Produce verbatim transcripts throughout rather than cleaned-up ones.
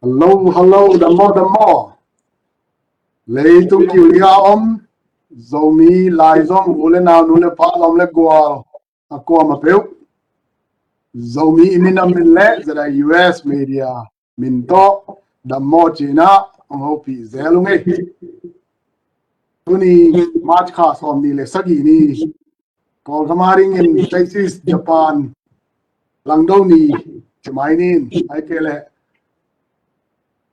Hello, hello, dam maw, dam maw. Leitung kiu li a om Zomi laizom, u le nau, nu le pa, lawm le gual, a kuamah peuh, Zomi i minam min le ZIUS Media min tawh dam maw ci-in ah hong hopih zel ung ei. Tuni March kha sawmnih le sagih ni, Kawlgam a dingin Taisis, Japan, langdo ni, ci mai ni, ahih kei leh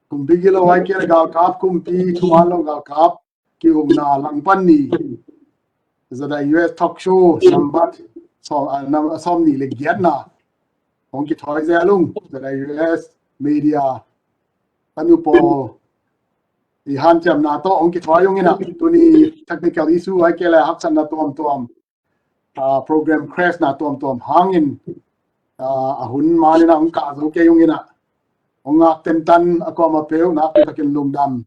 kumpi gilo, ahih kei leh galkap kumpi, thuman lo galkap ki-ukna langpan ni, ZIUS Talk Show nambat sawm, ah, nam-, sawmnih le giatna hong kithawi zel ung. ZIUS Media, a nu pawl i hanciamna tawh hong kithawi ung in ah, tuni technical issue, ahih kei leh haksatna tuamtuam, ah, program crash na tuamtuam hangin, ah, a hun man in ah hong kah zo kei ung in ah, hong ngak tentan a kuamah peuh nakpi takin lungdam.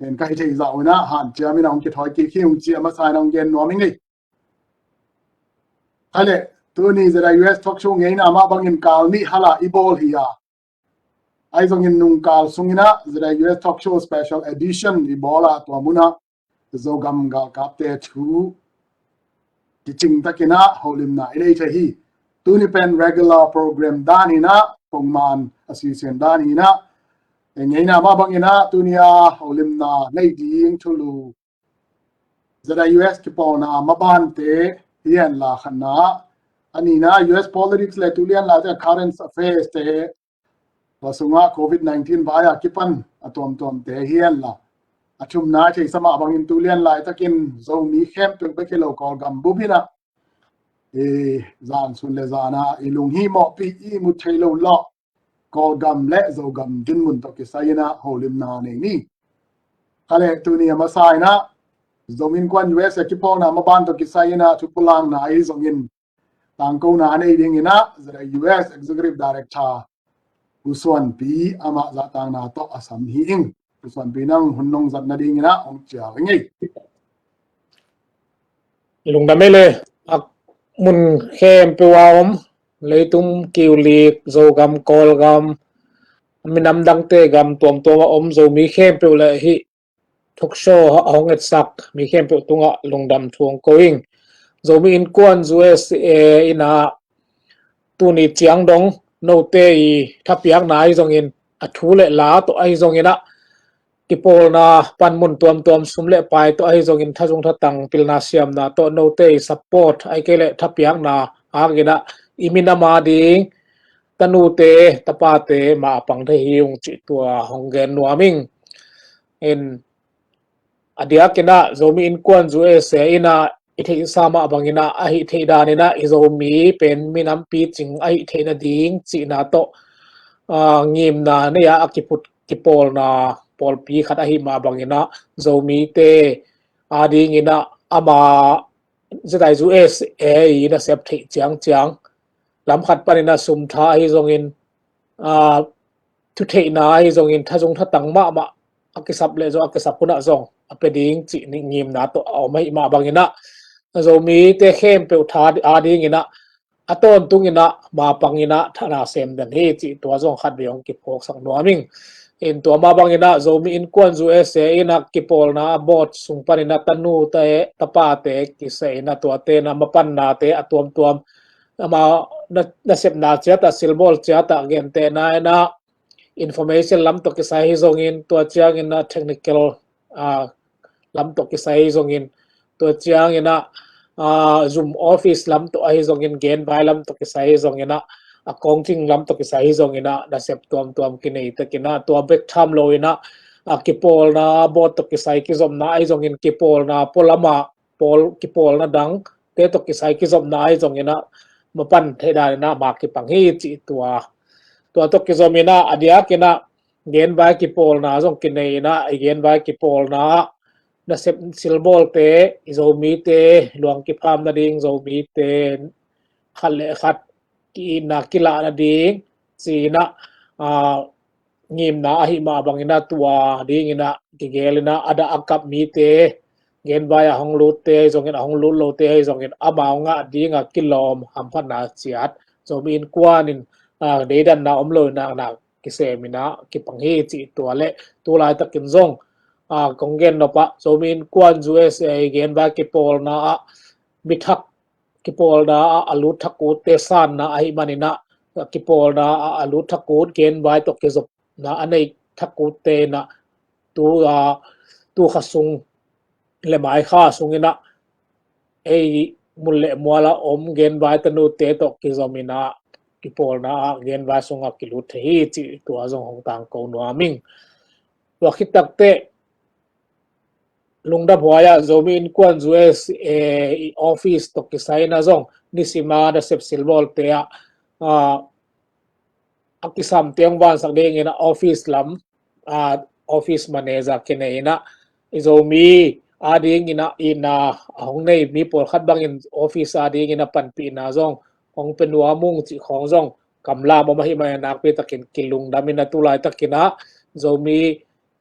En, ka hih theih zah un ah hanciam in ah hong kithawi kik hi ung ci a masa in ah hong gen nuam ing ei. Kha le, tuni ZIUS Talk Show ngeina mah bangin kal nih hal a i bawl hi a, ahi zongin nung kal sung in ah ZIUS Talk Show Special Edition i bawl a, tua mun ah Zogam galkapte thu kicing takin ah holimna i nei thei hi. Tuni pen regular program dan hi in ah, pongman a sisen dan hi in ah, ngeina mah bangin ah tuni a holimna nei ding thulu ZIUS kipawlna mabante hi hen la, khatna. A nihna, US politics le tu lian laite, current affairs te, tua sungah Covid nineteen vai a kipan a tuamtuamte hi hen la. A thumna, theihsa mah bangin tu lian laitakin Zomi khempeuh bek hi lo, Kawlgam bup in ah, i zan sun le zan a i lunghimawhpih, i ihmut theih loh Kawlgam le Zogam dinmun tawh kisai in ah holimna nei ni. Kha le, tuni a masa in ah Zomi Innkuan USA kipawlna maban tawh kisai in ah thupulangna ahi zongin, tangkona a nei ding in ah ZIUS Executive Director U Suanpi, amah zahtakna tawh a sam hi ing. U Suanpi, nang hun nong zat nading in ah hong cial ing ei. Lungdam ei le, a mun khempeuh a om, leitung kiu li, Zogam, Kawlgam, minam dangte gam tuamtuam a om Zomi khempeuh le hih talk show a hong etsak mi khempeuh tungah lungdam thu hong ko ing. Zomi Innkuan USA in ah tuni ciang dong note i thapiakna ahi zongin, a thu le la tawh ahi zongin ah, kipawlna panmun tuamtuam, sum le pai tawh ahi zongin, thazung thatang, pilna siamna tawh note i support, ahih kei leh thapiakna hangin ah i minam a ding tanute tapate mah a pang thei hi ung cih tua hong gen nuam ing. In, a diakin ah Zomi Innkuan USA in ah i theihsa mah bangin ah, a hih theih danin ah i Zomi pen minam picing ahih theih nading cihna tawh, ah, ngimna nei a, a kiphut kipawlna pawlpi khat ahih mah bangin ah, Zomite a dingin ah ama ZIUSA i nasep theih ciangciang, lam khat panin ah sum tha ahi zongin, ah, thutheihna ahi zongin, thazung thatang mahmah, a kisap leh zong, a kisap hunah zong a pia ding cih ngimna tawh a om ahih mah bangin ah, Zomite khempeuh tha a dingin ah a tawntungin ah, mapangin ah thana sem den hi cih tua zong khatvei hong kiphawksak nuam ing. In, tua mah bangin ah Zomi Innkuan USA in ah kipawlna board sung panin ah tanute tapate kisai in ah, tuate in ah mapannate a tuamtuam, ama na, nasepna ciat ah, silbawl ciat ah, gentehna in ah information lam tawh kisai ahi zongin, tua ciangin ah technical, ah, lam tawh kisai ahi zongin, tua ciangin ah, ah, Zoom office lam tawh ahi zongin, genvai lam tawh kisai ahi zongin ah, a kawngcing lam tawh kisai ahi zongin ah, nasep tuamtuam kinei takin ah, tua bek tham loin ah, ah, kipawlna board tawh kisai kizopna ahi zongin, kipawlna pualam ah pawl, kipawlna dangte tawh kisai kizopna ahi zongin ah, mapan theih danin ah ma kipang hi cih tua. Tua tawh kizomin ah, a diakin ah genvai kipawlna zong kinei in ah, i genvai kipawlna ah nasep silbawlte, i Zomite luang kipham nading, Zomite khat le khat ki-itna kilah nading ci-in ah, ah, ngimna ahih mah bangin ah, tua dingin ah kigelin ah, a dah a kap mite, genvai a hong lutte ahi zongin, a hong lut lote ahi zongin, amau ngah ding a kilawm hamphatna ciat, Zomi Innkuan in, ah, deidanna om lo in ah, na kisem in ah kipang hi cih tua le tu laitakin zong, a, kong gen nop ah Zomi Innkuan U S A genvai kipawlna ah mithak kipawlna ah a lut thak utte sanna ahih manin ah kipawlna ah a lut thak ut genvai tawh kizopna a nei thak utte in ah tu, a, tu kha sung le mai kha sungin ah ei mun le mual ah om genvai tanute tawh kizom in ah kipawlna ah genvai sungah kilut thei hi cih tua zong hong tangko nuam ing. Tua khit takteh Lungdam Huai ah Zomi Innkuan U S A i office tawh kisai in ah zong nisim a nasep silbawlte ah, a, a kisam teng vansak dingin ah office lam, a, office manager kinei in ah i Zomi adingin ah itna a hong nei mi pawlkhat bangin office adingin ah panpihna zong hong pia nuam ung cih khawng zong kamlam om ahih manin ah nakpi takin kilungdam in ah tu laitakin ah Zomi,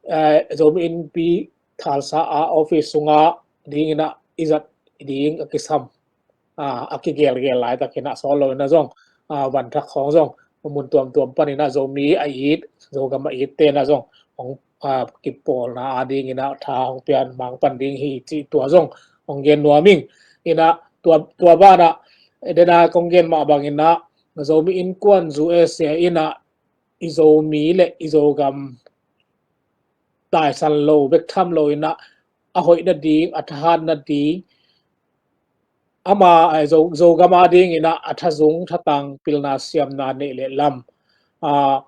eh, Zomi Innpi Thalsa a office sungah dingin ah i zat ding a kisam, a, a kigelgel laitakin ah sawt lo in ah zong, a, van thak khawng zong mun tuamtuam panin ah Zomi a it, Zogam a itte in ah zong hong, a, kipawlna adingin ah tha hong pian mang pan ding hi cih tua zong hong gen nuam ing. In ah tua, tua banah dena kong gen mah bangin ah Zomi Innkuan U S A in ah i Zomi le i Zogam taisan lo bek tham lo in ah a hoih nading, a thahat nading, ama, eh, Zo, Zogam adingin ah a thazung thatang pilna siamna neih le lam, a,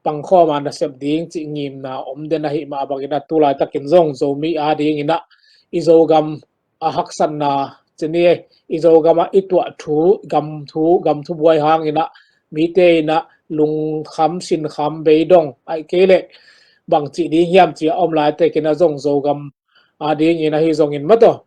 pangkhawm a nasep ding cih ngimna om den ahih mah bangin ah tu laitakin zong Zomi adingin ah i Zogam a haksatna cih ni, i Zogam ah i tuah thu, gam thu, gam thubuai hangin ah mite in ah lungkham sinkham beidong ahih kei leh bangci ding hiam ci a om laitakin ah zong Zogam adingin ahi zongin mataw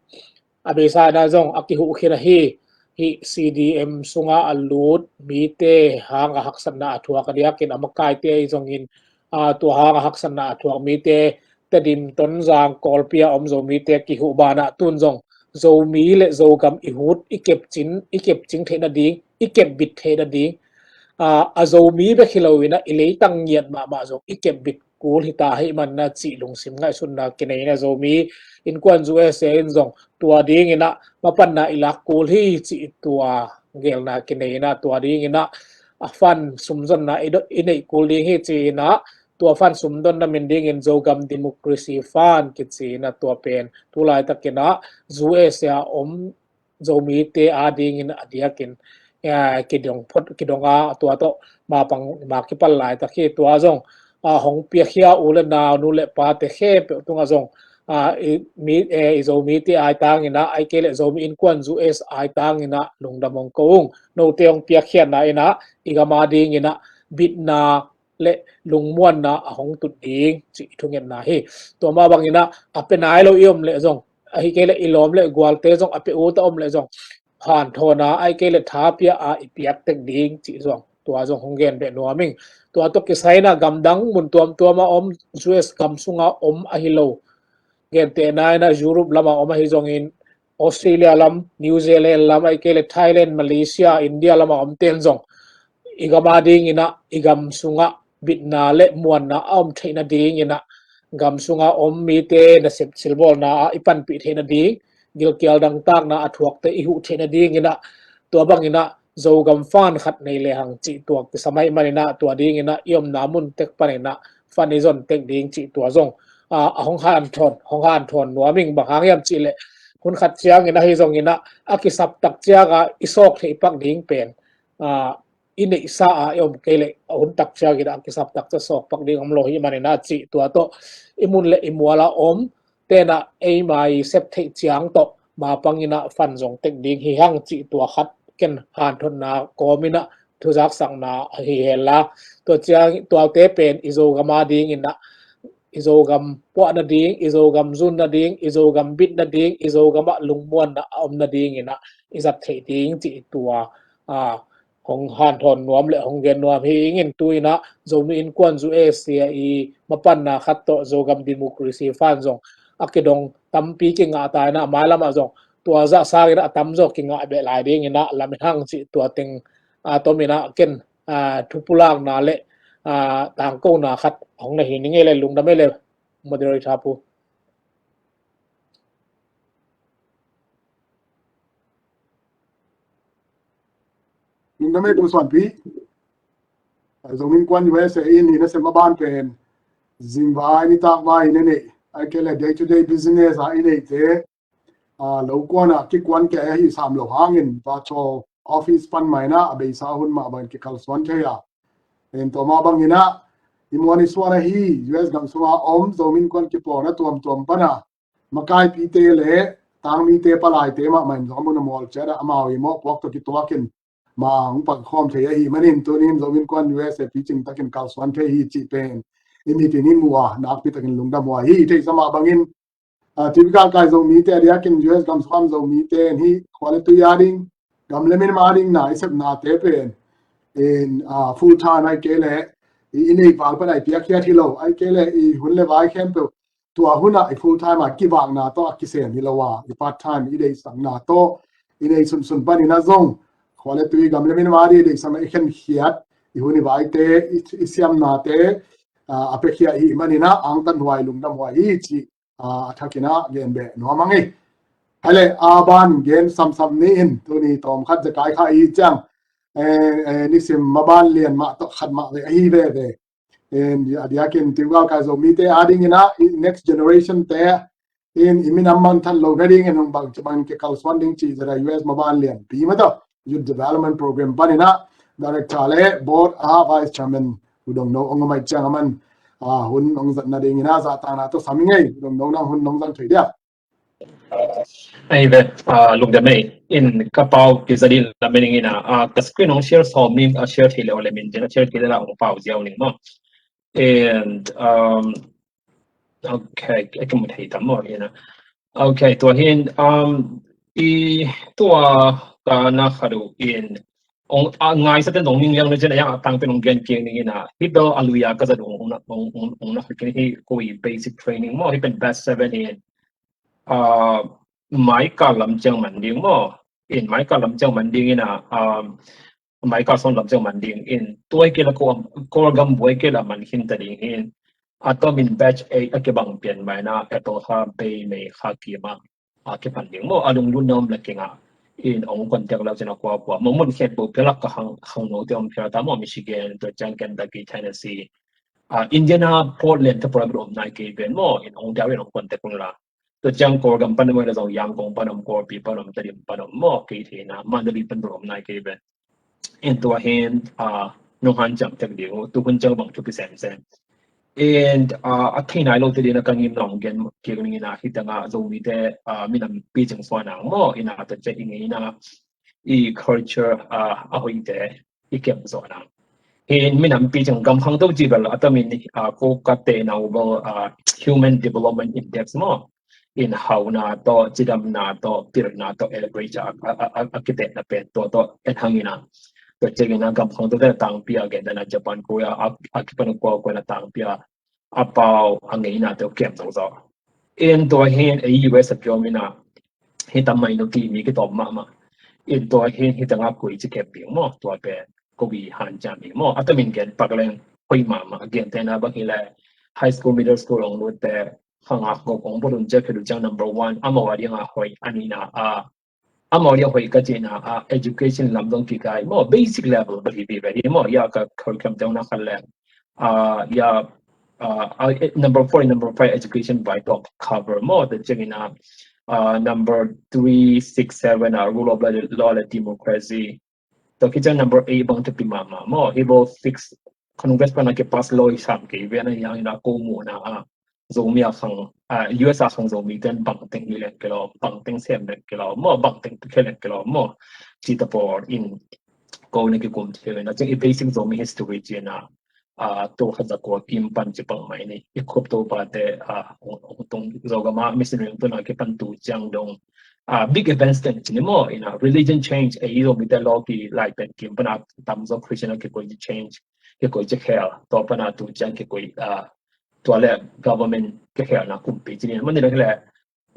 a beisa in ah zong a kihuh khin ahi, hih C D M sungah a lut mite hang a haksatna a thuak a diakin a makaite ahi zongin, a, tua hang a haksatna a thuak mite Tedim, Tonzang, Kawlpi a om Zomite kihuh banah tun zong Zomi le Zogam i hut, i kepcing, i kepcing theih nading, i kepbit theih nading, a, a Zomi bek hi lo in ah i leitang ngiat mahmah zong i kepbit kul hi ta ahih manin ah cih lungsim ngaihsutna kinei in ah Zomi Innkuan U S A in zong tua dingin ah mapanna i lak kul hi cih tua gelna kinei in ah tua dingin ah a fund sumzonna i do, i neih kul ding hi ci in ah tua fund sumdonna min dingin Zogam Democracy Fund kici in ah tua pen tu laitakin ah U S A a om Zomite adingin a diakin, eh, kidong phot, kidong a tua tawh mapang, ma kipal laitak hi tua zong, a, hong piakhia u le nau, nu le pate khempeuh tungah zong, a, i, mi, eh, i Zomite aitangin ah, ahih kei leh Zomi Innkuan U S aitangin ah lungdam hong ko ung. Note hong piakkhiatna in ah i gam adingin ah bitna le lungmuanna a hong tut ding cih i thungetna hi. Tua mah bangin ah a pia nai lo i om leh zong, ahih kei leh i lawm le gualte zong a pia ut a om leh zong, hanthawn a, ahih kei leh tha pia a i piak tek ding cih zong tua zong hong gen beh nuam ing. Tua tawh kisai in ah gamdang mun tuamtuam a om, U S gam sunga om ahi lo, gentehna in ah Europe lam a om ahi zongin, Australia lam, New Zealand lam, ahih kei leh Thailand, Malaysia, India lam a omten zong i gam adingin ah, i gam sungah bitna le muanna a om theih nadingin ah, gam sunga om mite nasep silbawlna ah i panpih theih nading, gilkial dangtakna a thuakte i huh theih nadingin ah, tua bangin ah Zogam fund khat nei lehang cih tua kisam ahih manin ah, tua dingin ah i omna mun tek panin ah fund i zon tek ding cih tua zong, a, a hong hanthawn, hong hanthawn nuam ing. Bang hang hiam cih leh hun khat ciangin ahi zongin ah a kisap tak ciangin i sawk theih pak ding pen, a, i neihsa a i om kei leh a hun tak ciangin ah a kisap tak ciang sawk pak ding om lo ahih manin ah cih tua tawh i mun le i mual a om ten ah eima i sep theih ciang tawh mapangin ah fund zong tek ding hi hang cih tua khat ken hanthotna kawmin ah thuzaksakna ahi hen la. Tua ciang tuate pen i Zogam adingin ah, i Zogam puah nading, i Zogam zun nading, i Zogam bit nading, i Zogam ah lungmuanna a om nadingin ah i zat theih ding cih tua, a, hong hanthawn nuam le hong gen nuam hi ing. In tu in ah Zomi Innkuan U S A i mapanna khat tawh Zogam Democracy Fund zong a kidong tampi kingah ta in ah, mailam ah zong tua zah sangin ah a tamzaw kingah beh lai dingin ah lamen hang cih tua teng, a, tomin ah ken, a, thupulakna le, ah, tangkona khat hong na hi ning ei le, lungdam ei le, moderator pu. Lungdam ei Pu Suanpi. Zomi Innkuan U S A in i nasem a ban pen zingvai, nitakvai i na neih, ahih kei le day to day business a i neihte, ah, lo kuan a kikuan kei ahi sam lo hangin virtual office pan mah in ah a beisa hun mah bangin kikalsuan thei a. En tua mah bangin ah i muan i suan ahi U S gam sunga om Zomi Innkuan kipawlna tuamtuam pan a makaipite le tangmite, palaite mahmah in zong a mun a mual ciat ah amau i mawhpuak tawh kituakin mah hong pang khawm thei ahih manin tunin Zomi Innkuan U S A picing takin kalsuan thei hi cih pen i mitin i mu a, nakpi takin lungdam huai hi. Theihsa mah bangin, ah, T V kalkai Zomite a diakin U S gam sung Zomite in hih khua le tui a ding, gam le minam a ding na i sepnate pen in, ah, full time ahih kei le i, i neih val pan a i piakkhiat hi lo, ahih kei le i hun le vai khempeuh tua hun ah i full time a kivakna tawh a kisem hi lo a, i part time i deihsakna tawh i neih sunsun panin ah zong khua le tui, gam le minam a ding i deihsakna, i khenkhiat, i hun i vaite, i, i siamnate, ah, a piakhia ahih manin ah angtan huai, lungdam huai hi cih, ah, a thakin ah gen beh nuam ing ei. Hai le, a ban gen samsam ni in, tuni tawm khat zekai kha i ciang, eh, eh, nisim maban lian mah tawh khat mah ve ahi veve. In a diakin T V kalkai Zomite a dingin ah i next generation te in i minam mangthang lo nadingin hong bangci bangin kikalsuan ding cih zara U S maban lianpi mah tawh Youth Development Program panin ah Director le Board a Vice Chairman U Dong No hong om ahih ciang a man, ah, hun hong zat nadingin ah zahtakna tawh sam ing ei. U Dong No, nang hun hong zang thei dia? Ei ve, ah, lungdam ei. In ka pau kiza ding lam ning in ah, ah, ka screen hong share sawm ning, ah, share thei le aw le min cin, ah, share thei le la hong pau ziau ning maw. And, um, okay, ei ka mu thei tam maw in ah. Okay, tua hi in, um, i tua ka na khat uh in, ong, ah, ngai sa ten dong ning liang na cin a yang a tang pen ong gen kiang ning in ah. Hih bel a lui a ka zat ong, ong na, ong, ong, ong na khat kei hi ko i basic training maw, hih pen batch seven in. Ah, Maika lam ciang man ding maw. In Maika lam ciang man ding in ah, um, Maika sung lam ciang man ding in. Tua hi kei la Kawl, Kawlgam buai kei la man khin ta ding in. A tom in batch eight a kibang pian mai na, Apple kha bei mei kha kim a, a kipan ding maw. A lunglut na om le kei nga. In ong contact lo cin a kua kua. Maw mun khen bo pia lak ka hang, hang no te om pia ta maw, Michigan, tua ciang Kentucky, Tennessee. Ah, Indiana, Portland, te Portland om nai kei ven maw. In ong dia ven ong contact ung la. Tua ciang Kawlgam pan om, tua zong Yangon pan om, Kawlpi pan om, Tedim pan om maw, kei theihna Mandalay pan om nai kei ve. In tua hi in, ah, nong hanciam tek ding uh, tu hun ciang bang thupi semsem. In, ah, a thei nai lo te ding a ka ngim nong gen kik ning in ah, hih teng ah Zomite, ah, minam picing suan ang maw, in ah tua ciang i ngeina, i culture, ah, a hoihte i kem zawh nang. Hi in minam picing gam khangto ci bel a tam in, ah, ko ka te nau bel, ah, Human Development Index maw. In hauna tawh, cidamna tawh, pilna tawh, average a, a, a, a, a kitehna pen tua tawh en hang in ah. Tua ciang in ah gam khangto te tangpi a gen dan a Japan, Korea, a, a kipan kua kua na tangpi a a pau a ngeina te uh kem zo zo. In tua hi in ei U S a kiom in ah, hih tam minority mi kitawm mahmah. In tua hi in hih teng ah koi ci kem ding maw, tua pen ko i hanciam ding maw. A tam in gen pak leng hoih mahmah, a gen te na bang hi le high school, middle school ong lut te, khang a gok ong bot un ciak khe du ciang number one, amau a ding a hoih, a nihna a, amau dia hoih ka cihna ah, education lam zong kikai maw, basic level bel hi vive hi maw, ya ka curriculum te ong na khat leng. Ah, ya, ah, ah, eh, number four, number five education vai tawh cover maw, tua ciang in ah, ah, number three, six, seven ah rule of law, law le democracy. Tua khit ciang number eight bang thupi mahmah maw, hi bel fix Congress pan a kipass law i sam kei ven a, hi hang in ah ko muhna ah Zomi a khang, ah, U S a khang Zomi ten bangteng hi leng kilawm, bangteng sem leng kilawm maw, bangteng pik hi leng kilawm maw, ci ta pawl in ko na kikum thei leng. A ciang i basic Zomi history ci in ah, ah, tua khat za kua kim pan ci pang mai ni. I khup to pa te, ah, ong, ong tung Zogam a missionary ong tun a kipan tu ciang dong, ah, big events teng ci ni maw, in ah religion change, ei Zomi te law ki lai pen kim pan a tam zaw Christian a kikoi ci change, kikoi ci khel, tua pan a tu ciang kikoi, ah, tua le government kikhelna kumpi ci ni. Man ni le, le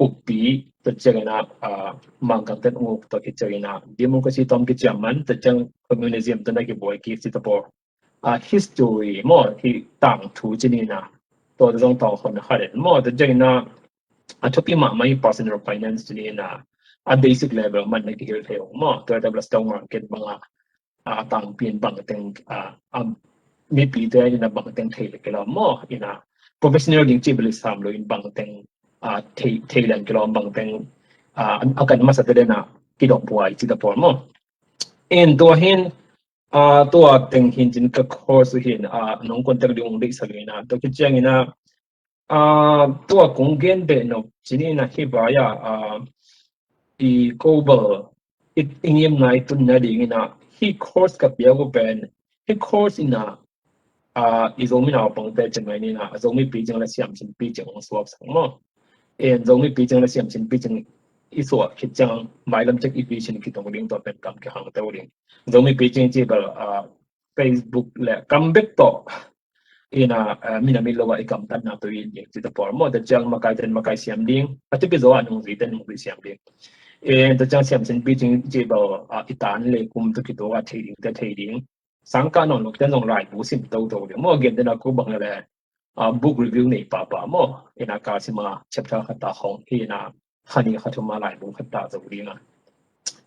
uppi, tua ciang in ah, ah, Mangkang ten ong up, tua khit ciang in ah democracy tawm kiciam man, tua ciang communism tawh na kibuai kik ci ta pawl. a history maw, hi tangthu ci ni na, tua zong tawng hon khat in maw, tua ciangin a, a thupi mahmah hi personal finance ci ni na, a basic level man na kihil thei ong maw, tua tabla stock market banga, a tangpi in bangteng, a, a mipi te in a bangteng thei le kila maw, in a professional ding ci beli sam lo in bangteng, a, thei, thei leng kila bangteng, a, a kan masa te den a kidong buai ci ta por maw. In tua hin, a, tua teng hin cin ka course hin, a, nong contact ding ong deih sa lo in a, tua ki ciang in a, a, tua kong gen beh nop cin in a hi bai a, a, i kobal, i, i ngimna i tunna ding in a, hi course ka piak uh pen, hi course in a, a, i Zomi naupangte cin mai ni na, a Zomi picing le siamsin picing ong suak sang maw. En Zomi picing le siamsin picing i suak khit ciang mailam cek i picing kitong ding tua pen kam kihang teu ding. Zomi picing ci bel, a, Facebook le kam bek tawh. In a, a, mina mi lo a i kam tan na tu in ding ci ta por maw, ta ciang makai ten makai siam ding. A tu pi zo a nung zui ten nung zui siam ding. En ta ciang siamsin picing ci bel, a, i tan le kum tu kitu a thei ding, te thei ding. Sangka non lok ten zong laibu sim toto ding maw, gen den a ko bang le, a, book review nei papa maw, in a ka sima chapter khat ta hong hi in a, khani khat thum a laibu khat ta zo ding a.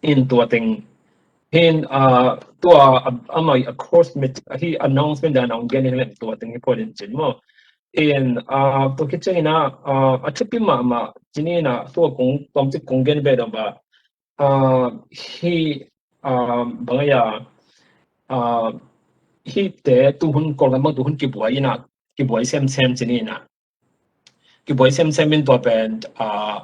In tua teng hin, a, tua, a, amai a course mit hi announcement dan ong gen hi lem tua teng hi pawlin cin maw. In, a, tua ki ciang in a, a, a thupi mahmah cin in a tua kong, tom cik kong gen beh dong ba, a, hi, a, bang a, a, hi te tuhun Kawlgam bang tuhun kibuai in a, kibuai semsem cin in a. Kibuai semsem in tua pen, a,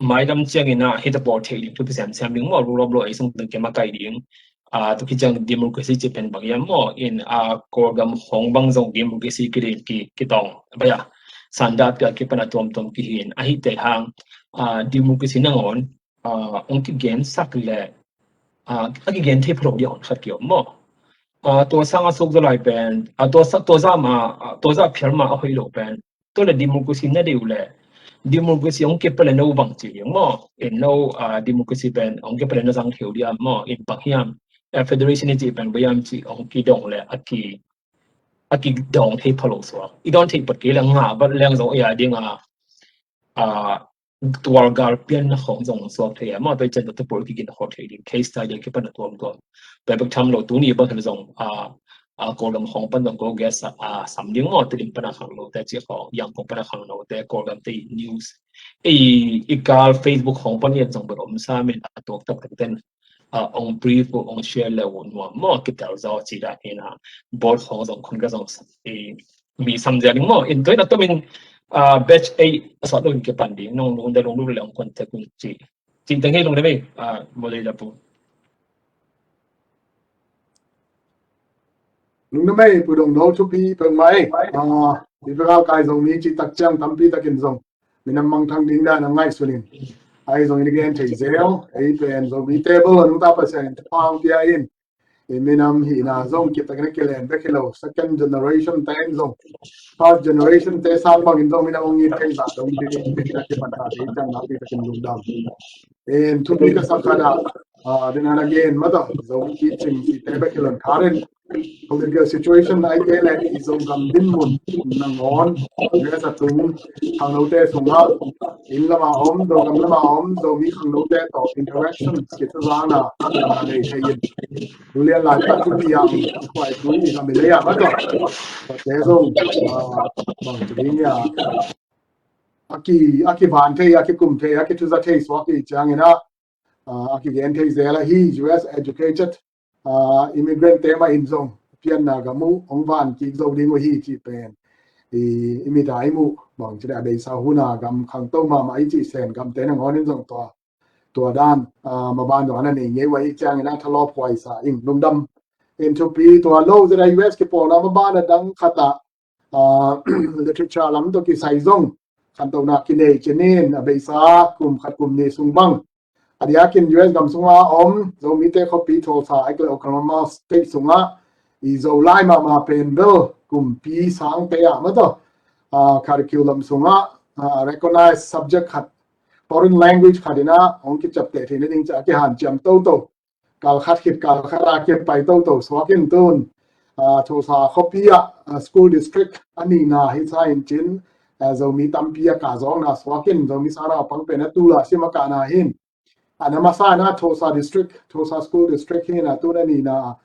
mailam ciang in a, hi ta por thei ding, thupi semsem ding maw, rule of law ei sung teng kemakai ding. A, tu ki ciang democracy ci pen bang hiam maw, in, a, Kawlgam hong bang zong democracy ki ding ki, kitong. Baya, sanda pia ki pana tuamtuam ki hin, a hi te hang, a, democracy nangawn, a, ong kigen sak le, a, a kigen thei phalo dia hon khat kiom maw. A, tua sang a suk zalai pen, a, tua sa, tua za ma, a, tua za phial ma a hoi lo pen. Tua le democracy na deu le. Democracy ong kepale no bang ci maw. In no, a, democracy pen ong kepale na zang theu dia maw. In bang hiam. A, federation ni ci pen bang hiam ci ong kidong le a ki, a kidong thei phalo suak. I don thei pat ki le nga bat leng zong ia ding a, a, tual gal pian na khong zong suak thei a, maw tua i cian tua tupul ki gin khol thei ding, case study ki pan a tuam tuam. Tua i bek tham lo tuni bang hen zong, a, a, Kawlgam khong pan zong ko gas a, a, sam ding maw, Tedim pan a khang lo te ci khong, Yangon pan a khang lo te, Kawlgam te news. I, i kal Facebook khong pan i zong bel om sa min a tuak tak tak ten, a, ong brief, ong share le, ong nuam maw, kitel zaw ci da hi na, board khong zong khun ka zong sa, i, mi sam zia ding maw. In tua in a tomin, a, batch ei a sawt lo in kipan ding, nong lung de lung lu le ong contact un ci. Ci teng hi lung de mei, a, moderator pu. Lung de mei, pu dong no thupi peng mai. A, i pe gal kai zong mi ci tak ciang tampi takin zong minam mangthang ding dan a ngaihsun in. Ai zong in gen thei zel, ei pen zong mi table a nung ta Pasian in thapang pia in. I minam hihna zong kitakin a kilen bek hi lo, second generation te in zong, first generation te sang bangin zong minam ong it thei zah dong ding in, a kipan ta ding ciang na pi takin lungdam. In thupi ka sak khat ah, a, din han a gen mata, zong kicing si te bek hi lo in kharin, political situation ai te le i zong gam dinmun nangawn, U S a tung, khangnote sungah, inn lama om, Zogam lama om, Zomi khangnote tawh interactions kithuzakna nei thei in. Tulian lai ka tu tiang, khuai tu i ka mi lei a ma tawh. Tate zong, a, bang tu ding ia. A ki, a kivan thei, a kikum thei, a kithuza thei suak i ciangin a, a, a kigen thei zel a hi, U S educated, a, immigrant te mah in zong pianna gam uh hong van kik zo ding uh hi cih pen i, i mit a i muh, bang ci le a beisa hun a gam khangto mahmah i cih Sen gam te nangawn in zong tua, tua dan, a, maban zong a na nei ngei uh a i ciangin a thalawp huai sa ing lungdam. In thupi tua lo zet a U S kipawlna maban a dang khat ah, a, literature lam tawh kisai zong khantohna kinei cinin a beisa kum khat kum nih sung bang a diakin U S gam sunga om Zomite khuapi thawlsa a i kile Oklahoma State sungah i Zolai mahmah pen bel kumpi sangte ah ma tawh, a, curriculum sungah, a, recognized subject khat, foreign language khat inah hong kiciapteh theihna ding ciah a kihanciam toto. Kal khat khit kal khat a kipai toto suak in tun, Tulsa khuapi ah school district a nihna hi sa in cin, Zomi tampi a kahzawkna suak in Zomi sangnaupang pen a tul a sim a kahna hi in. A na masa in a Tulsa district, Tulsa school district hi in a, tu a nihna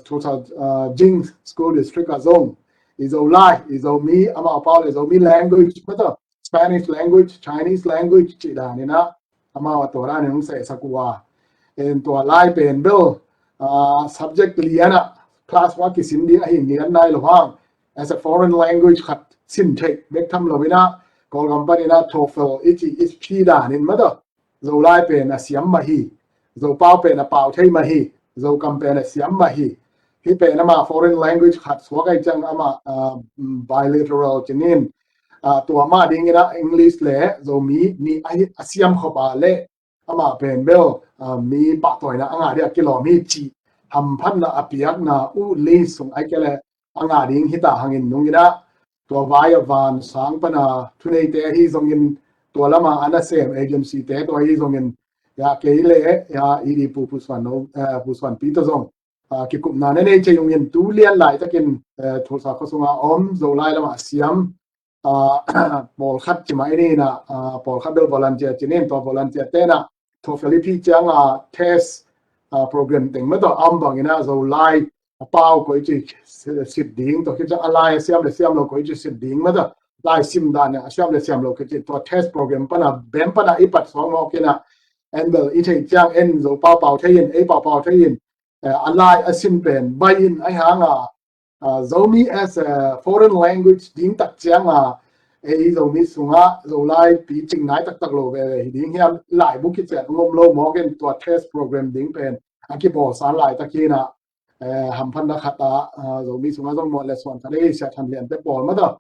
Tulsa Jing school district ah zong i Zolai, i Zomi, amau pau le Zomi language, mata Spanish language, Chinese language cih dan in a, amau a tua dan in hong sehsak uh a. En tua lai pen bel subject lian ah class one kisin ding ahi lian nai lo hang, as a foreign language khat sin theih bek tham lo in a, Kawlgam pan in a TOEFL i cih i phi dan in mata Zolai pen a siam mah hi, Zopau pen a pau thei mah hi, Zokam pen a siam mah hi. Hih pen amah foreign language khat suak ahih ciang amah bilateral cih in, tua mah ding in a English le Zomi nih a siam khop a leh amah pen bel mi pahtawina a ngah ding a kilawm hi cih hamphatna a piakna uh list sung ahih kei leh a ngah ding hi ta hang in nung in a, tua vai a van sang pan a thuneite ahi zongin, tua lam a a nasem agency te tua ahi zongin, ya kei le ya i di pu Pu Suan no, Pu Suan Pi tawh zong kikupna na nei cei ung in, tu lian laitakin Tulsa khua sung a om Zolai lam a siam pawlkhat ci mah i ni in a, pawlkhat bel volunteer cih in, tua volunteer te in a TOEFL i phi ciang a test program teng mah tawh a om bang in a Zolai a pau koici sit ding, tua khit ciang a lai a siam le siam lo koici sit ding mah tawh, lai sim dan a siam le siam lo koici, tua test program pan a bem pan a i pat suak mawk in a, en bel i theih ciang en Zopau pau thei in, ei pau pau thei in, a lai a sim pen bai in ahih hang a, Zomi as a foreign language ding tak ciang a, ei Zomi sung a Zolai picing nai taktak lo veve hi ding hiam, laibu kician ngom lo mawk in tua test program ding pen a kibawlsan laitak hi in a, hamphatna khat a Zomi sung a zong mawh le suan khat ei Sia Than Lian te pawl mah tawh,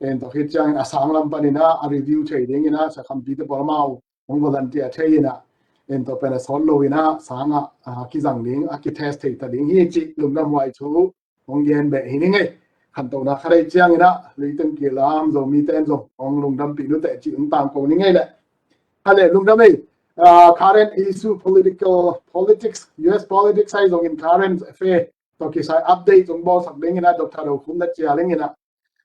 en tua khit ciang in a sang lam pan in a review thei ding in a Sia Kham Pi te pawl amau hong volunteer thei in a, en tua pen a sawt lo in a sang a kizang ding, a kitest thei ta ding hi cih lungdam huai thu hong gen beh hi ning ei. Khantohna khat ahih ciang in a Luiteng Kilam Zomi te in zong hong lungdam pih nu teh cih hong tangko ning ei leh. A leh lungdam ei. Current issue, political, politics, U S politics ahi zongin current affair tawh kisai update zong bawlsak ding in a Doctor Do Khum na cial ing in a,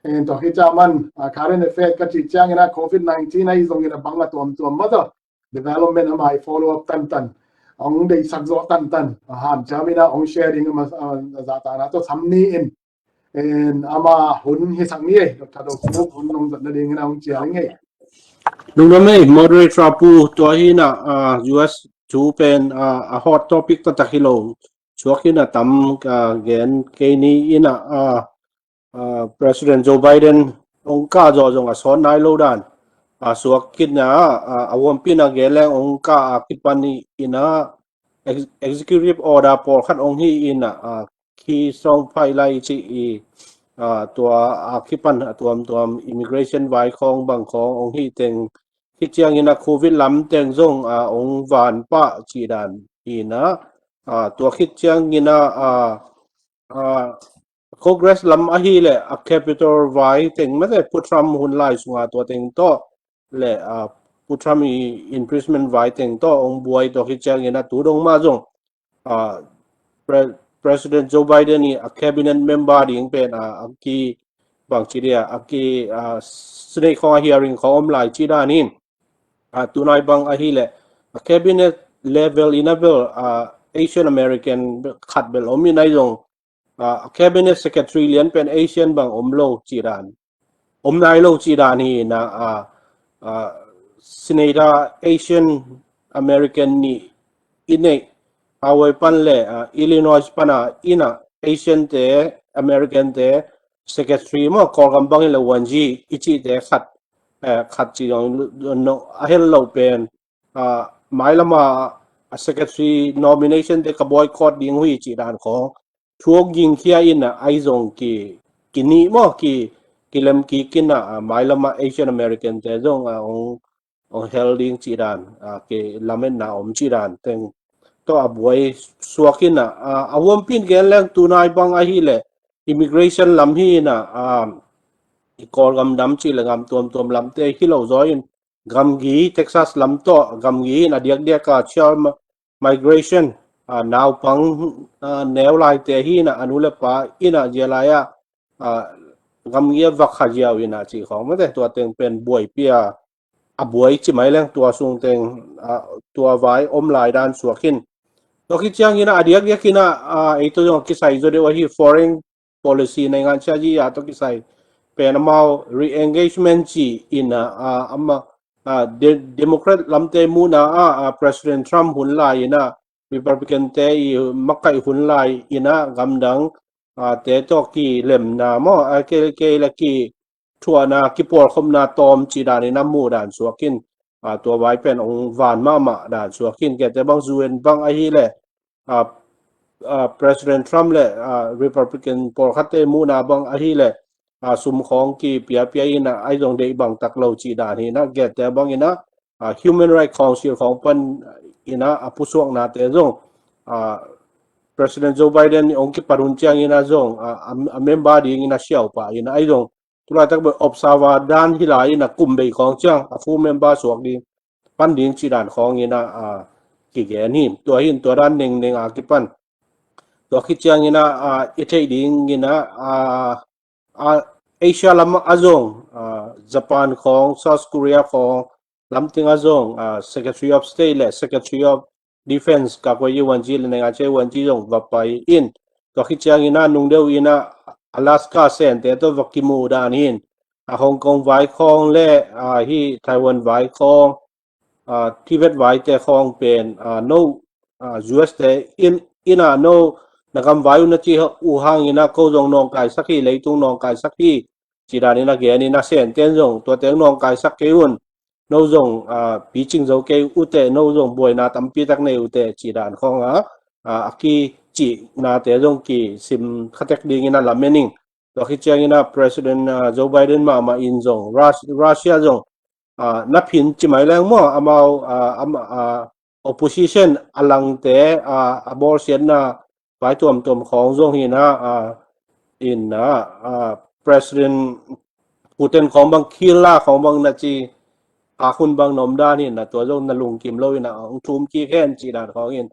en tua khit ciang man current affair ka cih ciang in a COVID nineteen ahi zongin a bang a tuamtuam mah tawh development amah i follow up tantan, hong deihsak zawh tantan, a hanciam in a hong share ding amah a zahtakna tawh sam ni in, en amah hun hisak ni ei, Doctor Do Khum hun nong zat nading in a hong cial ing ei. Lungdam ei, moderator pu, tua hi in a U S thu pen a hot topic taktak hi lo suak hi in a tam gen kei ni in a, President Joe Biden hong kah zawh zong a sawt nai lo dan a suak khin a, a huampi in a gen leng hong kah a kipan in a executive order pawlkhat hong hi in a, khi sawng phaih lai cih i, tua a kipan a tuamtuam immigration vai khawng bang khawng hong hi teng, khit ciang in a COVID lam teng zong hong van pah cih dan hi in a, tua khit ciang in a Congress lam ahi leh a Capitol vai teng mah le Pu Trump hun lai sung a tua teng tawh le Pu Trump i impeachment vai teng tawh hong buai, tua khit ciang in a tu dong mah zong President Joe Biden i a cabinet member ding pen a ki bangci dia a ki Senate khawng a hearing khawng om lai cih dan in, tunai bang ahi leh a cabinet level in a bel Asian American khat bel om in ahi zong a cabinet secretary lian pen Asian bang om lo cih dan, om nai lo cih dan hi in a, Senator Asian American nih i neih, Hawaii pan le Illinois pan a in a Asian te, American te secretary maw, Kawlgam bang in le one G i cihte khat, khat cih zong a hel lo pen, mailam a secretary nomination te ka boycott ding uh hi cih dan khawng thu hong gingkhia in a, ahi zong ki, kinih maw, ki, kilem kik in a, mailam a Asian American te zong hong, hong hel ding cih dan, kilametna om cih dan teng tawh a buai suak in a, a huampi in gen leng tunai bang ahi leh immigration lam hi in a, i Kawlgam dam cih le gam tuamtuam lamte hi lo zaw in, gamgi Texas lam tawh gamgi in a diakdiak a child migration a, naupang, a, neu laite hi in ah, a nu le pa in ah zia lai-ah, a, gamgi a vak kha ziau in ah cih khawng mate, tua teng pen buaipih a, a buai ci mai leng tua sung teng, a, tua vai om lai dan suak hi in. Tua khit ciangin ah a diakdiak in ah, a, ei tawh zong kisai zaw deuh ahi foreign policy, naingan siazi a tawh kisai pen amau re-engagement ci in ah, a, ama, a, de-, Democrat lamte muhna ah, a, President Trump hun lai in ah Republican te i makaih hun lai in ah gamdang, a, te tawh kilemna maw, a, kei, kei le kithuahna, kipawlkhopna tawm cih dan in ah muh dan suak hi in, a, tua vai pen hong van mahmah dan suak hi in, kei te bang U N bang ahih leh, a, a, President Trump le, a, Republican pawlkhatte muhna bang ahih leh, a, sum khawng kipiapia in ah, ahi zong deih bang tak lo cih dan hi in ah, kei te bang in ah, a, Human Rights Council khawng pan in ah a pusuaknate zong, a, President Joe Biden hong kipan hun ciangin ah zong, a, a, a member dingin ah siau pah in ah, ahi zong tulaitak bel observer dan hi lai in ah kum bei khawng ciang a full member suak ding, pan ding cih dan khawng in ah, a, kigen hi. Tua hi in tua dan nengneng a kipan. Tua khit ciangin ah, a, i theih dingin ah, a, a, Asia lam ah zong, a, Japan khawng, South Korea khawng, lamteng ah zong, a, Secretary of State le Secretary of Defense, Kak Wei Wan Ji le Naingan Che Wan Ji zong va pai in. Tua khit ciangin ah nung deuh in ah Alaska Sente tawh va kimuh dan hi in. A, Hong Kong vai khawng le, a, hi Taiwan vai khawng, a, Tibet vaite khawng pen, a, no, a, U S te in, in ah no na gam vai uh na ci uh hangin ah ko zong nawngkaisak hi, leitung nawngkaisak hi, cih dan in ah gen in ah Senten zong tua teng nawngkaisak kei un, no zong, a, picing zo kei uh teh, no zong buaina tampi tak nei uh teh, cih dan khawng a, a, a kicihnate zong kisim khatek dingin ah lamen ing. Tua khit ciangin ah President, a, Joe Biden mahmah in zong Rus-, Russia zong, a, na phin ci mai leng maw, amau, a, am-, a, opposition a langte, a, a bawlsiatna vai tuamtuam khawng zong hi in ah, a, in ah, a, President Putin khawng bang khil la khawng bang na ci, a khun bang na om dan hi in ah, tua zong na lungkim lo in ah hong thum kik hen cih dan khawng in.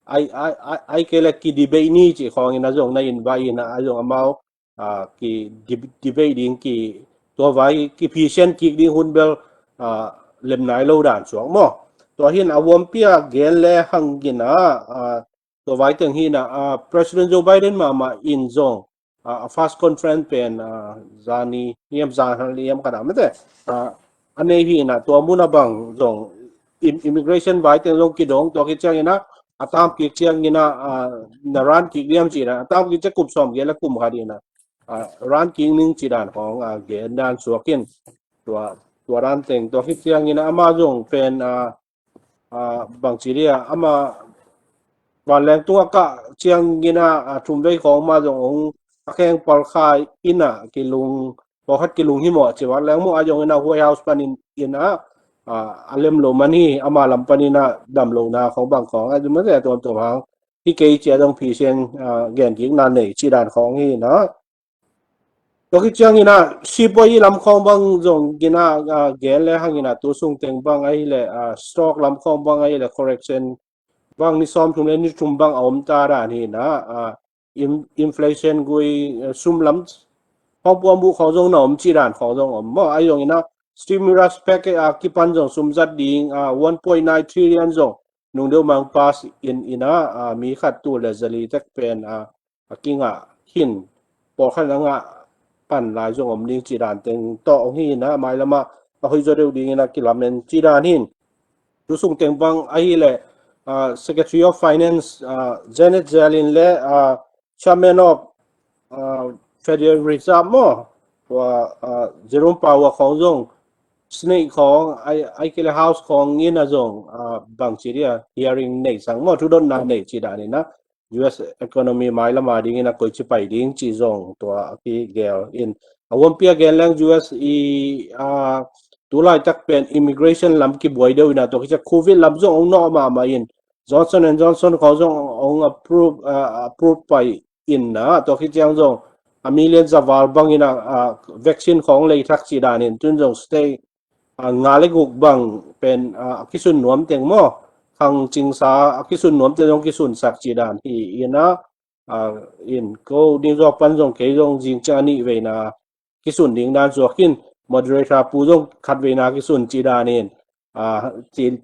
Ai, ai, ai, ai kei le ki debate ni cih khawng in ah zong na invite in ah, a zong amau, a, ki deb-, debate ding ki, tua vai ki phisian kik ding hun bel, a, lem nai lo dan suak maw. Tua hi in a vuampi a gen le hang in ah, a, tua vai teng hi in ah, a, President Joe Biden mahmah in zong, a, a first conference pen, a, zani niam zan hal niam ka dam te, a, a nei hi in ah tua mun ah bang zong im-, immigration vai teng zong kidong, tua khit ciangin ah a tam kik ciangin ah, a, na ran kik diam cih in ah, a tam kik ciang kum sawm gel a kum khat in ah, a, ran kik ning cih dan khawng, a, gen dan suak in tua, tua dan teng, tua khit ciangin ah ama zong pen, a, a, bang ci dia, ama vanleng tungah kah ciangin ah, a, thumvei khawng ma zong hong a kheng palkhai in ah kilung, pawlkhat kilung hi maw, ci vanleng maw, a zong in ah White House panin in ah, a, a lem lo man hi, ama lam panin ah dam lo na khawng bang khawng, a, zumate a tuamtuam hang hi kei ci a zong phisian, a, gen kikna nei cih dan khawng hi in ah. Tua khit ciangin ah sipuai lam khawng bang zong in ah, a, gen le hang in ah tu sung teng bang ahih leh, a, stock lam khawng bang ahih leh correction bang ni sawmthum le ni thum bang a om ta dan hi in ah, a, in-, inflation gui, a, sum lam khawng puam buh khawng zong na om cih dan khawng zong om maw, a zong in ah stimulus package a kipan zong sum zat ding, a, one point nine trillion zong nung deuh mang pass in, in ah, a, mi khat tul le zali tek pen, a, a kingah khin, pawlkhat a ngah pan lai zong om ding cih dan teng tawh hong hi in ah, mailam ah a hoih zaw deuh dingin ah kilamen cih dan hi in. Tu sung teng bang ahih leh, a, Secretary of Finance, a, Janet Yellen le, a, Chairman of, a, Federal Reserve maw, tua, a, Jerome Powell khawng zong Senate khawng, ai, ai kei le House khawng in ah zong, a, bang ci dia, hearing nei sang maw, thudotna nei cih dan in ah, U S economy mailam a dingin a koici pai ding cih zong tua a kigel in. A vuampi a gen leng U S i, a, tulaitak pen immigration lam kibuai deuh in ah, tua khit ciang Covid lam zong hong nawh mahmah in, Johnson and Johnson khawng zong hong approve, a, approve pai in ah, tua khit ciang zong a million zaval bang in ah, a, vaccine khawng lei thak cih dan in, tun zong state, a, nga le guk bang pen, a, a kisun nuam teng maw, khang cingsa a kisun nuamte zong kisunsak ci dan hi in ah, in ko ding zawk pan zong kei zong zing ciang a nih veina kisun ding dan zuak in, moderator pu zong khat veina kisun ci dan in,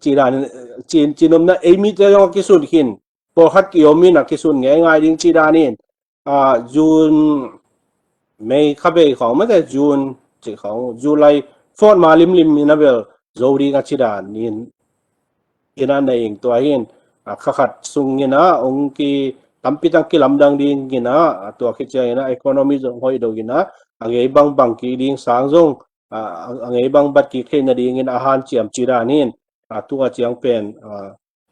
ci dan in, ci nopna ei mite zong a kisun khin, pawlkhat kiom in a kisun ngei ngai ding ci dan in, June, May kha bei khawng mate, June ci khawng, July fourth ma limlim in a bel zo ding a ci dan in, in a nei ing tua hin, kha khat sung in a ong ki tampi tang kilamdang ding in a, tua khit ciang in a economy zong hoih do in a, a ngei bangbang ki ding sang zong, a ngei bang bat ki theihna ding in a hanciam ci dan in, tua ciang pen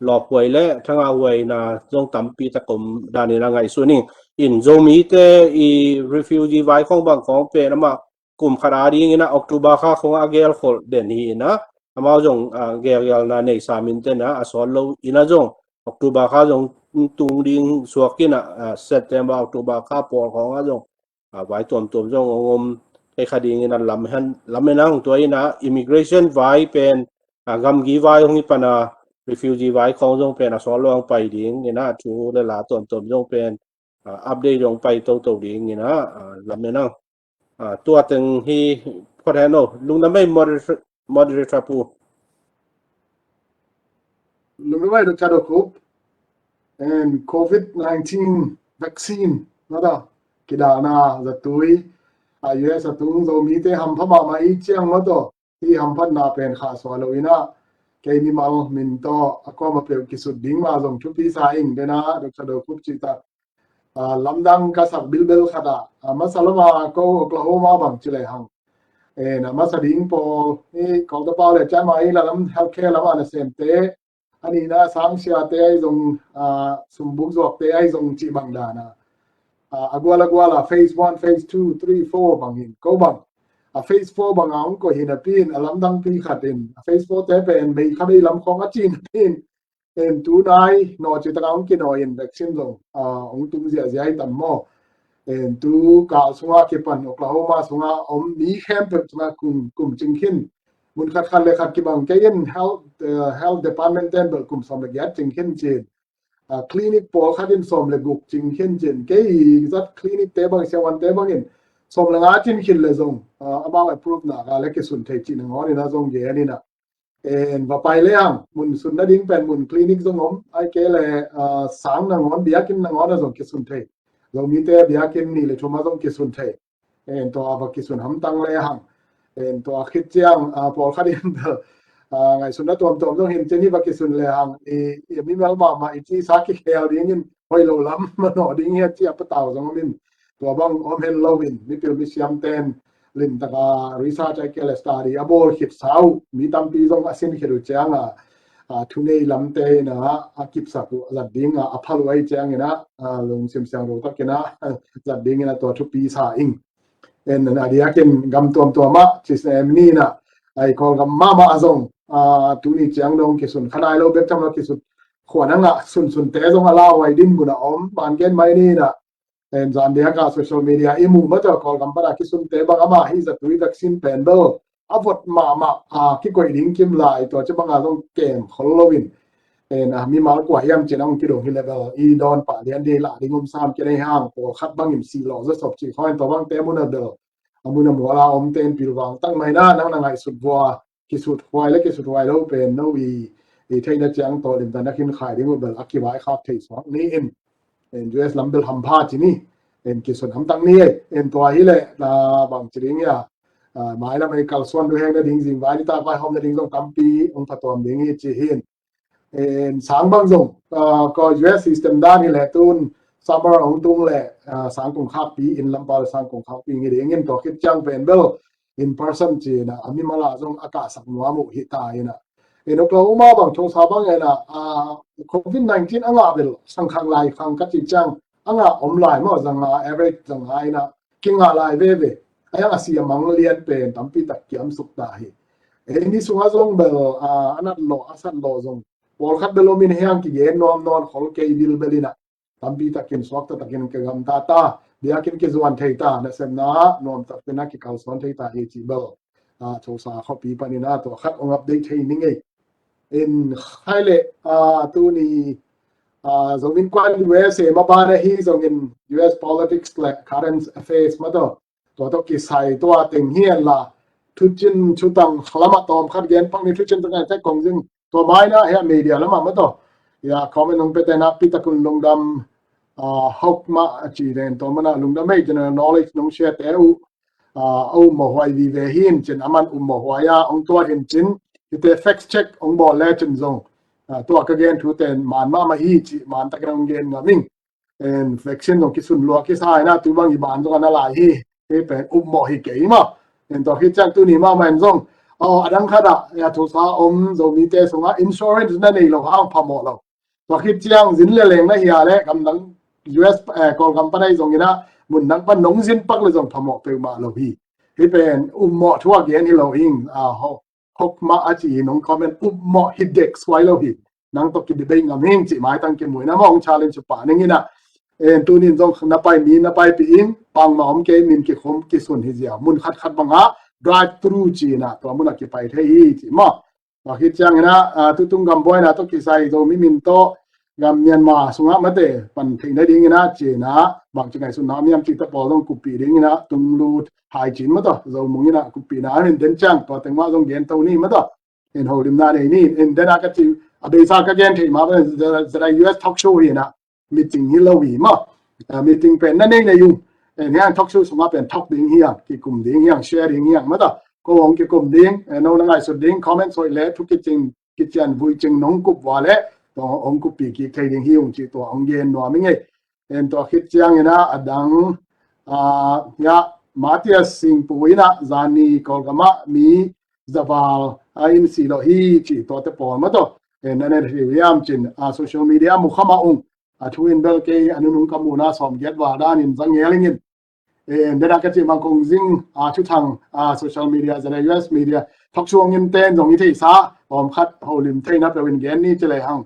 lawphuai le thangahhuaina zong tampi tak om dan in a ngaihsun ing. In Zomite i refugee vai khawng bang khawng pen amah kum khat a ding in a October kha khawng a gelkholh den hi in a, amau zong gelgelna nei sa minte na a sawt lo in a zong October kha zong tung ding suak in a, September October kha pawl khawng a zong vai tuamtuam zong ong om thei kha ding in a lamen ang. Tua in a immigration vai pen, gamgi vai hong hi pan a refugee vai khawng zong pen a sawt lo ang pai ding in a thu le la tuamtuam zong pen update zong pai toto ding in a lamen ang. Tua teng hi phot hen o, lungdam ei moderator pu. Lungdam ei Doctor Dokhup. And covid nineteen vaccine na da kidana zatui a U S a tung Zomite hampha mahmah i ciang maw taw, i hamphatna pen khahsuah lo in a, kei mimal min taw a kuama peuh kisut ding ma zong thupi sa ing den a, Doctor Dokhup cih tak lamdang ka sak bilbel khat ah, a masa lama ko Oklahoma bang ci le hang, a masa ding pawl hi kawkta pau le cian ma i la lam healthcare lam a nasemte, a nihna sangsiate ahi zong, sumbuk zuakte ahi zong cih bang dan a, a gual a gual a phase one, phase two, three, four bang in ko bang a phase four bang a hong koih hi napi in a lamdang pi khat in a phase four te pen mei kha bei lam khawng a ci napi in, en tu nai naw ci tak a hong kinawi in vaccine zong hong tung ziahziah hi tam maw? En tu kal sungah kipan Oklahoma sungah om mi khempeuh sungah kum, kum cing khin, mun khat khat le khat kibang kei in health, health department ten bel kum sawm le giat cing khin cin, clinic pawl khat in sawm le guk cing khin cin, kei zat clinic te bang siawan te bang in sawm le nga cin khin le zong amau approve na ka le kisun thei cih nangawn in a zong gen in a, en va pai le ang mun sun nading pen mun clinic zong om, ai ke le sang nangawn biakinn nangawn a zong kisun thei, Zomite biakinn nih le thum a zong kisun thei. En tua va kisun hamtang le hang, en tua khit ciang pawlkhat in bel ngaihsutna tuamtuam zong hin cin hi va kisun le hang, i mimal mahmah i ci sa kikhel ding in hoih lo lam manawh ding hi a ci a patau zong om in, tua bang om hen lo in mipil misiam ten limtaka research ai ke le study a bawl khit sa uh mi tampi zong a sin khit uh ciang a, thunei lamte in a kipsak uh zat ding a a phal uh ai ciang in a, lungsim siang ro tak in a zat ding in a tua thupi sa ing. En a diakin gam tuamtuam ah ci sem ni in a, ai Kawlgam mahmah a zong tuni ciang dong kisun kha nai lo bek tham lo kisut khuan a ngah sunsunte zong a lau ai din mun a om man gen mai ni in a, en zan diak a social media i mu mataw Kawlgam pan a kisunte bang amah hi zatui vaccine pen bel a vot mahmah a kikoih ding kim lai tua ci bang a zong kem khol lo in, en a mimal kua hiam cin a hong kidong hi le bel i dawn pah lian di lah ding om sam kei nei hang pawlkhat bang in si lo za sop ci khaw in tua bang te mun a bel a mun a mual a om te in pilvang tak mai na nang na ngaihsut vua kisut huai le kisut huai lo pen no i, i theihna ciang tawh limtan a khin khai ding uh bel a kivai khak thei suak ni in, en U S lam bel hampha ci ni, en kisun hamtang ni ei, en tua hi le na bang ci ding ia, mailam ei kalsuan du heng na ding zing vai ni ta vai hom na ding zong tampi hong phatuam ding hi ci hin. En sang bang zong ko U S system dan hi le tun summer hong tung le sang kong khakpi in lam pau le sang kong khakpi ngi ding in tua khit ciang pen bel in person ci na a mimal a zong a kahsak nuam uh hi ta in a. En Oklahoma bang Tulsa bang en a covid nineteen a ngah bel sang khang lai khang ka ci ciang a ngah om lai maw zanga average zanga in a kingah lai veve. A yang a si a mang lian pen tampi tak kiam suk ta hi. Ei ni sungah zong bel a nat lawh a sat lawh zong pawlkhat bel om in hiang kigen nuam nawn khol kei bilbel in a tampi takin suakta takin ka gamta ta, biakinn kizuan thei ta, nasepna nuamtak tena kikalsuan thei ta hi ci bel Tulsa khuapi panin a tua khat ong update thei ni ngei. In khai le, ah, tuni, ah, zong in kuan U S A ma ban ahi zong in U S politics le current affairs ma to. Tua to kisai tua teng hi en la. Thucin thutang lama tawm khat gen pak ni, thucin thutang te kong zing. Tua mai na hia media lama ma to. Ya comment nong pete na pi takun lungdam, ah, hok ma a ci den tua mana lungdam ei general knowledge nong share te uh. Ah, a um mawh huai vive hin cin, aman um mawh huai a ong tua hin cin, hite fact check ong bawl le cin zong. Ah, tua ka gen thu ten man mama hi ci, man takin ong gen ngam ing. En vaccine zong kisun lua kisa ina tu bang i ban zong ana lai hi. Hi pen um mawh hi kei ma. En tua hi ciang tuni mama en zong. Oh, adang khat ah, ya thusa om Zomite sunga insurance na nei lo hang phamawh lo. Tua khit ciang zin le leng na hia le gamdang U S, eh, Kawlgam pan ahi zong ina mun dang pan nong zin pak le zong phamawh peuhmah lo hi. Hi pen um mawh thu a gen hi lo ing, ah, hok, hok ma a ci hi nong comment um mawh hi dek suai lo hi. Nang to kidebate ngam hing ci mai tang kimu ina ma ong challenge pa ning ina. En tunin zong na pai mi na pai pi ing, pang ma om kei min kikhum kisun hi zia. Mun khat khat banga drive through ci ina tua mun a kipai thei hi ci ma. Tua khit ciang ina, ah, tutung gam buaina to kisai Zomi min to gam Myanmar sunga mate pan theihna ding ina ci ina bang ci ngaihsutna om hiam ci ta pawl zong kuppih ding ina tung lut hai cin ma to Zomung ina kuppihna amin den ciang tua teng mah zong gen to ni ma to. In holimna nei ni in den a ka ci a beisa ka gen thei ma ZRA U S talk show hi ina meeting hi lo hi ma. Ah, meeting pen na nei nei ung. En hiang talk show sunga pen talk ding hiang, kikum ding hiang, share ding hiang ma ta. Ko ong kikum ding, eh, no na ngaihsut ding, comment soi le thu kicing, kician vui cing nong kup vua le, to ong kup pi kik thei ding hi ung ci tua ong gen nuam ing ei. En tua khit ciang ina adang, ah, ya, Matias Singpu ina zani Kawlgama mi zaval a in si lo hi ci tua te pawl ma to. En na ne hi wiam cin, ah, social media mu khama ung. A thu in bel kei a nunung ka muna sawm giat val danin zang ngeling in. Eh, dena ka ci mang kong zing, ah, thuthang, ah, social media, ZRA U S media, talk show ngin ten zong i theisa, om khat holim theina peuh in gen ni ci le hang.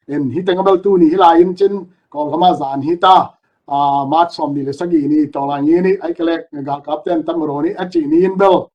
En hi teng a bel tuni hi lai in cin, Kawlgama zan hi ta, ah, March sawm ni le sagi ni, tawlai ni ni, ai ka le galkap ten tam ro ni, a ci ni in bel.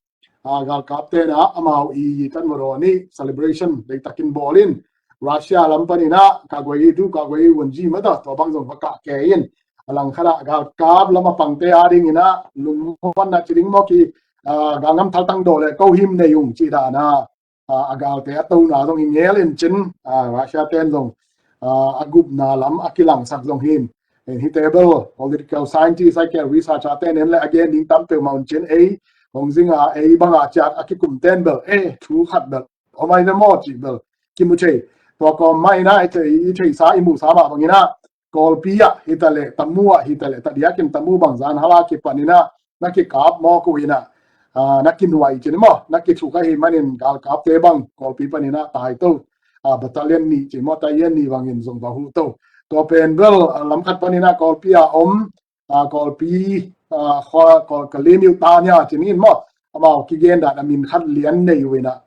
Ah, galkap ten a amau i Tatmadaw ni celebration deitakin bawl in Russia lam panin a kagwei du kagwei wunji ma ta tua bang zong va kah kei in a lang khat ah galkap lam a pangte a ding in a lungmuanna ci ding maw ki, ah, galngam thaltang daw le ko him nei ung ci dan a, ah, a galte a tona zong i ngel in cin, ah, Russia ten zong, ah, a gupna lam a kilangsak zong hin. En hite bel political scientist ai ke research a ten en le a gen ding tam peuhmah un cin ei hong zing a ei banga ciat a kikum ten bel, eh, thu khat bel om ai ve maw cih bel kimu thei. Tua kawm mah in a i thei, i theisa i muhsa mah bangin a Kawlpi ah hi ta leh Tamu ah hi ta leh tadiakin Tamu bang zan hala kipan in a na kikap mawk uh in a, ah, na kinuai cin maw, na kithuk ahi manin galkapte bang Kawlpi panin a tai to, ah, battalion nih ci maw, battalion nih bangin zong va huh to. Tua pen bel, ah, lam khat panin a Kawlpi a om, ah, Kawlpi, ah, khua, Kaw-, Kalaymyo ta nia cin in maw, amau kigen dan a min khat lian nei uh in a,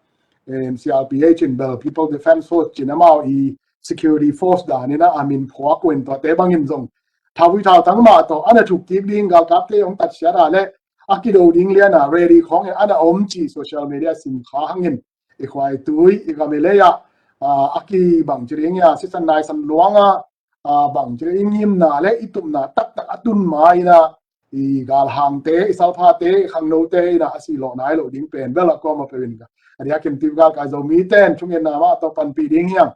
em, C R P H in bel People Defence Force cin amau i security force dan in a, a min phuak uh in tuate bangin zong thauvui thautang mah tawh a na thuk kik ding galkapte hong tatsiat a le a kido ding lian a ready khawng in a na om ci social media sim kha hangin i khuaitui i gam i lei ah, ah, a kibang ci ding a sisan naisan luang a, ah, bang ci ding i ngimna le i tupna taktak a tun ma in a i galhangte, i salphate, i khangnote in a a si lawh nai lo ding pen bel a kuama peuh in ka a diakin tiu galkai Zomi ten thungetna mah tawh panpih ding hiang.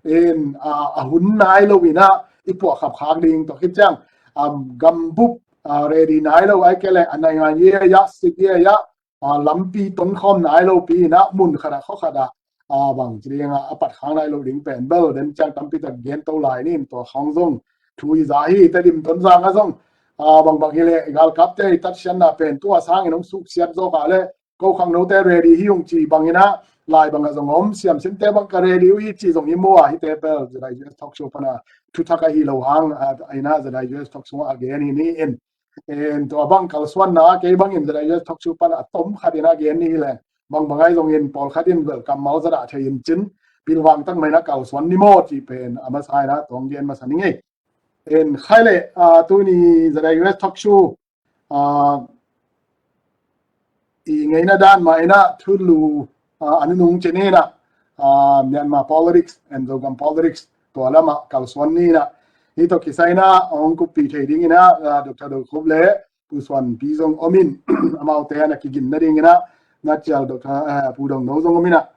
In, ah, a hun nai lo in a i puah khap khak ding tawh khit ciang, um, gambup, ah, ready nai lo ai ke le a nai ngai ye ya sit ye ya, ah, lampi tonkhawm nai lo pi in a mun khat a khaw khat a, ah, bang ci ding a a pat khak nai lo ding pen bel den ciang tampi tak gen to lai ni in tua khawng zong thu i za hi Tedim Tonzang a zong, ah, bangbang hi le galkapte i tatsiatna pen tua sangin hong suksiat zawk a le ko khangnote ready hi ung ci bangin a lai bang a zong om siamsinte bang ka ready uh hi ci zong i mu a hite pel ZRA U S talk show pana thuthak ahi lo hang, ah, aina ZRA U S talk show a gen hi ni in. En tua bang kalsuanna kei bangin ZRA U S talk show pana tom khat in a gen ni hi le bang bang ai zong in pawl khat in bel kammal zada thei in cin pilvang tak mai na kalsuan ni maw ci pen a masa in a tong gen masa ni ngei. En khai le, ah, tuni ZRA U S talk show, ah, i ngeina dan mah in a thulu, ah, a nunung cin in a, ah, Myanmar politics and Zogam politics tua lamah kalsuan ni in ah, hih tawh kisai in ah hong kuppih thei ding in ah, ah, Doctor Do Khup le Pu Suan Pi zong om in, amaute a na kigin nading in ah, na cial Doctor, ah, Pu Dong No zong om in ah,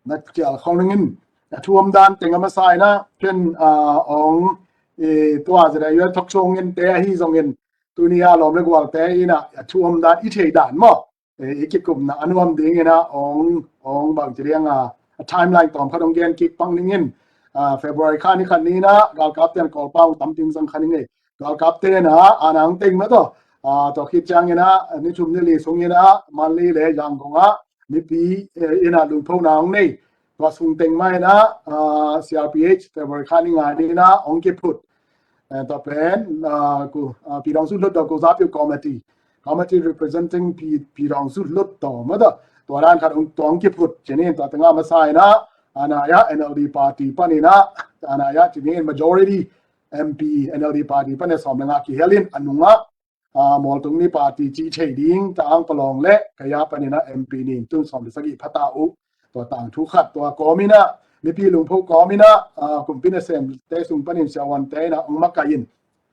na cial khong ding in, a thu om dan teng a masa in ah, ken, ah, hong, eh, tua Z I U L talk show ngen te ahi zongin, tuni a lawm le gualte in ah, a thu om dan i thei dan maw, eh, i kikupna a nuam ding in ah, hong, hong bang ci ding a, a timeline tawm khat hong gen kik pang ding in, ah, February kha ni khat ni in ah, galkapte in Kawlpau tam ding zang kha ni ngei. Galkapte in ah, a nang teng mah tawh, ah, tua khit ciang in ah, ni thum ni li sung in ah, Mandalay le Yangon ah, mipi, eh, in ah lungphona hong nei. Tua sung teng mah in ah, ah, C R P H February kha ni nga ni in ah hong kiphut. Eh, tua pen, ah, ku, ah, Pyidawngsu Hlutdaw Kuzapiu Committee, Committee representing Pyi-, Pyidawngsu Hlutdaw mah tawh, tua dan khat hong, tua hong kiphut ci ni in, tua teng a masa in ah, a nai ah N L D party pan in ah, a nai ah ci ni in majority M P N L D party pan in sawm le nga kihel in, a nung ah, ah, Mualtung ni party ci thei ding, Tang Palawng le Kaya pan in ah M P nih in tun sawm le sagih pha ta uh. Tua tangthu khat, tua kawm in ah, mipi lungpho kawm in ah, ah, kumpi nasemte sung pan in siavuante in ah hong makaih in,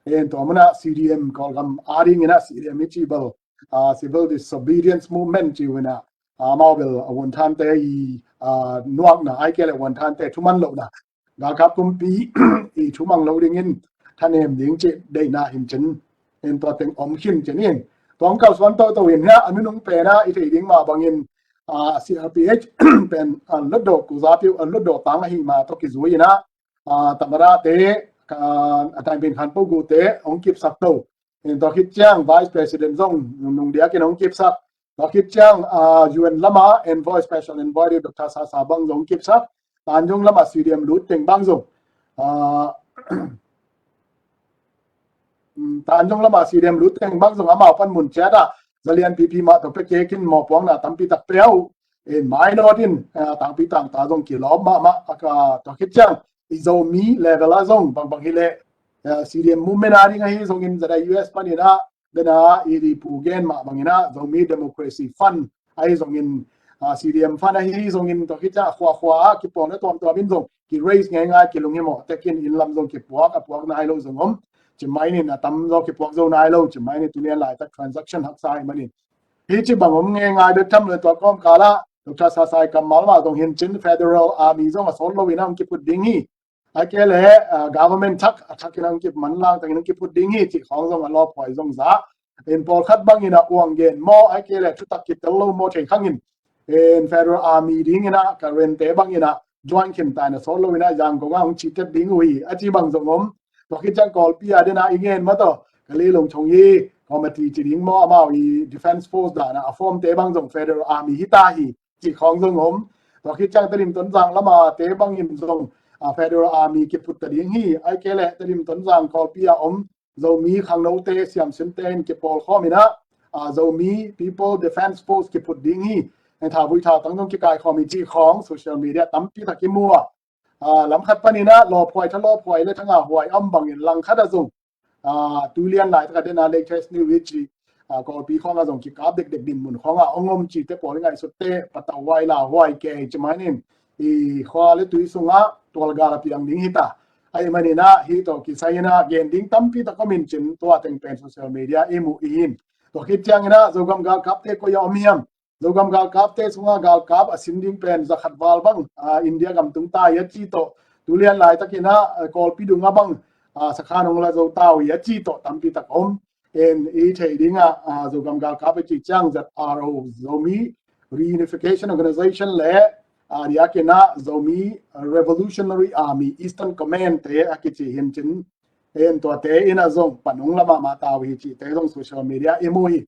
en tua mun ah C D M Kawlgam a ding in ah C D M i ci bel, ah, Civil Disobedience Movement ci uh in ah, ah, amau bel a vuanthante i, ah, nuakna, ahih kei leh vuanthante thuman lohna, galkap kumpi i thumang lo ding in thanem ding cih deihna hi in cin, en tua teng om khin ci ni in. Tua hong kalsuan toto in hiah a nunung pen ah i thei ding mah bangin, ah, C R P H pen, ah, Hlutdaw Kuzapiu, ah, Hlutdaw Tang ahih mah tawh kizui in ah, ah, Tamadate, ah, a Thang Bing Khan Poku te hong kipsak to. En tua khit ciang Vice President zong nung, nung diakin hong kipsak. Tua khit ciang, ah, U N lam ah Envoy, Special Envoy ding Doctor Sasa bang zong kipsak. Tanjung lam ah C D M lut teng bang zong, ah, mm, Tanjung lam ah C D M lut teng bang zong amau pan mun ciat ah, Zalian P P mah tawh pia kik in mawhpuakna tampi tak pia uh. En mainawt in, ah, tangpi tangta zong kilawm mahmah, ah, tua khit ciang i Zomi level ah zong bangbang hi leh, ah, C D M movement a ding ahi zongin Z I U S pan in ah, den a i, i pu gen mah bang in ah, Zomi Democracy Fund ahi zongin, ah, C D M Fund ahi zongin, tua khit ciang a khuakhua ah kipawlna tuamtuam in zong ki-raise ngeingai, kilunghimawh tek in, inn lam zong kipuak, a puak nai lo zong om. Ci mai in a tam zaw kipuak zo nai lo, ci mai in tuni a laitak transaction haksa ahih manin. Hih ci bang om ngeingai bek tham lo, tua kawmkal ah Doctor Sasa i kammal mah zong hi in cin, Federal Army zong a sawt lo in ah hong kiphut ding hi. Ahih kei leh, ah, government thak, a thak in ah hong kip, manlang tak in ah hong kiphut ding hi cih khawng zong a lawphuai zong za. En pawlkhat bang in ah uang gen maw, ahih kei leh thutak kitel lo maw thei khang in, en Federal Army ding in ah, Karen te bang in ah join khin ta in a sawt lo in ah Yangon ah hong citet ding uh hi, a ci bang zong om. Tua khit ciang Kawlpi a den a i gen mah tawh, Kale Lungchong i committee ci ding maw, amau i Defence Force dan ah a form te bang zong Federal Army hi ta hi cih khawng zong om. Tua khit ciang Tedim Tonzang lam ah te bang in zong, ah, Federal Army kiphut ta ding hi, ahih kei leh Tedim Tonzang Kawlpi a om Zomi khangnote, siamsinte in kipawlkhawm in ah, ah, Zomi People Defence Force kiphut ding hi. En thavui thavtang zong kikaikhawm hi cih khawng social media tampi tak i mu a. Ah, lam khat pan in ah lawphuai, tha lawphuai le tha ngahhuai om bang in, lang khat ah zong, ah, tulian laitak a den a latest news i ci, ah, Kawlpi khawng ah zong kikap dekdek dinmun khawng ah hong om cihte pawl i ngaihsutte patauhuai lauhuai kei ci mai in, i khua le tui sung ah tualgal a piang ding hi ta. Ahih manin ah hih tawh kisai in ah gen ding tampi tak om in cin, tua teng pen social media i mu i hi in. Tua khit ciang in ah Zogam galkapte koi ah om hiam? Zogam galkapte sung ah galkap a sin ding pen za khat val bang, ah, India gam tung ta hi a ci tawh, tulian laitak in ah, ah, Kawlpi dung ah bang, ah, sakhan hong la zo ta uh hi a ci tawh tampi tak om. En i theih ding ah, ah, Zogam galkap i cih ciang Z R O, Zomi Reunification Organization le, ah, a diak in ah Zomi Revolutionary Army Eastern Command te a kici hi in cin, en tuate in ah zong pan hong la mahmah ta uh hi cihte zong social media i mu hi.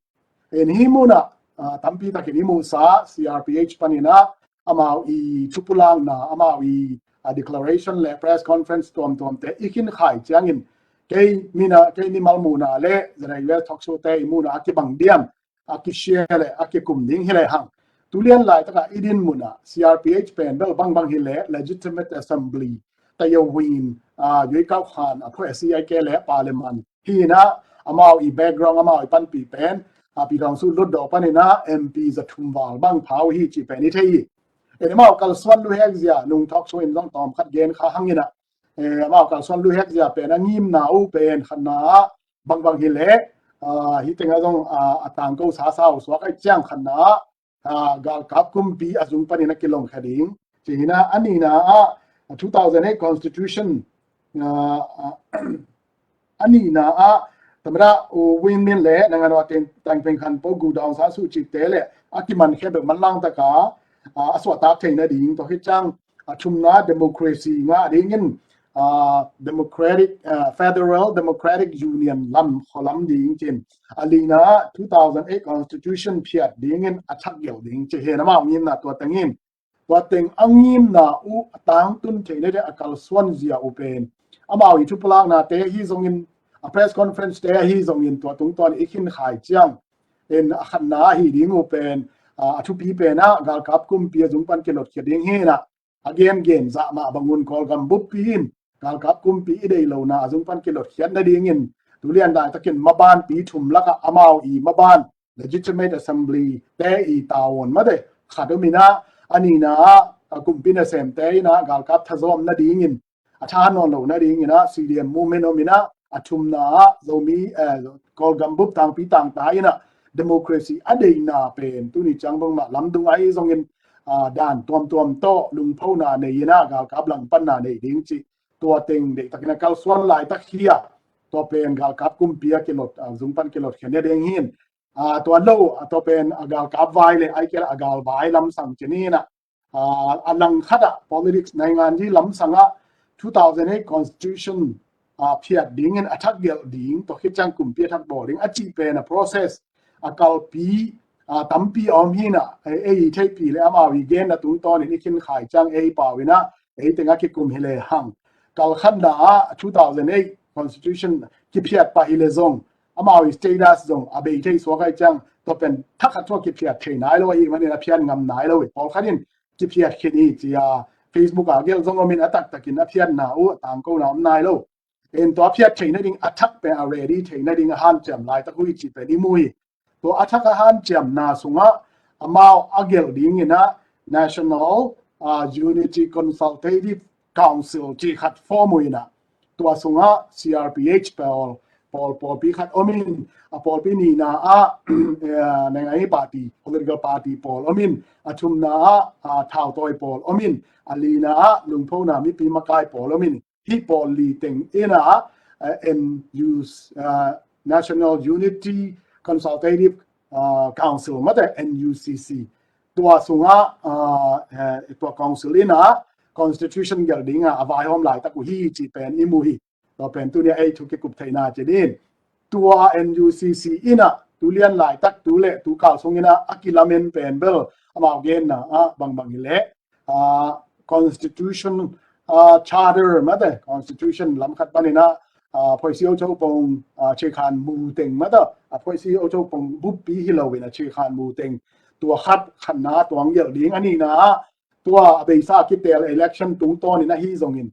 En hih mun ah, ah, tampi tak in i muhsa C R P H pan in ah amau i thupulakna, amau i, ah, declaration le press conference tuamtuamte i khin khia ciangin, kei mi na, kei mimal muhna le Z I U S talk show te i muhna a kibang diam, a kishare le a kikum ding hi lehang, tulian laitak a i dinmun ah C R P H pen bel bangbang hi leh Legitimate Assembly, တရားဝင်, ah, ရွေးကောက်ခံအဖွဲ့အစည်း ahih kei leh Parliament hi in ah, amau i background, amau i panpih pen, ah, ပြည်ထောင်စုလွှတ်တော် pan in ah M P za thum val bang pha uh hi cih pen i thei hi. En amau kalsuan luhek zia nung talk show in zong tawm khat gen kha hang in ah, eh, amau kalsuan luhek zia pen a ngimna uh pen khatna ah bangbang hi leh, ah, hi teng ah zong, ah, a tangko sasa uh suak ahih ciang khatna ah, ah, galkap kumpi a zung panin a kilong kha ding. Ci hi in ah, a nihna ah, two thousand eight constitution, ah, ah, a nihna ah, tamada U Win Myint le nangan wa teng teng peng khan po gu daung sa su cip te le a kiman khe bek man lang taka, ah, a suahtak theihna ding tawh hi ciang, a thumna democracy ngah dingin, ah, democratic, ah, federal democratic union lam khualam ding cin. A lina two thousand eight constitution phiat dingin a thak gelh ding ci hi in amau ngimna tua tengin. Tua teng a ngimna uh a tangtun theihna ding a kalsuan zia uh pen amau i thupulakna te hi zongin, a press conference te hi zongin tua tungtawn i khin khai ciang. En a khatna ahi ding uh pen, ah, a thupi pen ah galkap kumpi a zung pan kilot khia ding hi in ah, a gen gen zah mah bangun Kawlgam buppi in galkap kumpi i deih lona a zung pan kilot khiat nadingin tulian daitakin mabanpi thum lakah amau i maban legitimate assembly te i tavuan mate khat om in ah, a nihna ah, a kumpi nasemte in ah galkap thazawm nadingin, a tha nawn lo nadingin ah C D M movement om in ah, a thumna ah Zomi, eh, Kawlgam bup tangpi tangta in ah democracy a deihna pen tuni ciang bangmah lamdung ahi zongin, ah, dan tuamtuam tawh lungphona nei in ah galkap langpanna nei ding cih tua teng deihtakin a kalsuan laitak hi a, tua pen galkap kumpi a kilot, ah, zung pan kilot khia nading hi in, ah, tua lo, ah, tua pen a galkap vai le ai kei a galvai lamsang ci ni in ah, ah, a langkhat ah politics naingan di lamsang ah two thousand eight constitution, ah, phiat dingin a thak gelh ding tawh khit ciang kumpi a thak bawl ding a cih pen a process a kalpi, ah, tampi a om hi in ah, ei, ei theihpi le amau i genna tungtawnin i khin khai ciang ei pau in ah ei teng a kikum hi le hang. Kalkhatna ah two thousand eight constitution kiphiat pah hi le zong amau i status zong a bei thei suak ahih ciang tua pen thakhat thu a kiphiat thei nai lo ahih manin a phiat ngam nai lo hi. Pawlkhat in kiphiat khin hi ci a Facebook ah gelh zong om in a taktakin a phiatna uh a tangkona om nai lo. En tua phiat theih nading a thak pen a ready theih nading a hanciam laitak uh hi cih pen i mu hi. Tua a thak a hanciamna sungah amau a gelh dingin ah National, ah, Unity Consultative Council cih khat form uh in ah, tua sungah C R P H pawl, pawl, pawlpi khat om in, a pawlpi nihna ah, eh, naingan party, political party pawl om in, a thumna ah, ah, thautawi pawl om in, a lina ah lungphona mipi makai pawl om in, hih pawl li teng in ah, eh, N U, ah, National Unity Consultative, ah, Council mate N U C C. Tua sungah, ah, eh, tua council in ah constitution gelh ding ah a vaihawm laitak uh hi cih pen i mu hi. Tua pen tuni a ei thu kikup theihna ci ding. Tua N U C C in ah tulian laitak tu le tu kal sung in ah a kilamen pen bel amau genna ah bangbang hi leh, ah, constitution, ah, charter mate constitution lam khat panin ah, ah, phoisi ocho pong, ah, chekhan mu teng mate, ah, phoisi ocho pong buppi hi lo in a chekhan mu teng tua khat khatna tua ang gelh ding a nihna ah tua a beisa kitel election tungtawn in ahi zongin,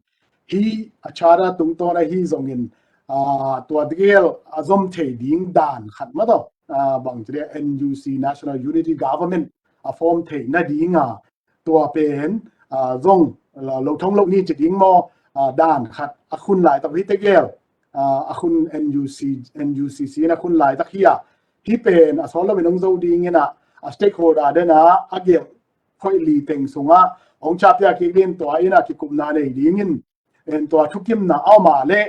hi a charter tungtawn ahi zongin, ah, tua gel a zom thei ding dan khat mate, ah, bang ci dia N U C National Unity Government a form theih nading a, tua pen, ah, zong lo, lo thong lo ni ci ding maw, ah, dan khat a khun laitak hi tegel, ah, a khun N U C, N U C C in a khun laitak hi a, hi pen a sawl lo in hong zo ding in ah, a stakeholder den ah a gelh khoih li teng sungah hong chapia kik ding tua in ah kikupna nei ding in, en tua thukimna a om a le,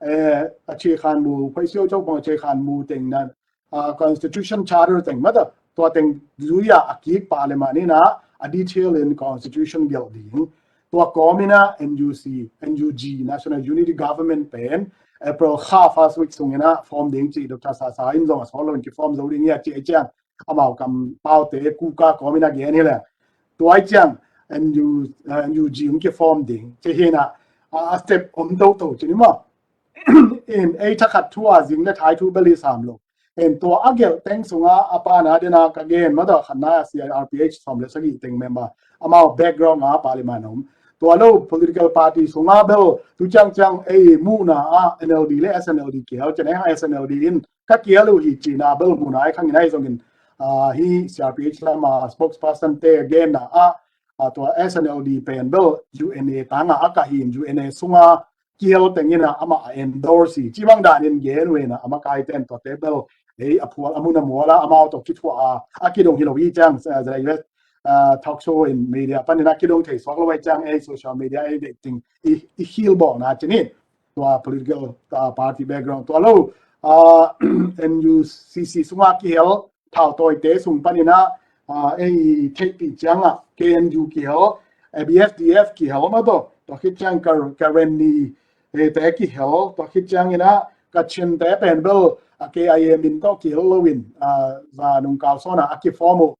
eh, a chekhan mu, phoisi ocho pong a chekhan mu teng nan, ah, constitution charter teng mate, tua teng zui a a kik parliament in ah a detail in constitution gelh ding. Tua kawm in ah N U C, N U G, National Unity Government pen April kha first week sung in ah form ding ci Doctor Sasa in zong a sawl lo in kiform zo ding hi a ci ahih ciang amau kampaute kuka kawm in a gen hi leh. Tua ahih ciang N U, eh, N U G hong kiform ding ci hi in ah, a, a step om toto ci ni maw. In ei thakhat thu a zing le thai thu bel hi sam lo. En tua a gelh teng sungah a pana den a ka gen mate khatna ah C R P H sawm le sagih teng member amau background ah parliament a om. Tua lo political party sungah bel tu ciangciang ei muhna ah N L D le S N L D kial ci ni, S N L D in ka kial uh hi cihna bel muhna ahi khang in ahi zongin, ah, hi C R P H lam a spokesperson te genna ah, a, tua S N L D pen bel U N A tanga a kahin U N A sunga kihel tengin a amah a endorse hi. Ci bang danin gen uh ina a makaite in tuate bel ei a phual a mun a mual a amau tawh kithuah a, a kidong hi lo hi ciang, a, zai wet, a, talk show in media panin a kidong thei suak lo hi ciang ei social media ei dek ting i, i khil bawlna ci ni. Tua political, a, party background tua lo, a, N U C C sunga kihel thautawite sung panin a, a, ei theihpih ciangah K N U kihel, A B S D F kihel mah tawh, tua khit ciang Kar-, Karenni, e, te kihel, tua khit ciangin a Kachinte pen bel a K I A min tawh kihel loin, a, za nung kal sawn a a kiform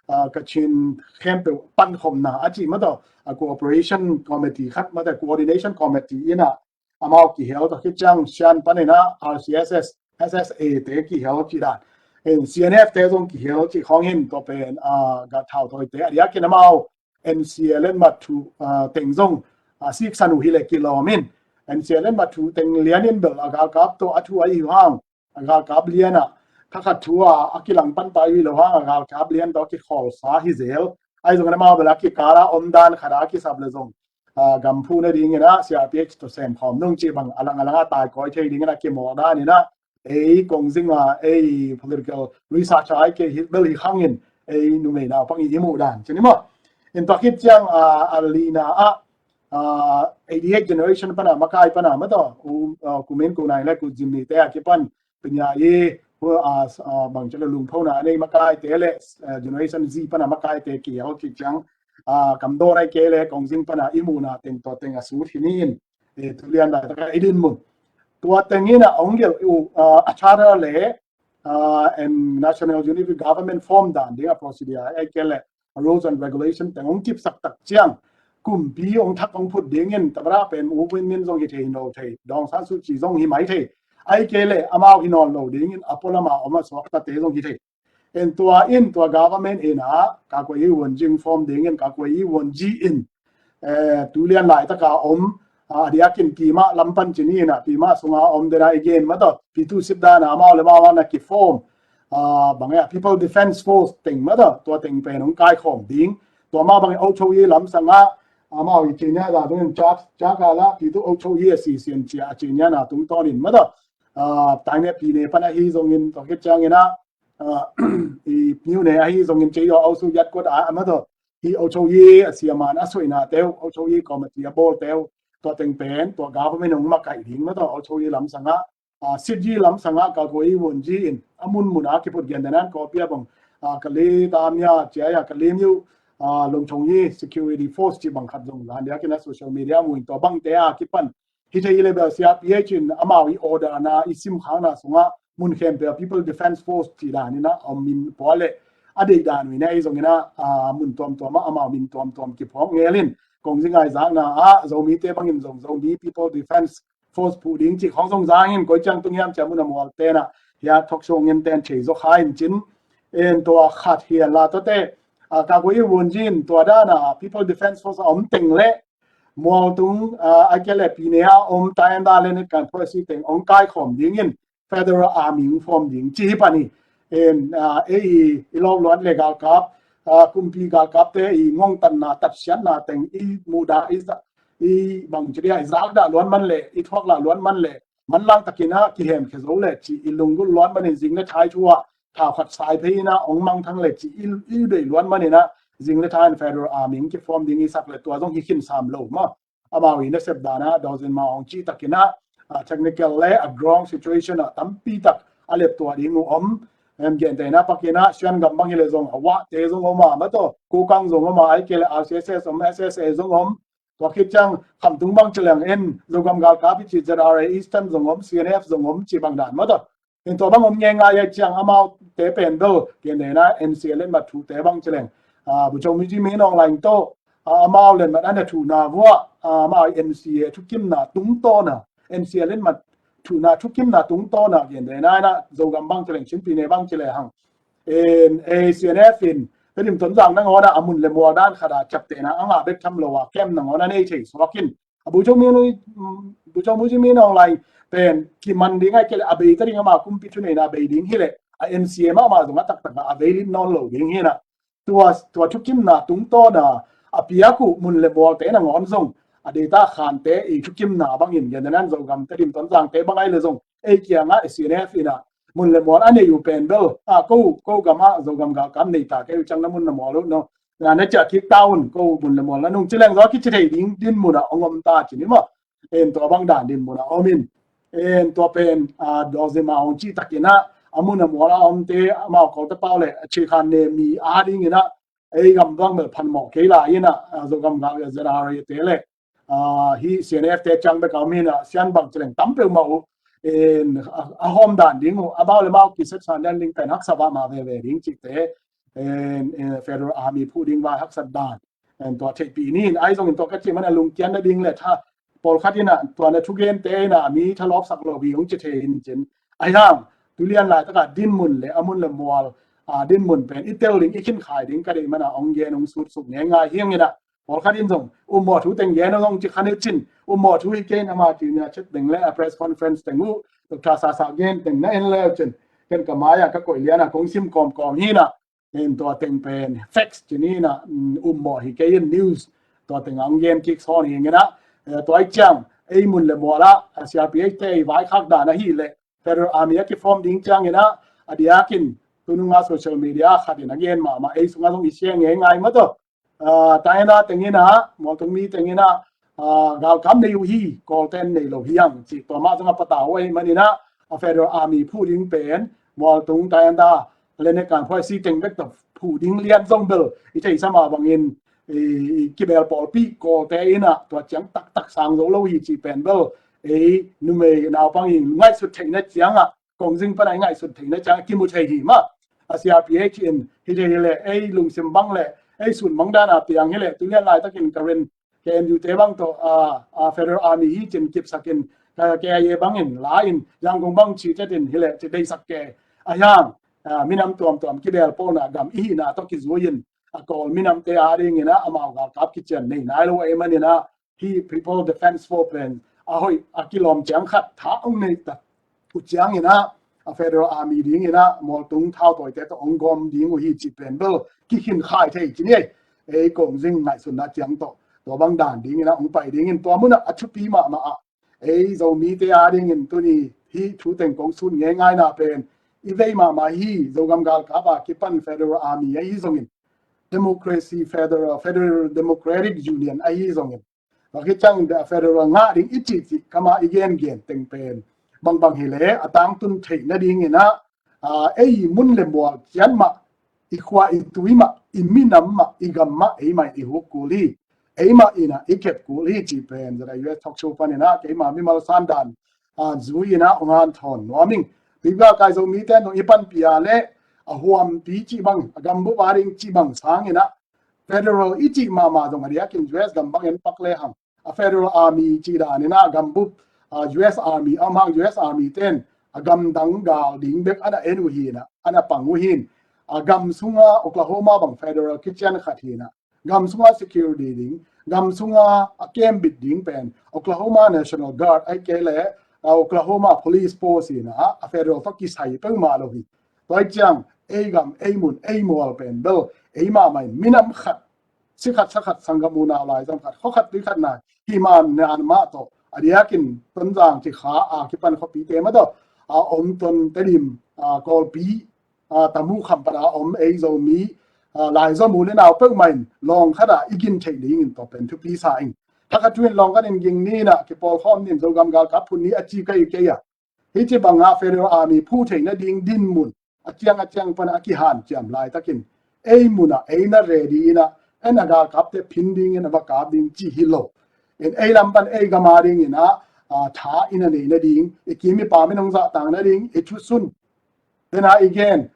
uh, a, Kachin khempeuh pankhopna a cih mah tawh, a, cooperation committee khat mah tawh, coordination committee in a amau kihel, tua khit ciang Shan panin a R C S S, S S A te kihel cih dan. En, C N F te zong kihel cih khawng hin tua pen, a, gat thautawite a diakin amau N C A Letmat Thu, a, teng zong, a, siksan uh hi leh kilawm in. N C A Letmat Thu teng lianin bel a galkap tawh a thu a i uh hang, a galkap lian ah thakhat thu a a kilang pan pai uh hi lo hang a galkap lian tawh a kikhawlsa hi zel. Ahi zongin amau bel a kikal a omdan khat a a kisap leh zong, a, gam phu nadingin a C R P H tawh sem khawm nung cih bang a lang a lang a tai kawi thei dingin a kimawl danin a ei kong zing a ei political research a ei kei hi bel hi khangin ei numei naupang i i muh dan ci ni maw. In tua khit ciang, a, a lina ah, a, eighty eight generation pana makai pana mah tawh, u, a, Ku Min, Ku Nai le Ku Zim Ni te a kipan pinya i, hu, a, s-, a, bang ci leh lungphona a nei makaite le, a, generation Z pana makaite kihel khit ciang, a, kamdawn a i kei le kong zing pana i muhna teng tua teng a sut hi ni in, e, tulian laitaka i dinmun. Tua tengin a ong gelh uh, a, a charter le, a, and national unity government form dan ding a procedure a i kei le rules and regulation teng ong kipsak tak ciang kumpi ong thak ong phut dingin tabara pen U Win Myint zong hi thei hi nawn lo thei, Daw Aung San Suu Kyi zong hi mai thei. A i kei le amau hi nawn lo dingin a pualama om a suaktate zong hi thei. En tua in tua government in a Kakuei Won Jing form dingin Kakuei Won Ji in, eh, tulian laitaka om, a, a diakin Pima lam pan ci ni in a Pima sunga om dena i gen mah tawh, Pyithu sipdana amau le amau ana kiform, a, bang e a People Defence Force teng mah tawh, tua teng pen ong kaikhawm ding. Tua mah bang e Aung Kyaw Htet lamsanga amau i cinia za dungin Chak, Chak a la Pyithu Aung Kyaw Htet a sisian cia a ciniana tungtawnin mah tawh, a, taine pine pan ahi zongin tua khit ciangin a, a, i piu ne ahi zongin cei aw ausu yat kuat a, a mah tawh hi Aung Kyaw Htet a siaman a suaina teu, Aung Kyaw Htet committee a bawl teu, tua teng pen tua government ong makaih ding mah tawh Aung Kyaw Htet lamsanga, a, Sitji lamsanga Kakuei Won Ji in a munmun a kiphut gen denan kawpia bang, a, Kale Tamya cia a Kale Miu, a, Longchong Yi security force ci bang khat zong lan diakin a social media muin tua bangte a kipan hi thei le bel C R P H in amau i order na i simkhakna sunga mun khempeuh a People Defence Force ci danin a om min pua le a deih dan uh in a ei zongin a, a, mun tuamtuam a amau min tuamtuam kiphawk ngelin kong zi ngaizakna ah Zomite bangin zong Zomi People Defence Force phuh ding cih khawng zong zangin koi ciang tung hiam cia mun a mual tena hia thoksuang in ten thei zaw kha in cin. En tua khat hian la tuate, a, Kakuei Won Ji in tua dana People Defence Force a om teng le mualtung, a, a kei le pine a om taenda le netkan phuaisi teng ong kaikhawm dingin Federal Army ong form ding ci hi pan hi. En, a, ei i, i lawk luat le galkap, a, kumpi galkapte i ngongtanna tatsiatna teng i muhdah i za-, i bang ci dia i zakdah luat man le i thuaklah luat man le manlang takin a kihemkhia zo le ci i lunggulh luat manin zing le thai thu ah thaukhat sai phei in a ong mangthang le ci i, i deih luat manin a zing le thai in Federal Army ong kiform ding i sak le tua zong hi khin sam lo maw. Amau i nasep dana Daw Zin Ma Aung cih takin a, a, technical le a ground situation ah tampi tak a lep tua ding uh om. Em, gentehna pakin a Shan gam bang hi le zong a Wah te zong om a mah tawh, Kokang zong om a, a i kei le R C S S om, S S A zong om. Tua khit ciang khamtung bang ci leng en Zogam galkap i ci Z R A Eastern zong om, C N F zong om ci bang dan mah tawh. En tua bang om ngeingai a ciang amaute pen bel gentehna N C A Letmat Thu te bang ci leng, a, Bogyoke Myo Tshim Min Aung Hlaing tawh, a, amau letmat ana thuhna vuah, a, amau N C A thukimna tungtawna, N C A Letmat Thu na thukimna tungtawna gentehna in a Zogam bang ci leng Chin Pyine bang ci le hang. En, ei C N F in Tedim Tonzang nangawn a a mun le mual dan khat a ciaptehna a ngah bek tham lo a camp nangawn a nei thei suak in. A Bogyoke Myo, Bogyoke Myo Tshim Min Aung Hlaing pen kiman ding a i kei le a bei ta ding ama kumpi thuneihna a bei ding hi le a N C A mahmah zong a taktak a a vei lit nawn lo ding hi in a. Tua, tua thukimna tungtawna, a piak uh mun le mualte nangawn zong a deita khante i thukimna bangin gen dan Zogam Tedim Tonzangte bang ai le zong ei kiangah C N F inah mun le mual a nei uh pen bel a ko ko gamah Zogam galkap nei ta kei uh ciang na mun na mual uh no na na ciah kik ta un ko mun le mual na nung ci leng zaw kici thei ding din munah ong om ta ci ni maw. En tua bang dan din munah om in en tua pen a dawzima ong ci takinah a mun a mual a omte amau kolte pau le a ci khan ne mi a dinginah ei gam bang bel phan mawh kei lai inah Zogam gal Z R A te le hi C N F te ciang bek a om inah sian bang ci leng tam peuhmah uh in a hawm dan ding uh a bau le mau kiset san dan ding pen haksa vah mah veve ding cihte federal army phuh ding vai haksat dan en tua theihpih ni in ai zongin tua ka cih man a lungkian na ding le tha pawlkhat inah tua na thugente inah mi thalawpsak lo hi hong ci thei in cin ai hang tulian laitakah dinmun le a mun le mual a dinmun pen i tel ding i khinkhai ding ka deih mana ong gen ong sutsuk ngeingai hianginah pawlkhat in zong ummawh thu teng gen zong ci khan i cin ummawh thu hi kein ama tinia chet teng le a press conference teng uh Dr. Sasa gen teng na en leu cin ken ka mai-ah ka koih lianah kong sim kawmkawm hinah in tua teng pen facts ci ninah ummawh hi kei in news tua teng ang gen kik sawn hinginah tua i ciang ei mun le mualah a C R P H te ei vaikhak dan ahi le federal army a kiform ding cianginah a diakin tununga social media khat in a gen mahmah ei sungah zong i siang ngeingai mataw taina tenginah mualtung mi tenginah galkam nei uh hi kawlten nei lo hiang cih tua mah zong a patau ahi maninah a federal army phuh ding pen mualtung taina le ne kan phuai si teng bek ta phuh ding lian zong bel i theisa mah bangin kibel pawlpi kawlte inah tua ciang taktak sang zo lo hi cih pen bel ei numei naupang in ngaihsut theihna ciangah kongzing pana i ngaihsut theihna ciang kimu thei hi mah a C R P H in hi thei hi le ei lungsim bang le ei sun bang dana piang hi le tulian laitakin ka ren K N U te bang tawh a federal army hi cin kipsakin K I A bangin la in Yangon bang ci tetin hi le ci deisak ke a hiang minam tuamtuam kibel pawlna gam i hihna tawh kizuiin a kawl minamte a dinginah amau galkap kician nei nai lo ei maninah hi People Defense Force pen a hoih a kilawm ciang khat tha ong nei ta uh cianginah a federal army dinginah mualtung thautawite tawh ong gawm ding uh hi cih pen bel kikhin khai thei ci ni ei ei kongzing ngaihsutna ciang tawh tua bang dan dinginah ong pai dingin tua munah a thupi mahmah ah ei Zomite a dingin tuni hi thu teng kong sun ngeingaina pen i vei mahmah hi Zogam galkap a kipan federal army ahi zongin democracy federal federal democratic union ahi zongin Tua khit ciang federal ngah ding i cihcih kama i gengen teng pen bangbang hi le a tangtun theih nadinginah ei mun le mual cian mah i khua i tui mah i minam mah i gam mah ei mah i huk kul hi. Ei mah inah i kep kul hi cih pen zara U S talk show paninah keima mimal sandan zui inah hong hanthawn nuam ing. Bibia kai Zomite nung i panpih a le a huampi cih bang a gambup a ding cih bang sanginah federal i cih mahmah zong a diakin U S gam bang en pak le hang a federal army cih daninah gambup U S army a mang U S army ten a gamdang gal ding bek ana en uh hinah ana pang uh hin a gam sunga Oklahoma bang federal kician khat hinah gam sunga security ding gam sunga a kembit ding pen Oklahoma National Guard ai kei le Oklahoma Police Force hinah a federal tawh kisai peuhmah lo hi. Tua ciang ei gam ei mun ei mual pen bel ei mahmah in minam khat si khat sa khat sanggam unau laizam khat khua khat tui khat na hi man nan mah tawh a diakin Tonzang ci kha a kipan khuapite mah tawh a om Tontedim a Kawlpi a Tamu kham pan a om ei Zomi a laizom u le nau peuhmah in lawng khat a i gin theih dingin tawh pen thupi sa ing. Thakhat thu in lawng khat in ging ninah kipawlkhawm nin Zogam galkap phun ni a ci kei kei a Hih ci bangah federal army phu theih nading dinmun a ciang a ciang pan a kihanciam laitakin ei munah ei na ready inah en a galkapte phin dingin a va kap ding ci hi lo. In ei lam pan ei gam a dinginah tha i na nei nading i kim i pam in hong zahtang nading i thusun. Tena i gen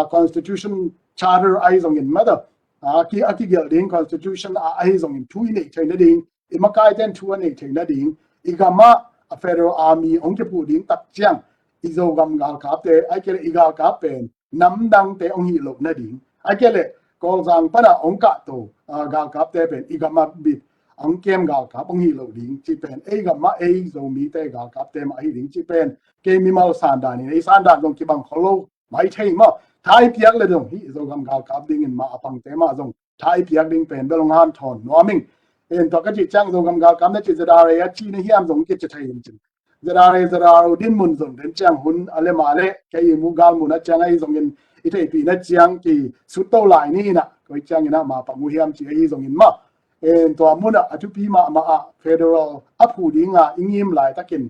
constitution charter ahi zongin mada a kigelh ding constitution ahi zongin thu i neih theih nading i makaite'n thu a neih theih nading i gamah a federal army hong kiphuh ding tak ciang i Zogam galkapte ai kei le i galkap pen namdangte hong hih loh nading ai kei le Kawlzang pana hong kahto galkapte pen i gamah bit hong kem galkap hong hih loh ding ci pen ei gamah ei Zomite galkapte mah ahi ding ci pen kei mimal sandan in ei sandan zong kibang khol lo mai thei maw. Thai piak le dong hih Zogam galkap dingin mah a pangte mah zong tha i piak ding pen bel hong hanthawn nuam ing. En tua ka cih ciang Zogam galkap na cih ZRA a cih na hiam zong kici thei in cin. ZRA ZRO dinmun zong den ciang hun a le mah le kei i mu galmun a ciang ahi zongin i theihpihna ciang kisutto lai ni inah koi ciangin ah mapang uh hiam cih ahi zongin mah. En tua munah a thupi mahmah ah federal a phu dinga i ngim laitakin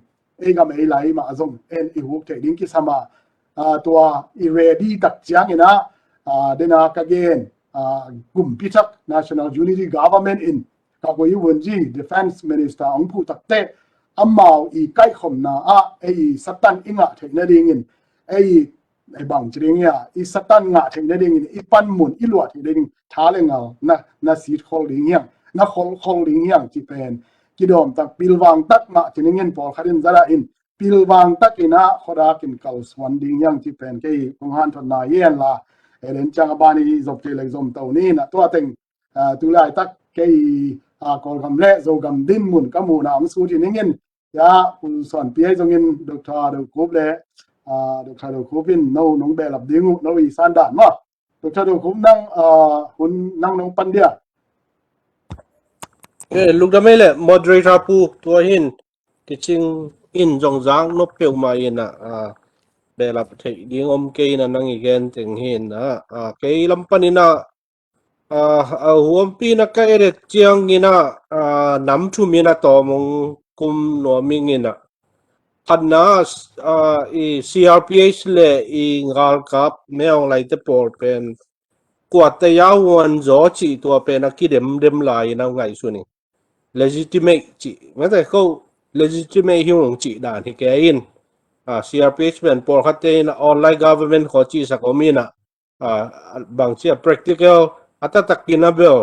ei gam ei lai mah zong en i huk theih ding kisam a, tua i ready tak ciangin ah, dena ka gen, kumpi thak National Unity Government in Kakwei Wunji Defense Minister hong phuh takte amau i kaihkhomna ah ei Satan i ngah theih nadingin ei, ei bang ci ding hia, i Satan ngah theih nadingin i panmun i luah theih nading tha le ngal na, na sit khol ding hiang, na khol khol ding hiang ci pen kidawm tak pilvang tak ngah ci dingin pawlkhat in zada in pilvang takin ah khuadakin kalsuan ding hiang ci pen kei kong hanthawnna hi hen la. Eden ciang a ban i zop kei le zom to ni na tua teng, tulaitak kei Kawlgam le Zogam dinmun ka muhna hong sut hi ningin ya Pu Suanpi ahi zongin Doctor Do Khup le Doctor Do Khup in no nong behlap ding uh no i sandan maw. Doctor Do Khup nang hun nang nong pan dia. Lukdam ei le moderator pu tua hin kicing in zongzang nop peuhmah inah behlap theih ding om kei inah nang i gen teng hi inah kei lam pan inah a huampi na ka edit ciang inah nam thum inah tawm hong kum nuam ing inah khatna i CRPH le i ngalkap meong laite pawl pen kuate yahuan zaw cih tua pen a kidemdem lai inah ngaihsun ing. Legitimate cih mate ko legitimate hi ung cih dan hi kei in CRPH pen pawlkhatte in online government khaw cihsak om inah bangci a practical a taktakin a bel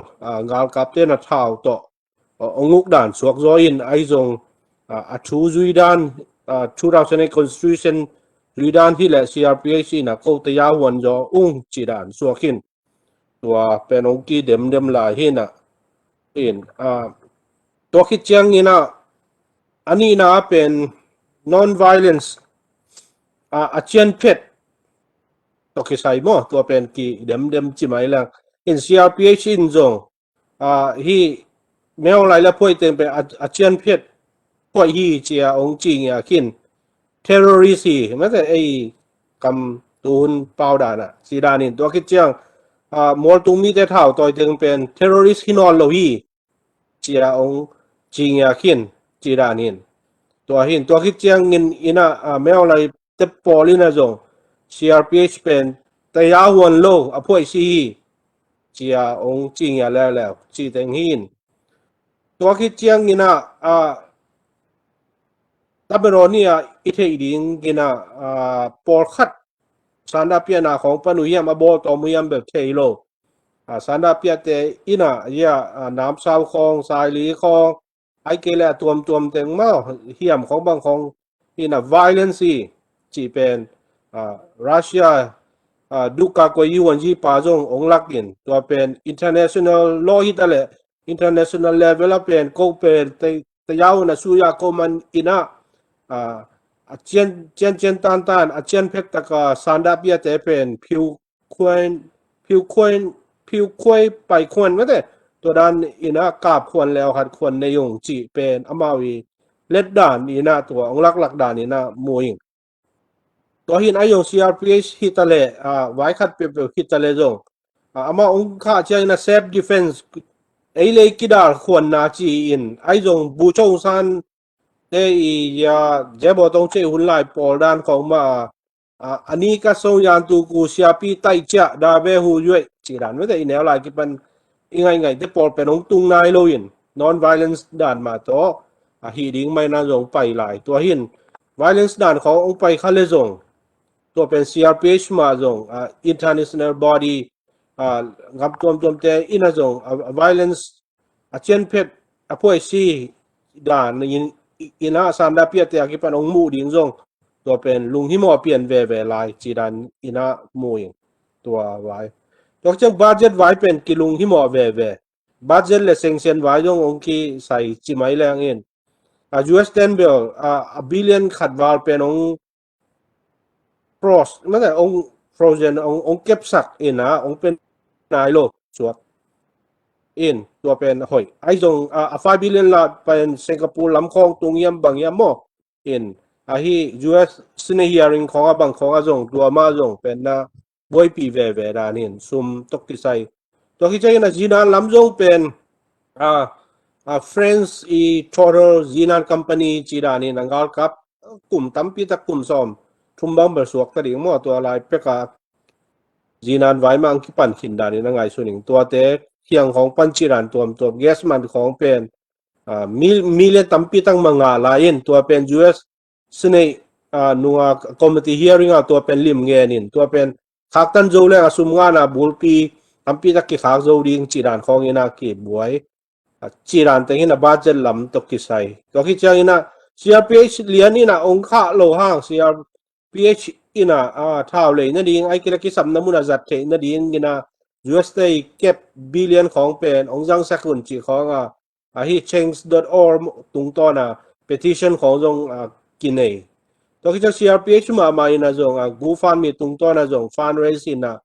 galkapte na thau tawh ong uk dan suak zaw in ahi zong a thu zui dan two thousand eight constitution zui dan hi le CRPH inah kote yahuan zaw ung cih dan suak in tua pen ong kidemdem lai hi inah in tua khit ciang inah a nihna pen non-violence a cianphet tawh kisai maw tua pen kidemdem ci mai lang in CRPH in zong hi meong lai le phuai teng pen a cianphet phuai hi cia ong ci ngia khin terrorist hi mate ei kam tuhun pau dana ci danin tua khit ciang mualtung mite thau tawi teng pen terrorist hi nawn lo hi cia ong ci ngia khin ci danin tua hin tua khit ciangin inah meong lai te pawl inah zong CRPH pen tayahuan lo a phuai si hi cia ong ci ngia leuleu ci teng hi in tua khit ciang inah a taberawni ah i theih ding inah pawlkhat sanda piahna khawng pan uh hiam a bawl tawm uh hiam bel thei lo. Sanda piahte inah ia namsau khawng saili khawng ai kei le a tuamtuam teng maw hiam khawng bang khawng inah violence hi cih pen Russia duka koi yuanji pa zong ong lak in tua pen international law hi ta le international level a pen ko pen tayau na suya ko man inah a cian cian cian tan tan a cian phet taka sanda piate pen phiu khuan phiu khuan phiu khuai pai khuan mate tua dan inah kap khuan le auhat khuan nei ung cih pen amau i let dan inah tua ong laklak dan inah mu ing. Tua hin a zong CRPH hi ta le vai khat peuhpeuh hi ta le zong amau ong khah ciang inah self defense ei le kidal khuanna ci in a zong bu chong san te i ya jebo tong cei hun lai pawl dan khawng ma a ni ka so yan tu ku siapi tai cia da ve hu yuai ci dan mete i neu lai kipan i ngaingai te pawl pen ong tung nai lo in non violence dan ma tawh a hi ding mai na zong pai lai tua hin violence dan khawng ong pai kha le zong tua pen CRPH ma zong international body ngam tuamtuamte ina zong violence a cianphet a phuaisi dan in ina sanda piate a kipan ong muh ding zong tua pen lunghimawh a pian veve lai ci dan ina mu in tua vai tua ciang budget vai pen kilunghimawh veve budget le sengsen vai zong ong kisai ci mai leng in a US ten bel a billion khat val pen ong frost mate ong frozen ong ong kepsak ina ong pen nai lo suak In, tua pen hoih. Ahi zong, a, a five billion la pen Singapore lam khawng tung hiam bang hiam maw. In, ahi U S Senate hearing khawng a bang khawng a zong, tua mah zong pen na buaipih veve dan in, sum tawh kisai. Tua khit ciangin a Zinan lam zong pen, a, a France i Total Zinan Company ci dan in a galkap, kum tampi tak kum sawm thum bang bel suak ta ding maw, tua lai pek a Zinan vai mah ang kipan khin dan in a ngaihsun ing. Tuate kiang khawng pan ci dan tuamtuam, gas man khawng pen, a, mil-, million tampi tak mah ngah lai in, tua pen U S Senate, a, nunga committee hearing a tua pen lim ngen in, tua pen khaktan zo leng a sum ngahna bulpi tampi tak kikhak zo ding ci dan khawng in a kibuai. A, ci dan teng in a budget lam tawh kisai. Tua khit ciangin a C R P H lian in a ong khah lo hang, C R P H in a, a, thau lei nading, ai kila kisapna mun a zat theih nading in a U S te kep billion khawng pen ong zangsak un ci khawng a, ahi change dot org tungtawn a petition khawng zong, a, kinei. Tua khit ciang C R P H mahmah in a zong, a, GoFundMe tungtawn a zong fundraise in a,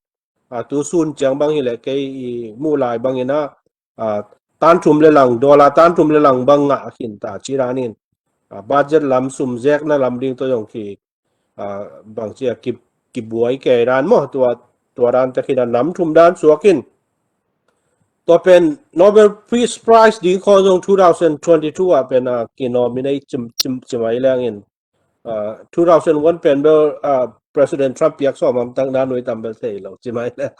a, tu sun ciang bang hileh kei i muh lai bang in a, a, tan thum le lang, dollar tan thum le lang bang ngah a khin ta ci dan in, a, budget lam sum zekna lam ding tawh zong ki, a, bang ci a ki, kibuai kei dan maw, tua, tua dan te khin a nam thum dan suak in. Tua pen Nobel Peace Prize ding khawng zong two thousand twenty-two a pen, a, kinominate ci, ci, ci mai leng in, a, two thousand one pen bel, a, President Trump piak sawm am tak na nui tam bel thei lo ci mai leng.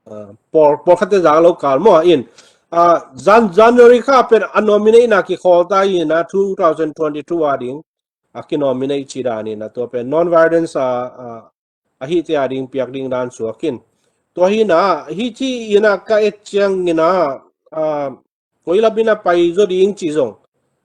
A, pawl, pawlkhatte zak lo kal maw in, a, Jan-, January kha pen a nominate na kikhawl ta in a two thousand twenty-two a ding a kinominate ci dan in a tua pen non-violence a, a, a hihte a ding piak ding dan suak in. Tua hi in a, hih ci in a ka et ciangin a, a, koi lam in a pai zaw ding ci zong,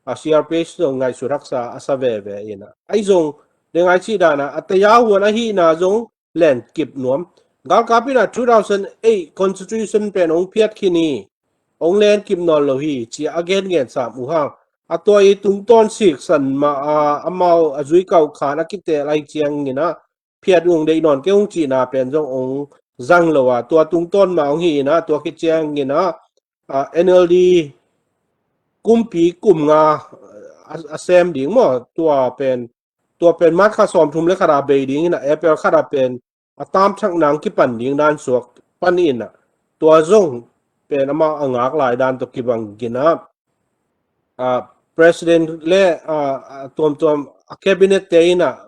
a, C R P H zong ngaihsut haksa a sa veve in a. Ahi zong, le ngai ci dan a, a taya huan ahihna zong lenkip nuam. Galkap in a two thousand eight constitution pen ong phiat khin hi, ong lenkip nawn lo hi ci a gen gen sam uh hang. A tua i tungtawn siksan mah a, amau a zui kau khan a kite lai ciangin a, phiat ung deih nawn kei ung cihna pen zong ong zang lo a, tua tungtawn mah ong hi in a, tua khit ciangin a, a, N L D kumpi kum nga a, a sem ding maw, tua pen, tua pen March kha sawm thum le khat a bei ding in a, April khat a pen a tam thak nang kipan ding dan suak pan in a, tua zong pen amah a ngak lai dan tawh kibang in a, a, President le, a, a, tuamtuam a cabinet te in a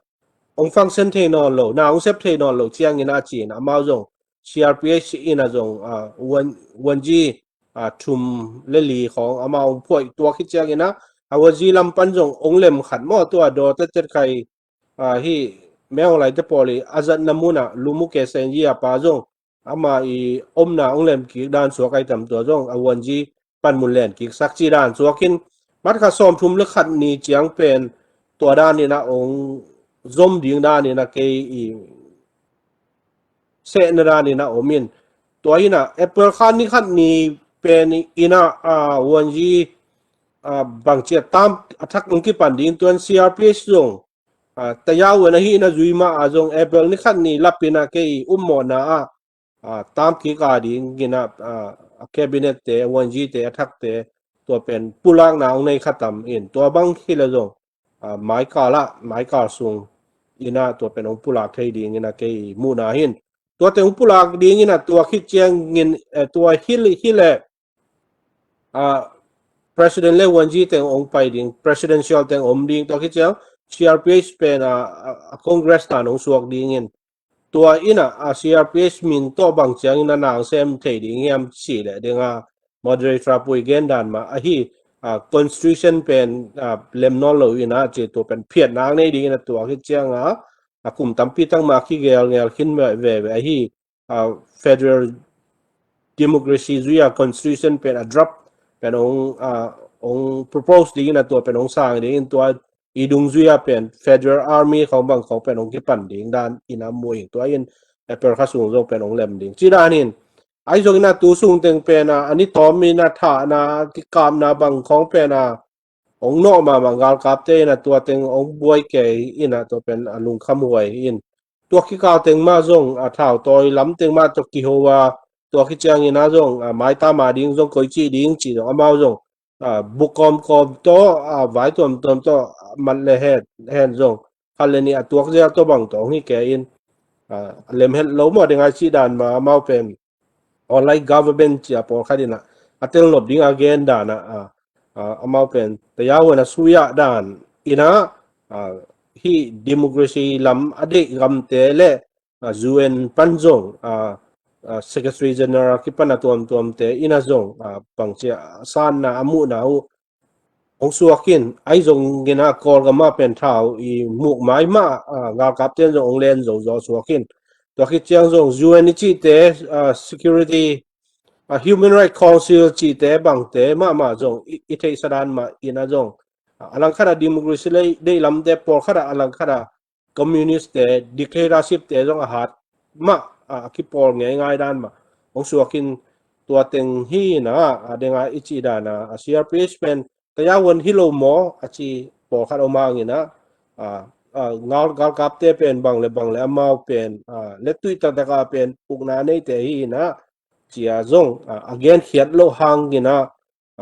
ong function thei nawn lo, na ong sep thei nawn lo ciangin a ci in a, amau zong C R P H in a zong, a, Won-, Won Yi, a, thum le li khawng amau ong phuaih, tua khit ciangin a, a, Won Yi lam pan zong ong lem khat maw, tua dawta cetkhai, a, hi Min Aung Hlaing te pawl i a zatna mun a Lumuke Senyi a pa zong ama i omna ong lem kik dan suak ai tam, tua zong a Won Yi panmun len kik sak ci dan suak in, March kha sawm thum le khat ni ciang pen tua dan in a ong zom ding dan in a kei i sehna dan in a om in. Tua in a April kha ni khat ni pen in a, a, Won Yi, a, bang ci a tam a thak ong kipan ding, tuan C R P H zong, a, taya huan ahihna zui mah a zong April ni khat ni lap in a kei i ummawhna a, a, tam kik a ding in a, a, a cabinet te, Won Yi te, a thak te, tua pen pulakna ong nei kha tam in, tua bang hi le zong, a, maikal a, maikal sung in a tua pen ong pulak thei ding in a kei muhna hi in. Tua te ong pulak ding in a, tua khit ciangin, eh, tua hil, hile, a, President le Won Yi teng ong pai ding, presidential teng om ding, tua khit ciang C R P H pen a, a, a Congress tan ong suak ding in. Tua in a, a, C R P H min tawh bang ciangin a nang sem thei ding hiam ci le ding a, moderator pui gen dan mah ahi, a, constitution pen, a, lem nawn lo in a, ci tua pen phiat nang nei ding in a, tua khit ciang a, a, kum tampi tak mah kigel ngel khin ve, ve, ve ahi, a, federal democracy zui a constitution pen a draft pen ong, a, ong propose ding in a, tua pen ong sang ding in, tua i dungzui a pen Federal Army khawng bang khawng pen ong kipan ding dan in a mu ing, tua in April kha sung zong pen ong lem ding ci dan in. Ahi zong in a tu sung teng pen a, a ni tawm in a thahna, kikapna bang khawng pen a, ong nawh mahmah galkapte in a, tua teng ong buai kei in a, tua pen a lungkham huai in. Tua kikal teng mah zong a thautawi lam teng mah tawh kiho a, Tua khit ciangin a zong, ah, maitama ding zong koici ding ci zong amau zong, ah, buk kawmkawm tawh, ah, vai tuamtuam tawh, ah, mat le het hen zong khat le nih a tuak zel tawh bang tawh hong hi kei in, ah, lemhet lo maw ding a i cih dan mah amau pen online government cia pawlkhat in ah a telnop ding a gen dan ah, ah, ah, amau pen tayau huan a suya dan in ah, ah, hih democracy lam a deih gamte le, ah, U N pan zong, ah, ah, Secretary General kipan a tuamtuamte in ah zong, ah, bangci a sanna a muhna uh hong suak in, ahi zongin ah Kawlgam ah pen thau i muk mai mah, ah, galkapte in zong hong len zo zaw suak in. Tua khit ciang zong U N i cihte, ah, Security, ah, Human Rights Council cihte bangte mahmah zong i, i theihsa dan mah in ah zong, ah, a langkhat ah democracy lei, deih lamte pawlkhat ah a langkhat ah communist te, dictatorship te zong a hat mah, a, a kipawl ngeingai dan mah hong suak in. Tua teng hi in ah, a ding a i cih dan ah, a C R P H pen tayau huan hi lo maw a ci pawlkhat om hang in ah, a, a, ngal, galkapte pen bang le bang le amau pen, a, lettuih taktak a pen ukna neite hi in ah, cia zong, a, a genkhiat loh hang in ah,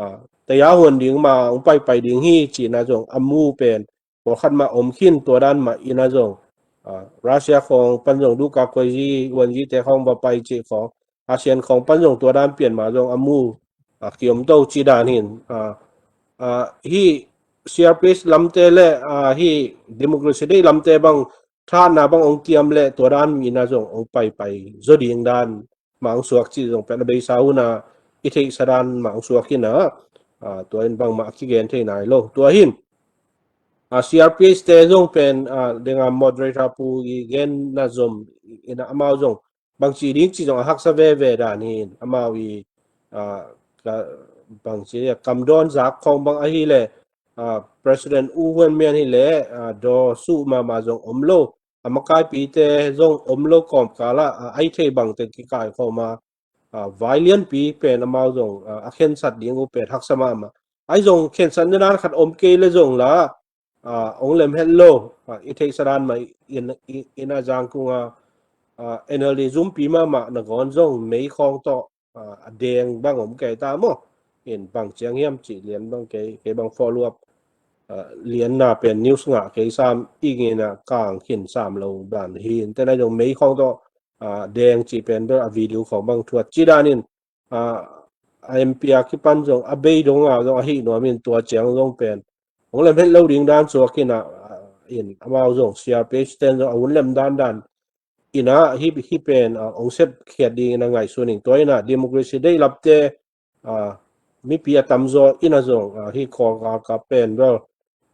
a, tayau huan ding mah hong paipai ding hi cihna zong a mu pen pawlkhat mah om khin. Tua dan mah in ah zong, ah, Russia khawng pan zong duhkak khuaizi huanzite khawng va pai cih khawng, ASEAN khawng pan zong tua dan pian mah zong a mu, ah, kiom to cih dan hi in, ah, ah, hih C R P H lamte le, ah, hih democracy deih lamte bang thatna bang hong tiam le tua dan in ah zong hong paipai zaw ding dan mah hong suak cih zong pen a beisa hun ah i theihsa dan mah hong suak hi in ah, ah, tua in bangmah a kigen thei nai lo. Tua hi in, ah, C R P H te zong pen, ah, ding a moderator pu i genna zom in ah amau zong bangci ding cih zong a haksa veve dan hi in, amau i, ah, ka, bangci a kamdawn zak khawng bang ahi le, ah, President U Win Myint hi le, ah, daw suh mahmah zong om lo, a makaipite zong om lo kawmkal ah, ah, a i thei bangte kikaikhawm a, ah, vai lianpi pen amau zong, ah, a khensat ding uh pen haksa mahmah. Ahi zong khensatna dan khat om kei le zong la, ah, hong lemhet lo, ah, i theihsa dan mah in, in, in ah Zangkung a, ah, N L D zumpi mahmah nangawn zong mei khawng tawh, ah, a deng bang om kei ta maw. In bang ciang hiam cih lian bang kei, kei bang follow up, ah, lianna pen news ngah kei sam, i ngen ah kang khin sam lo dan hi in, te nai zong mei khawng tawh, ah, deng cih pen bel a video khawng bang thuat cih dan in, ah, a M P a kipan zong a bei dong a zong ahi nuam in tua ciang zong pen hong lemhet lo ding dan suak in ah, ah, in amau zong C R P H ten zong a hun lem dan dan in ah hih, hih pen, ah, hong sep khiat ding in ah ngaihsun in. Tua in ah democracy deih lamte, ah, mipi a tamzaw in ah zong, ah, hih Kawl galkap pen bel,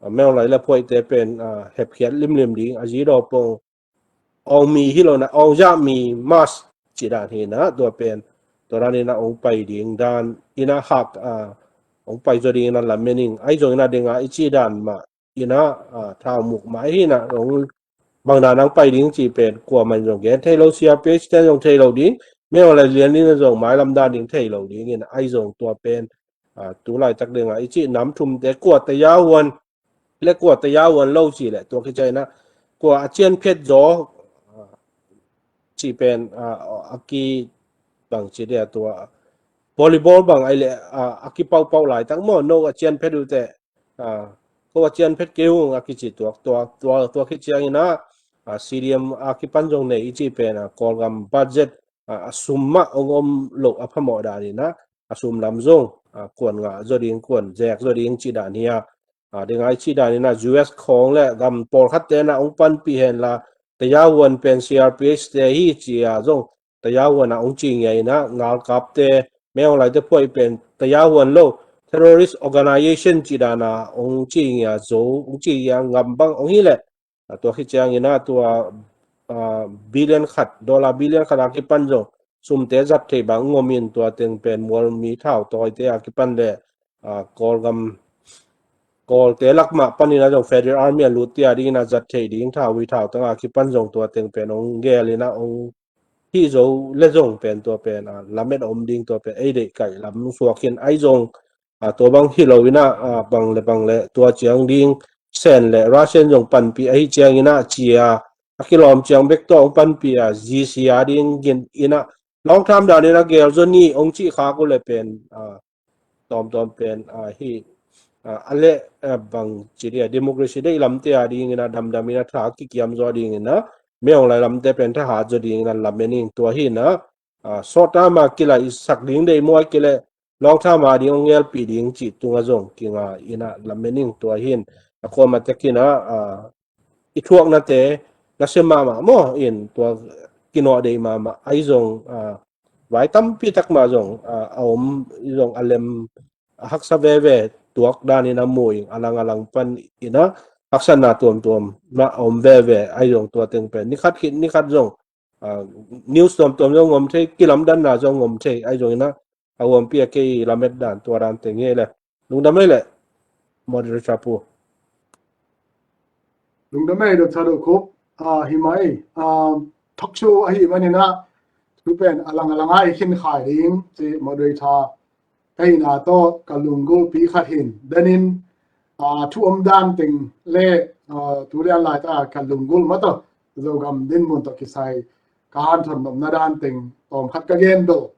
ah, Min Aung Hlaing le phuaihte pen, ah, hepkhiat limlim ding a zi daw pong awng mi hi lo in ah awng zah mi mass cih dan hi in ah tua pen tua dan in ah hong pai ding dan in ah hak, ah, hong pai zaw ding in ah lamen ing. Ahi zong in ah ding a i cih dan mah in ah, ah, thau muk mai hi in ah hong bang dan hong pai ding cih pen kuamah in zong gen thei lo, C R P H ten zong thei lo ding, Min Aung Hlaing lian in ah zong mailam dan ding thei lo ding in ah ahi zong tua pen, ah, tu laitak ding a i cih nam thumte kua tayau huan le kua tayau huan lo cih le tua khit ciang in ah kua a cian phet zaw, ah, cih pen, ah, a ki bangci dia tua volleyball bang ahi le, ah, a kipaupau laitak maw, no a cian phet uh teh, ah, ko a cian phet kei ung a kici tuak tua, tua, tua khit ciang in ah, ah, C D M a kipan zong nei i cih pen, ah, Kawlgam budget, ah, a sum mah hong om loh a phamawh dan in ah a sum lam zong, ah, kuan ngah zaw ding, kuan zek zaw ding cih dan hi a, ah, ding a i cih dan in ah U S khawng le gam pawlkhatte in ah hong panpih hen la, tayau huan pen C R P H te hi ci a zong tayau huan ah hong ci ngia in ah, ngalkapte, Min Aung Hlaing te phuaih pen tayau huan lo, terrorist organization cih dan ah hong ci ngia zo, hong ci ngia ngam bang hong hi le, ah, tua khit ciang in ah tua, ah, billion khat, dollar billion khat a kipan zong sumte zat thei bang hong om in, tua teng pen mualmi thau tawite a kipan le, ah, Kawlgam, Kawlte lak mah pan in ah zong Federal Army a lut tia ding in ah zat thei ding thau, hui thau tang a kipan zong tua teng pen hong gel in ah hong hi zo le zong pen tua pen, ah, lamet a om ding tua pen ei deih kaih lam suak in ahi zong, ah, tua bang hi lo in ah, ah, bang le bang le tua ciang ding Sen le Russian zong panpih ahi ciang in ah ci a, a kilawm ciang bek tawh hong panpih a, G C a ding in ah long term dan in a gel zaw ni ong cih khak uh leh pen, ah, tawmtawm pen, ah, hi, ah, a leh, ah, bang ci dia, democracy deih lamte a dingin a damdam in a tha kikiam zaw dingin a, mei ong lai lamte pen thahat zaw dingin a lamen ing. Tua hi in a, ah, short term a kilaisak ding deih maw, ahih kei leh long term a ding ong gelpih ding cih tungah zong kinga in a lamen ing. Tua hi in a kuamah tek in a, ah, i thuaknate nasem mahmah maw, in tua kinawh deih mahmah ahi zong, ah, vai tampi tak mah zong, ah, a om zong a lem a haksa veve tuak dan in a mu ing, a lang a lang pan in a haksatna tuamtuam mah a om veve ahi zong tua teng pen ni khat khit ni khat zong, ah, news tuamtuam zong om thei, kilamdanna zong om thei ahi zong in a, a huampi a kei lamet dan tua dan teng hi leh. Lungdam ei leh, moderator pu. Lungdam ei, Doctor Do Khup. Ah, hi mai, ah, talk show ahi manin a, thu pen a lang a lang a i khin khai ding ci moderator ka hihna tawh ka lunggulhpi khat hi in. Denin, ah, thu om dan teng le, ah, tu lian lai ta ka lunggulh mah tawh Zogam dinmun tawh kisai ka hanthawn nopna dan teng tawm khat ka gen bel.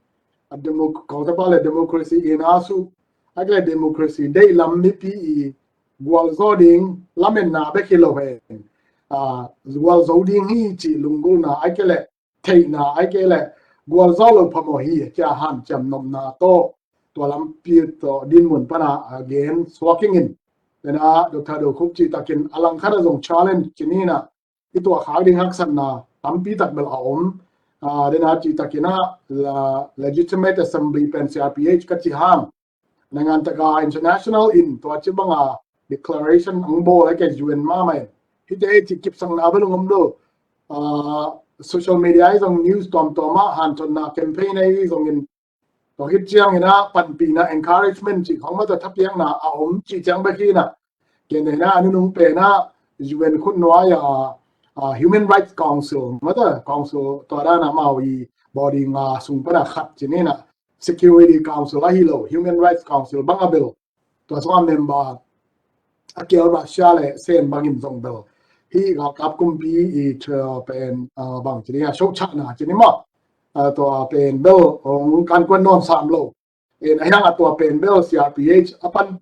A democ-, kawltepa le democracy in a su, ahih kei leh democracy deih lam mipi i gualzo ding lamenna bek hi lo hen. Ah, gualzo ding hi cih lunggulhna ahih kei leh theihna ahih kei leh gualzo lo phamawh hi, ci a hanciam nopna tawh tua lampi tawh dinmun pan a, a gen suak ing in. Tua in a Doctor Do Khup cih takin a lang khat a zong challenge ci ni in a, i tuah khak ding haksatna tampi tak bel a om. Ah, tua in a cih takin a, la-, legitimate assembly pen C R P H ka ci hang, naingan tak a international in tua ci bang a declaration ong bawl a, ka U N mahmah in. Hihte ei cih kipsakna bel ong om lo. Ah, social media ei zong news tuamtuam ah hanthawnna campaign ei zong in, tua khit ciangin a panpihna, encouragement cih khong mah tawh thapiakna a om cih ciang bek hi in a. Ken in a a nunung pen a U N khutnuai a, ah, Human Rights Council mah tawh, council tua dan a amau i body nga sung pan a khat ci ni in a, Security Council ahi lo, Human Rights Council bang a bel, tua sungah member a kial Russia le Sen bangin zong bel, hih galkap kumpi i tua pen, ah, bang ci ding a, sohchahna ci ni maw, ah, tua pen bel ong kankuan nawn sam lo. In a hiang a tua pen bel C R P H a pan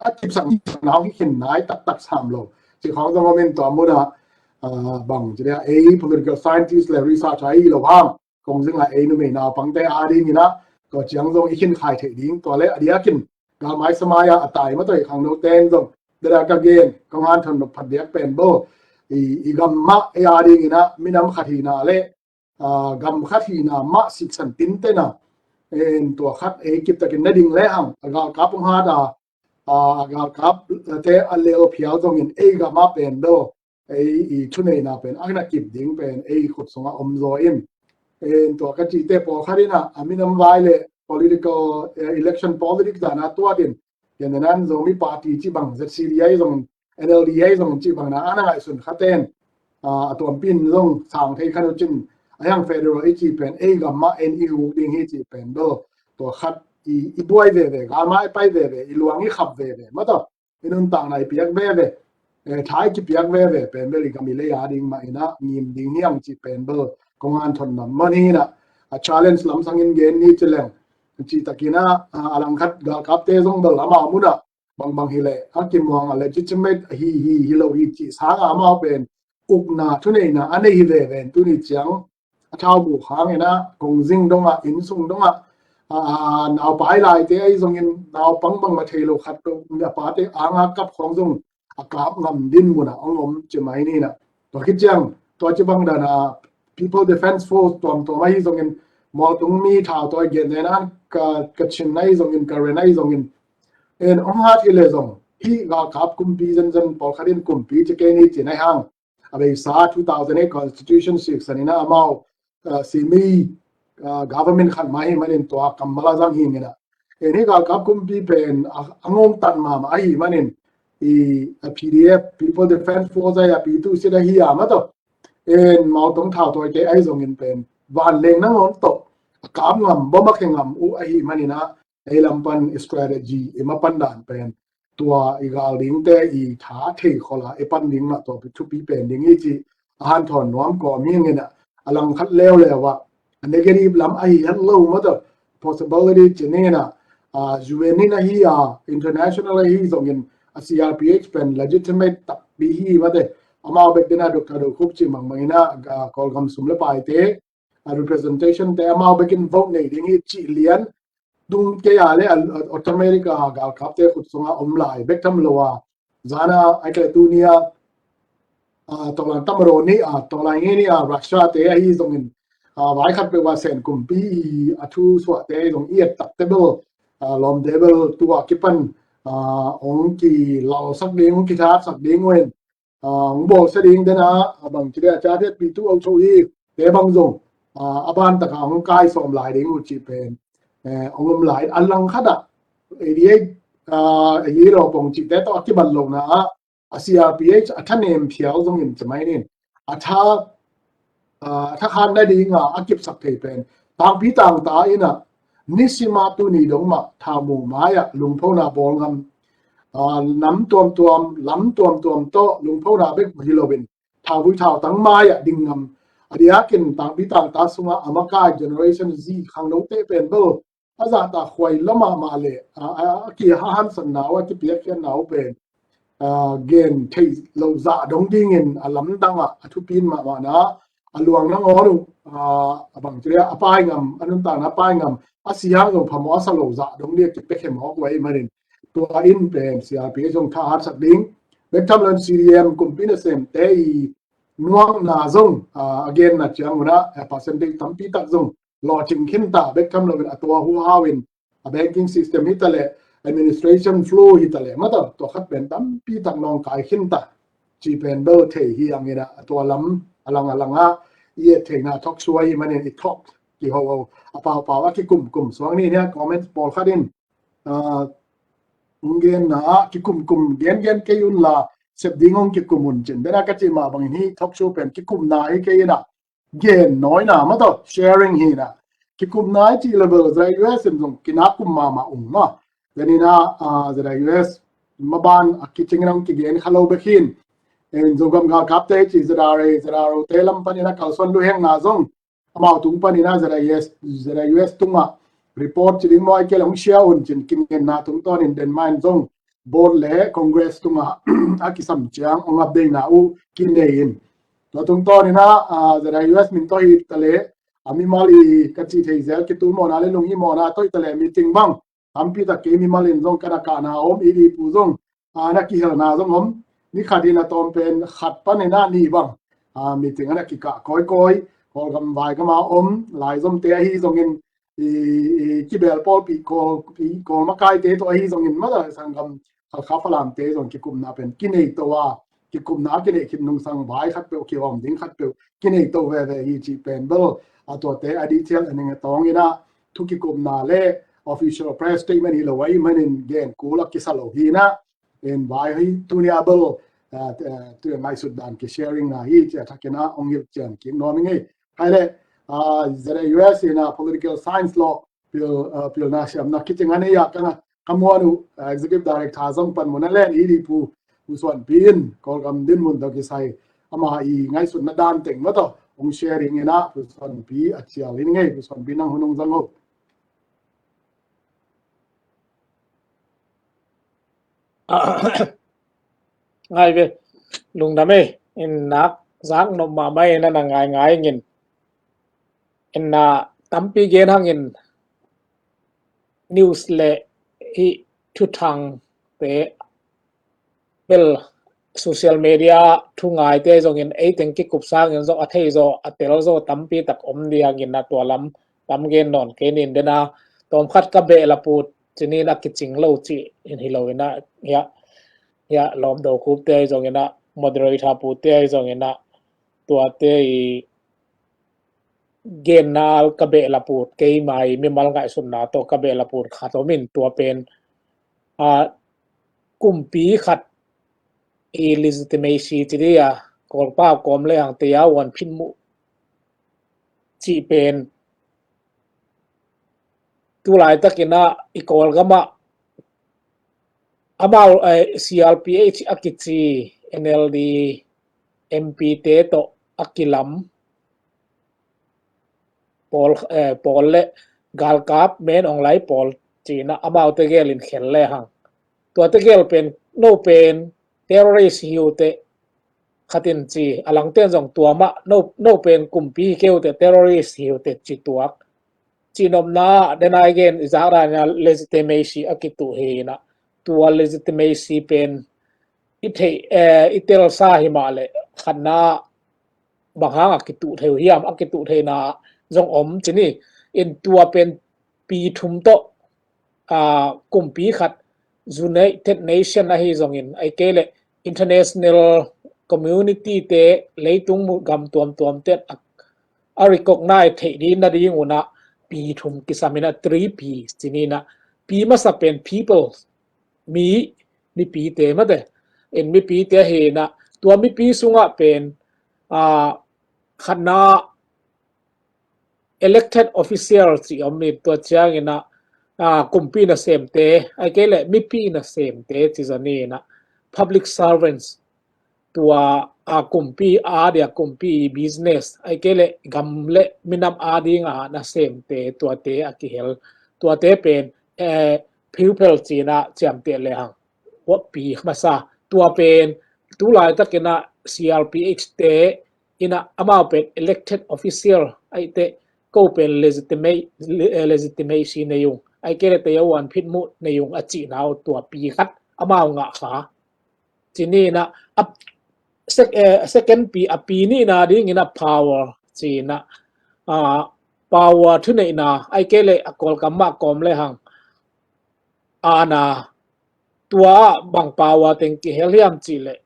a kipsak na hong hi khin nai taktak sam lo. Cih khong zong om in tua mun a, ah, bang ci ding a, ei political scientist le researcher ahi lo hang, kong zing a ei numei naupangte a dingin a, tua ciang zong i khin khai theih ding, tua le a diakin galmai samai a a tai mah tawh i khangnote in zong, tua dan ka gen, kong hanthawn nop phat diak pen bel, i, i gam mah ei a dingin a minam khat hihna le, ah, gam khat hihna mah siksan tinten a, in tua khat ei kip takin na ding le hang, a galkap ong hat a, ah, a galkapte a lel phial zongin ei gam a pen bel, ei i thuneihna pen a na kip ding pen ei khut sungah om zaw in. In tua ka cihte pawlkhat in a, a minam vai le political, eh, election politics dan a tuat in, ken in a Zomi Party cih bang, Z C D ahi zong, N L D ahi zong cih bang na a na ngaihsun khaten, ah, a tuampi in zong sang thei kha nu cin, a hiang federal i cih pen ei gam mah en i huk ding hi cih pen bel, tua khat i, i buai veve, galmai pai veve, i luang i khap veve mah tawh, i nuntakna i piak veve, eh, tha i kipiak veve pen bel i gam i lei a ding mah in a ngim ding hi hang cih pen bel kong hanthawn nop mah hi in a, a challenge lamsang in gen ni ci leng, cih takin a, a, a lang khat galkapte zong bel amau mun a bangbang hi leh a kimuang a legitimate hi, hi, hi lo hi cih sang a amau pen ukna thuneihna a nei hi veve in tuni ciang a thau bu khang in a, kong zing dong a, inn sung dong a, a, a, naupai laite ahi zongin naupang bangmah thei lo khat lo, a pate anga kap khong zong a kap ngam dinmun a ong om ci mai ni in a. Tua khit ciang, tua ci bang dan a People Defence Force tuamtuam ahi zongin, mualtung mi thau tua gen den an ka, ka chin ahi zongin, ka ren ahi zongin, en ong hat hi le zong, hih galkap kumpi zenzen pawlkhat in kumpi ci kei ni ci nai hang. A beisa two thousand eight Constitution siksan in a amau, ah, simi, ah, government khat mah hi manin tua kammal a zang hi in a. En hih galkap kumpi pen a, a ngawng tan mahmah ahi manin, i, a P D F, People Defence Force ahi a, pitu sit ahi a mah tawh, en mautong thau tawi te ahi zongin pen vanleng nangawn tawh a kap ngam, bom a khe ngam uh ahi manin a, ei lam pan strategy i ma pan dan pen tua i gal dingte i tha thei khol a i pan ding mah tua thupi pen ding hi ci a hanthawn nuam kawm hi ing in a. A lang khat leuleu ah a negative lam ahi het lo mate, possibility ci ni na, a, U N in ahi a, international ahi zongin a C R P H pen legitimate takpi hi mate, amau bek dena Doctor Do Khup ci mangmang ina, a, Kawlgam sum le paite, a, representation te amau bekin vote nei ding hi ci lian, tung kei a le, a, a, automatic a galkapte khut sunga om lai bek tham lo a, zana ai kei tunia, a, tawlan tamro ni, a, tawlan nge ni, a, Russia te ahi zongin, a, vai khat pe wa sen kumpi i a thu suah te zong i et tak te bel, a, lawm te bel tua kipan, a, ong ki lau sak ding, ong ki thak sak ding wen, a, hong bawl sia ding dena, a, bang ci le a ca thiat pi tu au tho i, te bang zong, a, a ban taka hong kai sawm lai ding uh ci pen, eh, hong om lai, a lang khat ah, eighty eight, a, eighty eight lo pong ci te tawh a kibat lo na, a, a C R P H a tha nem phial zongin ci mai nin, a tha, a, a tha khan na ding a, a kipsak thei pen, tangpi tangta ina, nisima tuni dong mah thamu mai-ah lungphona bawl ngam, a, nam tuamtuam, lam tuamtuam tawh lungphona bek hi loin, thauvui thautang mai-ah ding ngam. A diakin tangpi tangta sunga a makai Generation Z khangnote pen bel, a zahta khuai lo mahmah le, a, a, a kihahansatna uh, a kipiakkhiatna uh pen, a, gen theih loh zah dong dingin a lamdang ah a thupin mahmahna, a luang nangawn uh, a, a bang ci le a pai ngam, a nuntakna a pai ngam, a siang zong phamawh a sa lo zah dong ding a kipekhe mawk uh ahih manin, tua in pen C R P H zong thahatsak ding, bek tham loin C D M kumpi nasemte i nuamna zong, a, a genna ciang un ah, a, percentage tampi tak zong lawhcing khin ta, bek tham loin a tua huhau in, a, banking system hi ta le, administration flow hi ta le, mate, tua khat pen tampi tak nawngkai khin ta, ci pen bel thei hi ang ina, a tua lam a lang a lang a i et theihna thok suai hi manin i thok kiho ho, a paupau a kikumkum suang ni nia, comments pawlkhat in, a, hong genna ah kikumkum gengen kei un la, sep ding hong kikum un cin. Dena ka cih mah bangin hi talk show pen kikumna hi kei ina, gen nawina mate, sharing hi na. Kikumna hi cih level zai U S in zong kina kum mahmah ung ma. Denina, a, zai U S maban a kicing nang kigen kha lo bek hin. En Zogam galkapte cih Z R A, Z R O te lam panina kalsuan luhengna zong amau tung panina Z I S, Z I U S tungah report ci ding maw, ai kei le hong share un cin, kingenna tungtawnin den main zong board le Congress tungah a kisam ciang hong update na uh kinei in. Tua tungtawnina, a, Z I U S min tawh hi ta le, a, mimal i ka cih thei zel kitul mawhna le lunghimawhna tawh hi ta le meeting bang tampi tak kei mimal in zong ka na kahna om, i dipu zong, a, na kihelna zong om. Ni khat in a tawm pen khat panin a nih bang, a, meeting a na kikah kawikawi, Kawlgam vai gama om, laizomte ahi zongin, i, i, kibel pawlpi Kawl, i, Kawl makaite tawh ahi zongin, mate, sanggam Halkha Falamte zong kikumna pen kinei to a, kikumna kinei khit nungsang vai khat peuh, kihawm ding khat peuh kinei to veve hi cih pen bel, a, tuate a detail a ning a tawngina thu kikumna le official press statement hi lo ahih manin gen kul a kisa lo hi na. En vai hi tunia bel, a, a, tu ngaihsut dan kisharing na hi ci a thakina hong hilh cian kik nuam ing ei. Hai le, a, Z I U S ina political science law pil, a, pilna siamna kicing a nei a ka na, ka muan uh, a, executive director zong panmun a len i dipu, Pu Suanpi in, Kawlgam dinmun tawh kisai, ama i ngaihsutna dan teng mate, hong sharing ina, Pu Suanpi a cial in ngei, Pu Suanpi nang hun hong zang ho. Ngai ve, lungdam ei, in nak zak nop mahmah ei, na na ngai ngai ngin. In na tampi gen hangin news le hi thuthang te bel social media thu ngaite zongin ei teng kikup sangin zong a thei zaw, a tel zaw tampi tak om ding hangin na tua lam tam gen nawn kei nin dena, tawm khat ka beh la put cinin a kicing lo cih in hi lo ina, hiah, hiah lawm do khupte ahi zongina, moderator pute ahi zongina, tuate i genna ka beh la put, keima i mimal ngaihsutna tawh ka beh la put khat om in tua pen, a, kumpi khat i legitimacy ci ding a, Kawlpau kawm le hang te a uan phin muh cih pen tu laitakina i Kawlgama amau, eh, C R P H a kici N L D M P te tawh a kilam pawl, eh, pawl le galkap men ong lai pawl ci-in ah amaute gel in khel le hang. Tuate gel pen no pen terrorist hi uh teh khat in ci, a langte'n zong tua mah no, no pen kumpi hi kei uh teh terrorist hi uh teh ci tuak. Cihnopna ah, den a i gen i zak dan in ah legitimacy a kituh hi in ah, tua legitimacy pen i theih, eh, i telsa hi mah leh khatna bang hang a kituh thei uh hiam, a kituh theihna zong om ci ni. In tua pen pi thum tawh, ah, kumpi khat, United Nation ahi zongin, ahih kei leh international community te, leitung gam tuamtuam te a, a recognize theih ding nading un ah pi thum kisam in ah three P ci ni in ah, pi masa pen people, mi, mipite mate. In mipite hi in ah, tua mipi sungah pen, ah, khatna elected official ci om in, tua ciangin ah, ah, kumpi nasemte, ahih kei leh mipi nasemte ci zaw ni in ah, public servants, tua, ah, kumpi a dia kumpi business, ahih kei leh gam le minam a ding a nasemte, tuate a kihel, tuate pen, eh, pupil ci in ah ciamteh le hang. Pi masa, tua pen tu laitak in ah C R P H te in ah amau pen elected official ahih teh, ko pen legitimate, le-, eh, legitimacy nei ung, ahih kei leh tei a uan phitmuh nei ung a cihna uh, tua pi khat amau ngah kha. Ci ni in ah, a sec-, eh, second pi, a pi nihna ding in ah power ci in ah, ah, power thuneihna, ahih kei leh a Kawlkam mah kawm le hang, aana, tua ah bang power teng kihel hiam cih leh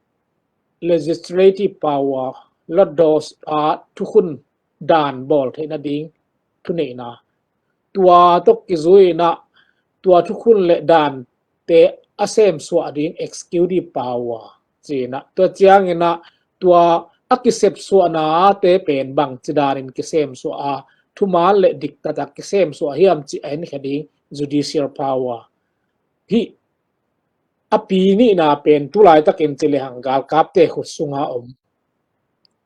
legislative power, lotdaw ah thukhun dan bawl theih nading thuneihna. Tua tawh kizui in ah tua thukhun le dante a semsuah ding executive power ci in ah, tua ciangin ah tua a kisepsuahnate pen bangci danin kisemsuah a, thuman le diktat a kisemsuah hiam cih a enkhia ding judicial power. Hih a pi nihna pen tu laitakin ci le hang galkapte khut sunga om.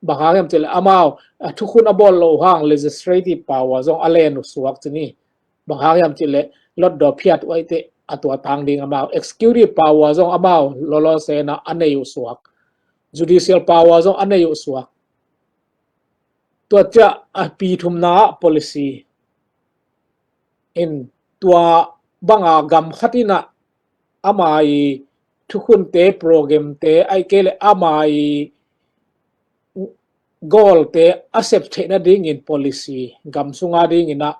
Bang hang hiam cih leh amau, a, thukhun a bawl loh hang legislative power zong a len uh suak ci ni. Bang hang hiam cih leh lotdaw phiat uh ahih teh a tua tang ding amau, executive power zong amau lolo sena a nei uh suak. Judicial power zong a nei uh suak. Tua ciah a pi thumna ah policy in, tua banga gam khat in ah ama i thukhunte, programte, ahih kei leh ama i gawlte a sep theih nadingin policy, gam sunga dingin ah,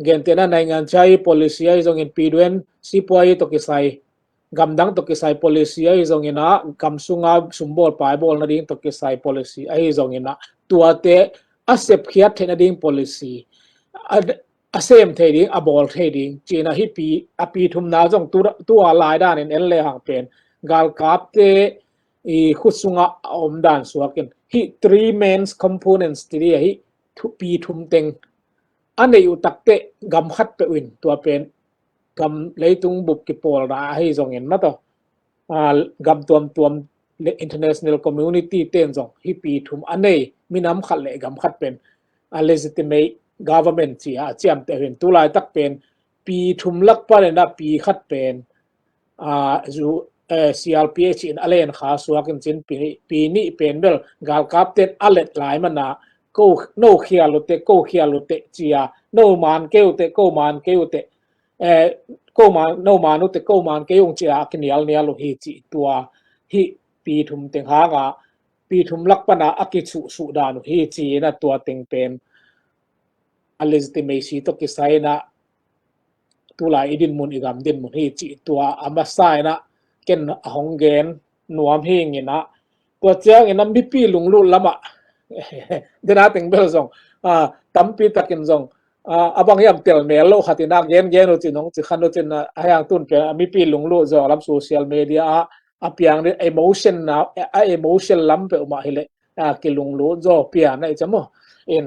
gentehna naingan chai policy ahi zongin, P D N, sipuai tawh kisai, gamdang tawh kisai policy ahi zongin ah, gam sunga sumbawl paibawl nading tawh kisai policy ahi zongin ah, tuate a sepkhiat theih nading policy a, a sem thei ding, a bawl thei ding ci-in ah hih pi, a pi thumna zong tu, tua lai danin en le hang pen galkapte i khut sungah a om dan suakin, hih three main components ti dih ahi, thu, pi thum teng a neih uh takteh gam khat peuh in, tua pen gam leitung bup kipawlna ahi zongin mataw, a, gam tuamtuam le international community ten zong hih pi thum a nei minam khat le gam khat pen a legitimate government ci a ciamteh uh hi. Tu laitak pen pi thum lak panin ah pi khat pen, a, zu, eh, C R P H in a len kha suak in cin, pi nih, pi nih pen bel galkapten a let lai mana, ko, no khial uh teh, ko khial uh teh ci a, no man kei uh teh, ko man kei uh teh, eh, ko man, no man uh teh, ko man kei ung ci a, a kinialnial uh hi ci tua, hih pi thum teng hanga, pi thum lak pana a kisuhsuh dan uh hi ci-in ah tua teng pen a legitimacy tawh kisai-in ah tulai i dinmun, i gam dinmun hi cih tua a masa-in ah ken a hong gen nuam hi ing in ah, tua ciangin ah mipi lunglut lamah dena teng bel zong, a, tampi takin zong, a, a bang hiam tel mel lo khat in ah gen gen uh cin, hong ci khan uh cin ah, a hiang tun pen a mipi lunglut zawk lam social media ah a piang ding emotion na, a emotion lam peuhmah hileh, a, kilunglut zaw pian ah i cam uh in,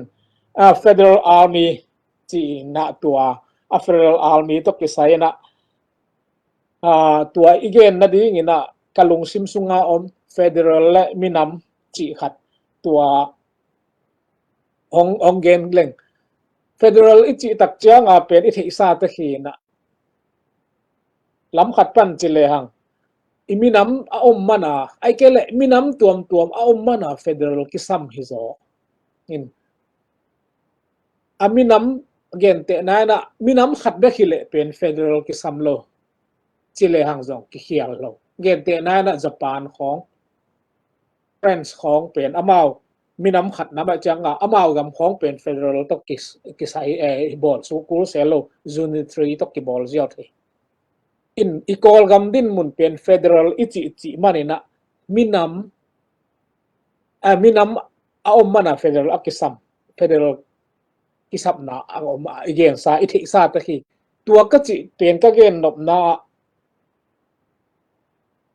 a, Federal Army ci-in ah tua, a, Federal Army tawh kisai-in ah, a, tua i gen nadingin ah ka lungsim sunga om federal le minam cih khat tua hong, hong gen leng. Federal i cih tak cianga pen i theihsa te khin ah, lam khat pan ci lehang, i minam a om mana, ai kei leh minam tuamtuam a om mana federal kisam hi zaw. In, a minam gentehna inah minam khat bek hi leh pen federal kisam lo ci lehang zong kikhial lo. Gentehna inah Japan khawng, France khawng pen amau minam khat nam ah cianga amau gam khawng pen federal tawh kis-, kisai, eh, bawl sukul se lo, unitary tawh kibawl ziau thei. In, i Kawlgam dinmun pen federal i cih cih maninah minam, eh, minam a om mana federal a kisam, federal kisapna a om a i gensa, i theihsa tak hi. Tua ka cih pen ka gen nopna ah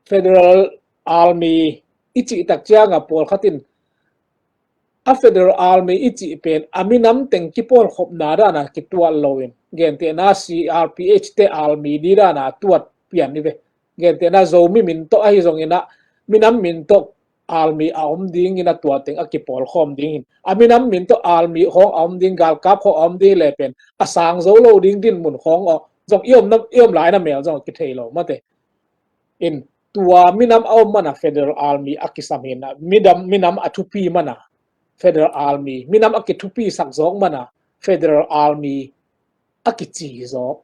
federal army i cih tak cianga pawlkhat in a federal army i cih pen a minam teng kipawlkhopna dana kituat loin, gentehna C R P H te army di dana tuat pian i ve. Gentehna Zomi min tawh ahi zonginah minam min tawh army a om dingin a tua teng a kipawlkhawm ding hin, a minam min tawh army khawng a om ding, galkap khawng a om ding le pen a sang zo lo ding dinmun khawng aw zong i om na, i om laina mel zong a kithei lo mate. In, tua minam a om mana federal army a kisam hinah, minam, minam a thupi mana federal army, minam a kithupisak zawk mana federal army a kici hi zaw.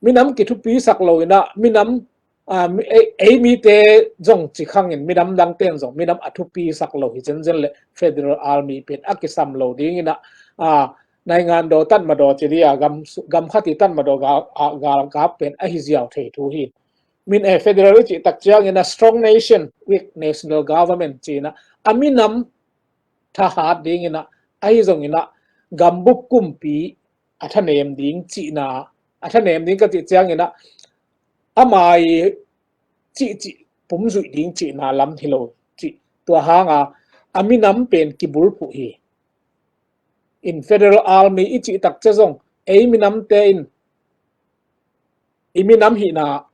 Minam kithupisak lo inah minam, ah, mi-, ei, ei mite zong ci khangin minam dangten zong minam a thupisak lo hi zenzen le federal army pen a kisam lo dinginah, ah, naingan daw tatmadaw ci dia, gam, gam khat i tatmadaw gal, ah, galkap pen ahi ziau thei thu hi. Min, eh, federal i cih tak ciangin a strong nation, weak national government cina, a minam thahat dinginah, ahi zonginah gambup kumpi a thanem ding cihna, a thanem ding ka cih cianginah ama i cihcih pumzuih ding cihna lam hi lo cih. Tua hanga a minam pen kibulphuh hi. In, federal army i cih takcia zong ei minamte in i minam hihna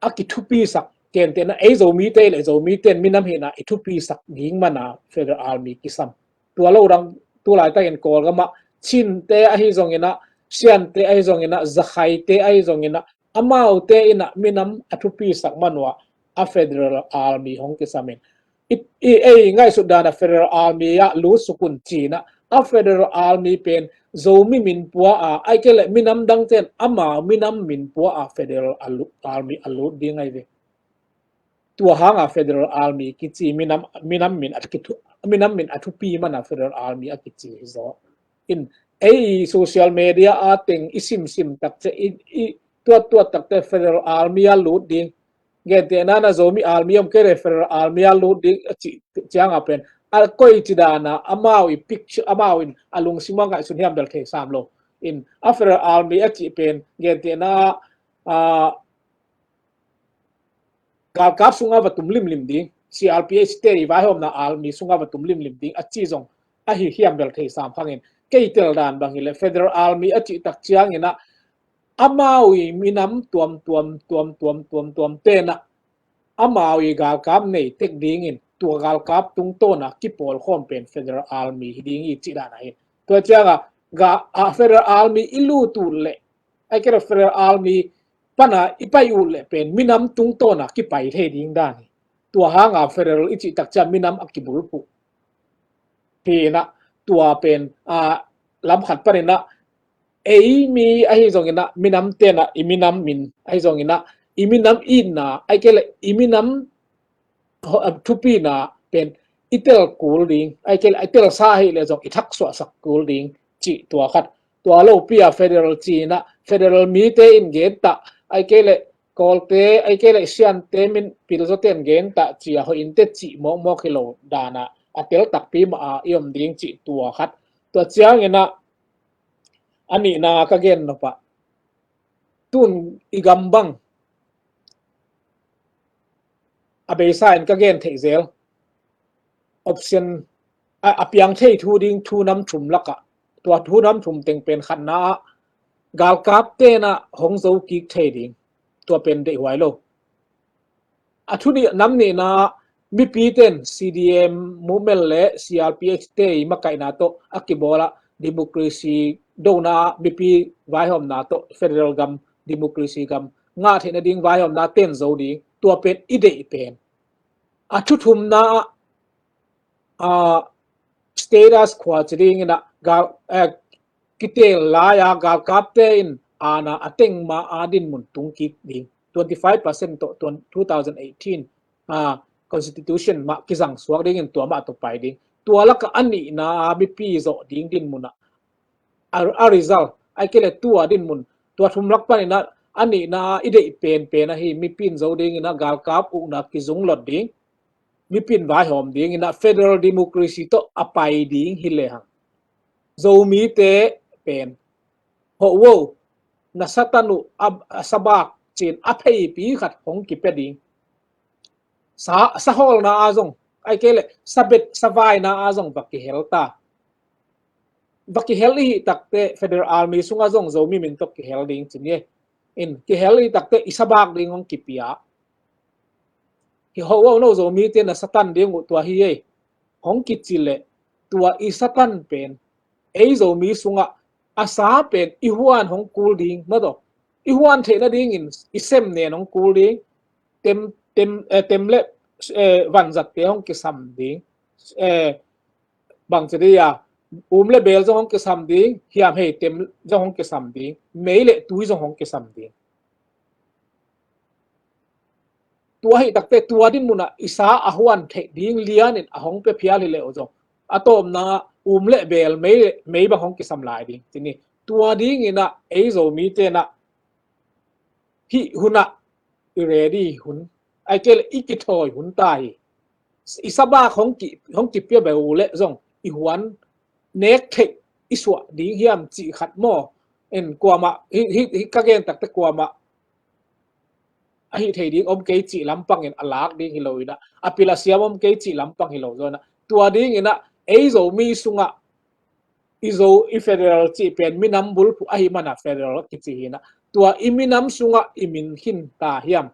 a kithupisak, gentehna ei Zomite le Zomite in minam hihna i thupisak ding mana federal army kisam. Tua lo dang tulaitakin Kawlgamah Chinte ahi zonginah, Siante ahi zonginah, Zakhaite ahi zonginah, amaute inah minam a thupisak manua a federal army hong kisamin. I, i, ei ngaihsut dana federal army ah lutsuk un cina, a federal army pen Zomi min pua a, ai kei le minam dangten ama minam min pua a federal a lu-, army a lut ding ai ve. Tua hanga federal army kici, minam, minam min a kithu-, minam min a thupi mana federal army a kici hi zaw. In, ei social media a teng i simsim takcia, i, i tuattuat takcia federal army a lut ding, gentehna na Zomi army om kei le federal army a lut ding a cih cianga pen a koi ci dana amau i picture, amau in a lungsim a ngaihsun hiam bel thei sam lo. In, a federal army a cih pen gentehna, ah, galkap sunga va tum limlim ding, C R P H te i vaihawmna army sunga va tum limlim ding a ci zong ahi hiam bel thei sam khangin, kei tel dan bang hi le federal army a cih tak ciangina amau i minam tuam tuam tuam tuam tuam tuam tena amau i galkap nei tek dingin tua galkap tungtawna kipawlkhawm pen federal army hi ding i cih dan ahi. Tua cianga ga, a federal army i lut uh le, ai kei le federal army pana i pai uh le pen minam tungtawna kipai thei ding dan hi. Tua hanga federal i cih takcia minam a kibulphuh. Hina tua pen, a, lam khat panina ei mi ahi zongina minam tena i minam min ahi zongina i minam itna ai kei le i minam thupina pen i tel kul ding, ai kei le i telsa hi le zong i thaksuahsak kul ding cih tua khat. Tua lopi a federal cina federal mite in gentah, ai kei le Kawlte, ai kei le Siante min pilzawte in gentah cia hoih inte cih mawkmawk hi lo dana a tel takpi mah a i om ding cih tua khat. Tua ciangina a nihna ka gen nopah tun i gam bang a beisa in ka gen theih zel option a, a piang thei thu ding thu nam thum lakah tua thu nam thum teng pen khatna ah galkap tena hong zo kik thei ding, tua pen deihhuai lo. A thu nih nam nihna mipi ten C D M movement le C R P H te i makaihna tawh a kibawla democracy dona ah mipi vaihawmna tawh federal gam, democracy gam ngah theih nading vaihawmna ten zo ding, tua pen i deih pen. A thuthumna ah, a, status quo ci ding in ah gal, eh, kiteel lai-a galkapte in aana a teng ma-a dinmun tung kik ding. Twenty five percent tawh two thousand eighteen, a, constitution mah kizang suak ding in tua mah tawh pai ding. Tua lakah a nihna a mipi zawh ding dinmun ah a, a result, ai kei le tua dinmun, tua thum lak panin ah a nihna a i deih penpen ahi, mipi in zo ding in ah galkap ukna kizung lot ding, mipi in vaihawm ding in ah federal democracy tawh a pai ding hi lehang, Zomite pen, ho wo, na Satan uh a, a sabak cin a pheipi khat hong kipia ding. Sa, sahawlna a zong, ai kei le sabet savaina a zong va kihel ta. Va kihel i hih takte Federal Army sungah zong Zomi min tawh kihel ding ci ni. In kihel i hih takte i sabak ding hong kipia. Hi ho wo no Zomite na Satan ding uh tua hi ei. Hong kici le tua i Satan pen ei Zomi sungah a sa pen i huan hong kul ding, maw taw. I huan theih nadingin i sem nen hong kul ding, tem, tem, eh, tem le, eh, vanzatte hong kisam ding, eh, bang ci ding a, um le bel zong hong kisam ding, hiam hei tem zong hong kisam ding, mei le tui zong hong kisam ding. Tua hi takte tua dinmun ah i sa a huan theih ding lianin a hong pia phial hi leh uh zong, a tawpna ah um le bel, mei le, mei bang hong kisam lai ding ci ni. Tua dingin ah ei Zomite in ah hih hun ah i ready hun, ai kei le i kithawi hun ta hi. I sabak hong ki, hong kipia beh uh leh zong i huan nek theih i suah ding hiam cih khat maw. En kuamah hi, hi, hi ka gen takte kuamah ahi thei ding om kei cih lampangin a lak ding hi lo in ah, a pil a siam om kei cih lampang hi lo zaw in ah, tua dingin ah ei Zomi sungah i Zo, i federal cih pen minam bulphuh ahi man ah federal kici hi in ah, tua i minam sungah i min khin ta hiam,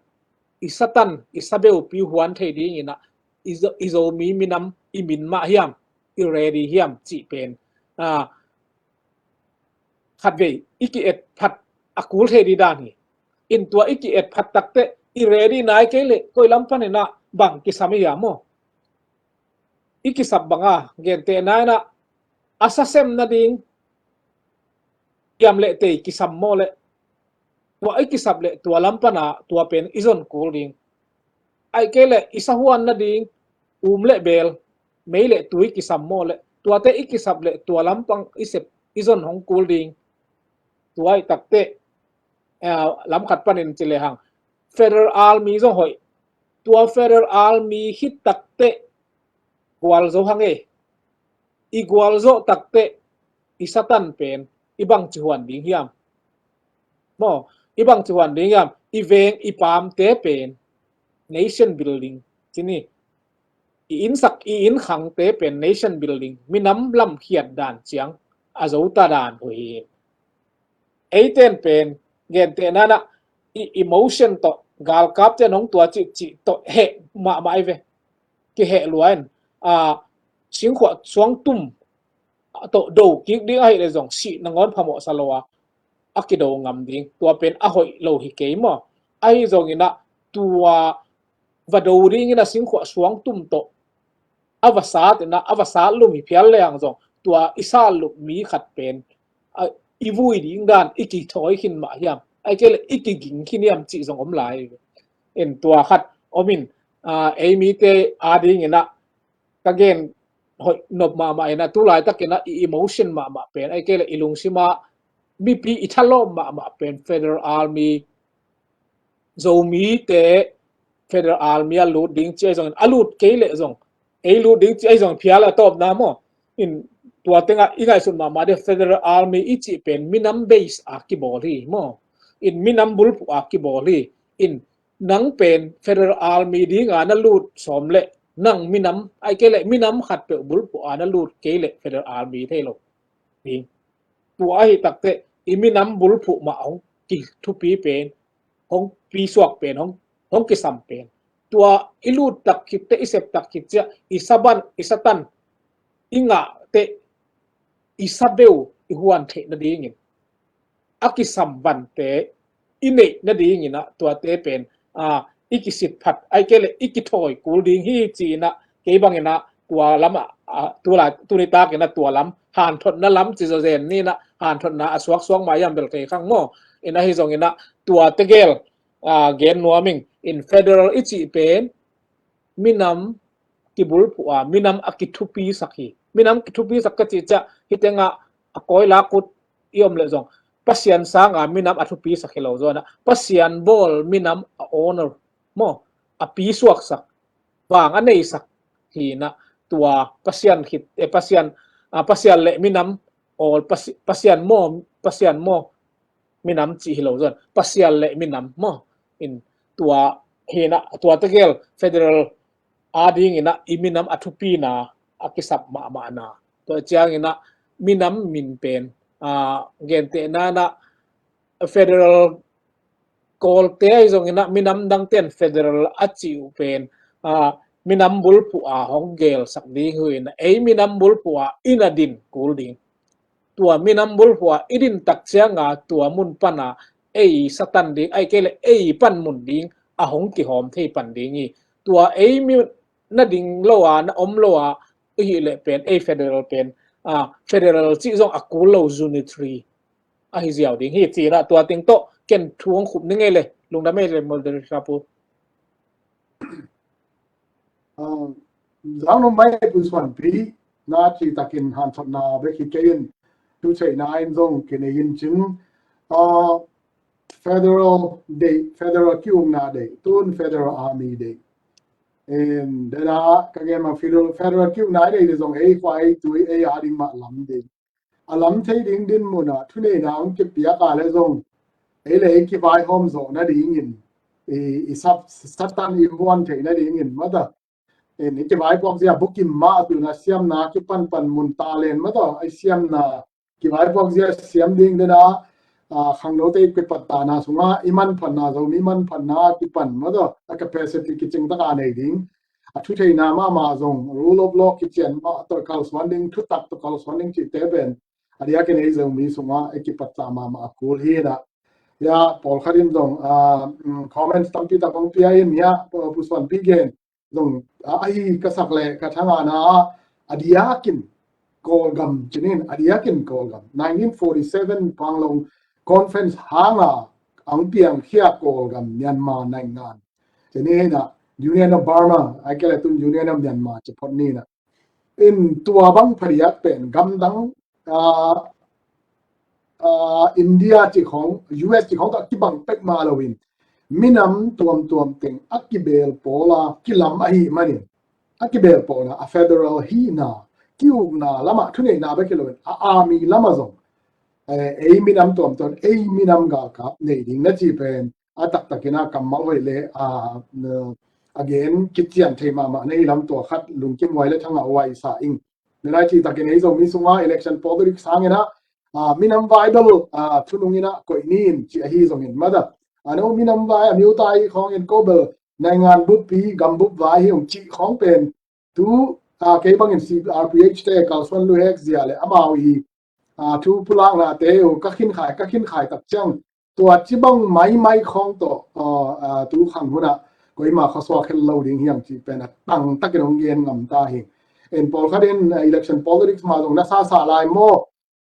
i Satan, i sabeupi huan thei dingin ah i Zo, i Zomi minam i min mah hiam, i ready hiam cih pen, a, khatvei i ki-et phat a kul thei ding dan hi. In tua i ki-et phat takte i ready nai kei leh koi lam panin ah bang kisam i hiam maw. I kisap banga gentehna in ah a sa sem nading hiam le tei kisam maw leh, tua i kisap leh tua lam pan ah tua pen i zon kul ding. Ai kei leh i sa huan nading um le bel, mei le tui kisam maw leh, tuate i kisap leh tua lampang i sep i zon hong kul ding. Tua hi takte, eh, lam khat panin ci lehang Federal Army zong hoih. Tua Federal Army hi takte gualzo hang e. I gualzo takte i Satan pen i bangci huan ding hiam? Maw, i bangci huan ding hiam? I veng i pamte pen nation building ci ni. I innsak, i innkhangte pen nation building, minam lamkhiat dan ciang a zo ta dan uh hi. Eiten pen gentehna in ah i emotion tawh galkapte in hong tua cih cih tawh heh mahmah i ve. Kiheh lua in, a, singkhuah suangtum tawh do kik ding ahi leh zong sih nangawn phamawh sa lo a, a kido ngam ding, tua pen a hoih lo hi kei maw. Ahi zongin ah tua va do dingin ah singkhuah suangtum tawh a va sat in ah, a va sat lum hi phial lehang zong tua i sat lum mi khat pen, a, i vui ding dan i kithawi khin mah hiam, ai kei leh i kiging khin hiam cih zong om lai. En tua khat om in, a, ei mite a dingin ah ka gen hoih nop mahmah in ah, tu laitakin ah i emotion mahmah pen, ai kei leh i lungsim ah mipi i thalawm mahmah pen Federal Army, Zomite Federal Army a lut ding ci ahi zongin, a lut kei leh zong, ei lut ding ci ahi zongin phial a tawpna maw. In tua tengah i ngaihsut mahmah ding Federal Army i cih pen minam base a kibawl hi maw. In minam bulphuh a kibawl hi. In nang pen Federal Army dinga na lut sawm leh nang minam, ai kei leh minam khat peuh bulphuh a na lut kei leh Federal Army thei lo ding. Tua ahi takte i minam bulphuh mah hong kithupi pen, hong pisuak pen, hong, hong kisam pen. Tua i lut tak khitte, i sep tak khit ciah i saban, i Satan i ngahte, i sabeu i huan theih nadingin a kisam vante i neih nadingin ah tuate pen, aa, i kisit phat, ai kei le i kithawi kul ding hi ci-in ah, kei bangin ah tua lam ah, aa, tu lai, tuni takin ah tua lam, hanthotna lam ci zawzen ni-in ah, hanthotna a suaksuak mah hiam bel kei khang maw. In ahi zongin ah tua tegel, aa, gen nuam ing. In federal i cih pen minam kibulphuh a, minam a kithupisak hi. Minam kithupisak ka cih ciah hi tengah a kawila kut i om leh zong Pasian sanga minam a thupisak hi lo zaw-in ah, Pasian bawl minam a honor maw, a pisuaksak, vang a neisak hi-in ah, tua Pasian khit, eh, Pasian, ah, Pasian le minam, awl Pasi-, Pasian maw, Pasian maw, minam cih hi lo zaw-in, Pasian le minam maw. In tua hi-in ah, tua tegel federal adingin ah i minam a thupina a kisap mahmahna. Tua ciangin ah minam min pen, aa, gentehna-in ah federal Kawlte ahi zongin ah minam dangte'n federal a cih uh pen, aa, minam bulphuh a hong gelsak ding hi-in ah, ei minam bulphuh a i na din kul ding. Tua minam bulphuh a i din tak cianga tua mun pana ei Satan ding, ai kei le ei panmun ding a hong kihawm thei pan ding hi. Tua ei mi na ding lo a, na om lo a i hih leh pen, ei federal pen, aa, federal cih zong a kul lo, unitary ahi ziau ding hi ci-in ah tua teng tawh ken thu hong khup ning ei le. Lungdam ei le, Moderator Pu. Ah, zang nung mai Pu Suanpi, na cih takin hanthotna bek hi kei in, thu theihna in zong kinei in cin, ah, federal deih, federal ki-ukna deih, tun federal army deih. Em, dena ka gen mah federal, federal ki-ukna deih zong ei khua ei tui ei a ding mah lam ding. A lam thei ding dinmun ah thuneihna hong kipiak a le zong, ei le ei kivaihawm zawh nadingin, i, i sap, Satan i huan theih nadingin, mata. In i kivaipuak zia bukim mah, tuna siamna kipanpan mun ta len, mata, i siamna kivaipuak zia siam ding dena, a, khangnote i kipattahna sungah, i manphatna, Zomi manphatna kipan, mata, a capacity kicing taka nei ding. A thutheihna mahmah zong, rule of law kician mah tawh kalsuan ding, thutak tawh kalsuan ding cihte pen a diakin ei Zomi sungah i kipattah mahmah a kul hi-in ah. Ya, pawlkhat in zong, ah, mm, comments tampi tak hong pia in, ya, Pu, Pu Suanpi gen zong, ah, ahi ka sak le ka thangahna ah, a diakin Kawlgam ci-in, a diakin Kawlgam. Nineteen forty-seven Panglong Conference hanga hong piangkhia Kawlgam, Myanmar naingan ci-in ah, Union of Burma, ai kei le tun Union of Myanmar ci phot ni-in ah. In tua bang phadiak pen gamdang, ah, ah, India cih khawng, U S cih khawng tawh a kibang pek mah loin, minam tuamtuam teng a kibel pawl a kilam ahih manin, a kibel pawlna, a federal hihna, ki-ukna lamah thuneihna bek hi loin, a army lamah zong, eh, ei minam tuamtuam, ei minam galkap nei ding na cih pen a taktakin a kammal hoih le, a, a gen kician thei mahmah na hi lam, tua khat lungkim huai le thangah huai sa ing. Nilai cih takin ei Zomi sungah election politics hangin ah, ah, minam vai bel, ah, thunung in ah koih ni in cih ahi zongin, mata, a no minam vai a miuta hi khawngin ko bel naingan buppi, gam bup vai hi ung cih khawng pen tu, ah, kei bangin C R P H te kalsuan luhek zia le amau i, ah, thu pulaknate uh ka khinkhai, ka khinkhai tak ciang, tua cibang maimai khawng tawh, ah, ah, tu khang hunah koima khuasuak khen lo ding hi hang cih pen a tangtakin hong gen ngam ta hi. En pawlkhat in, ah, election politics mah zong na sasa lai maw?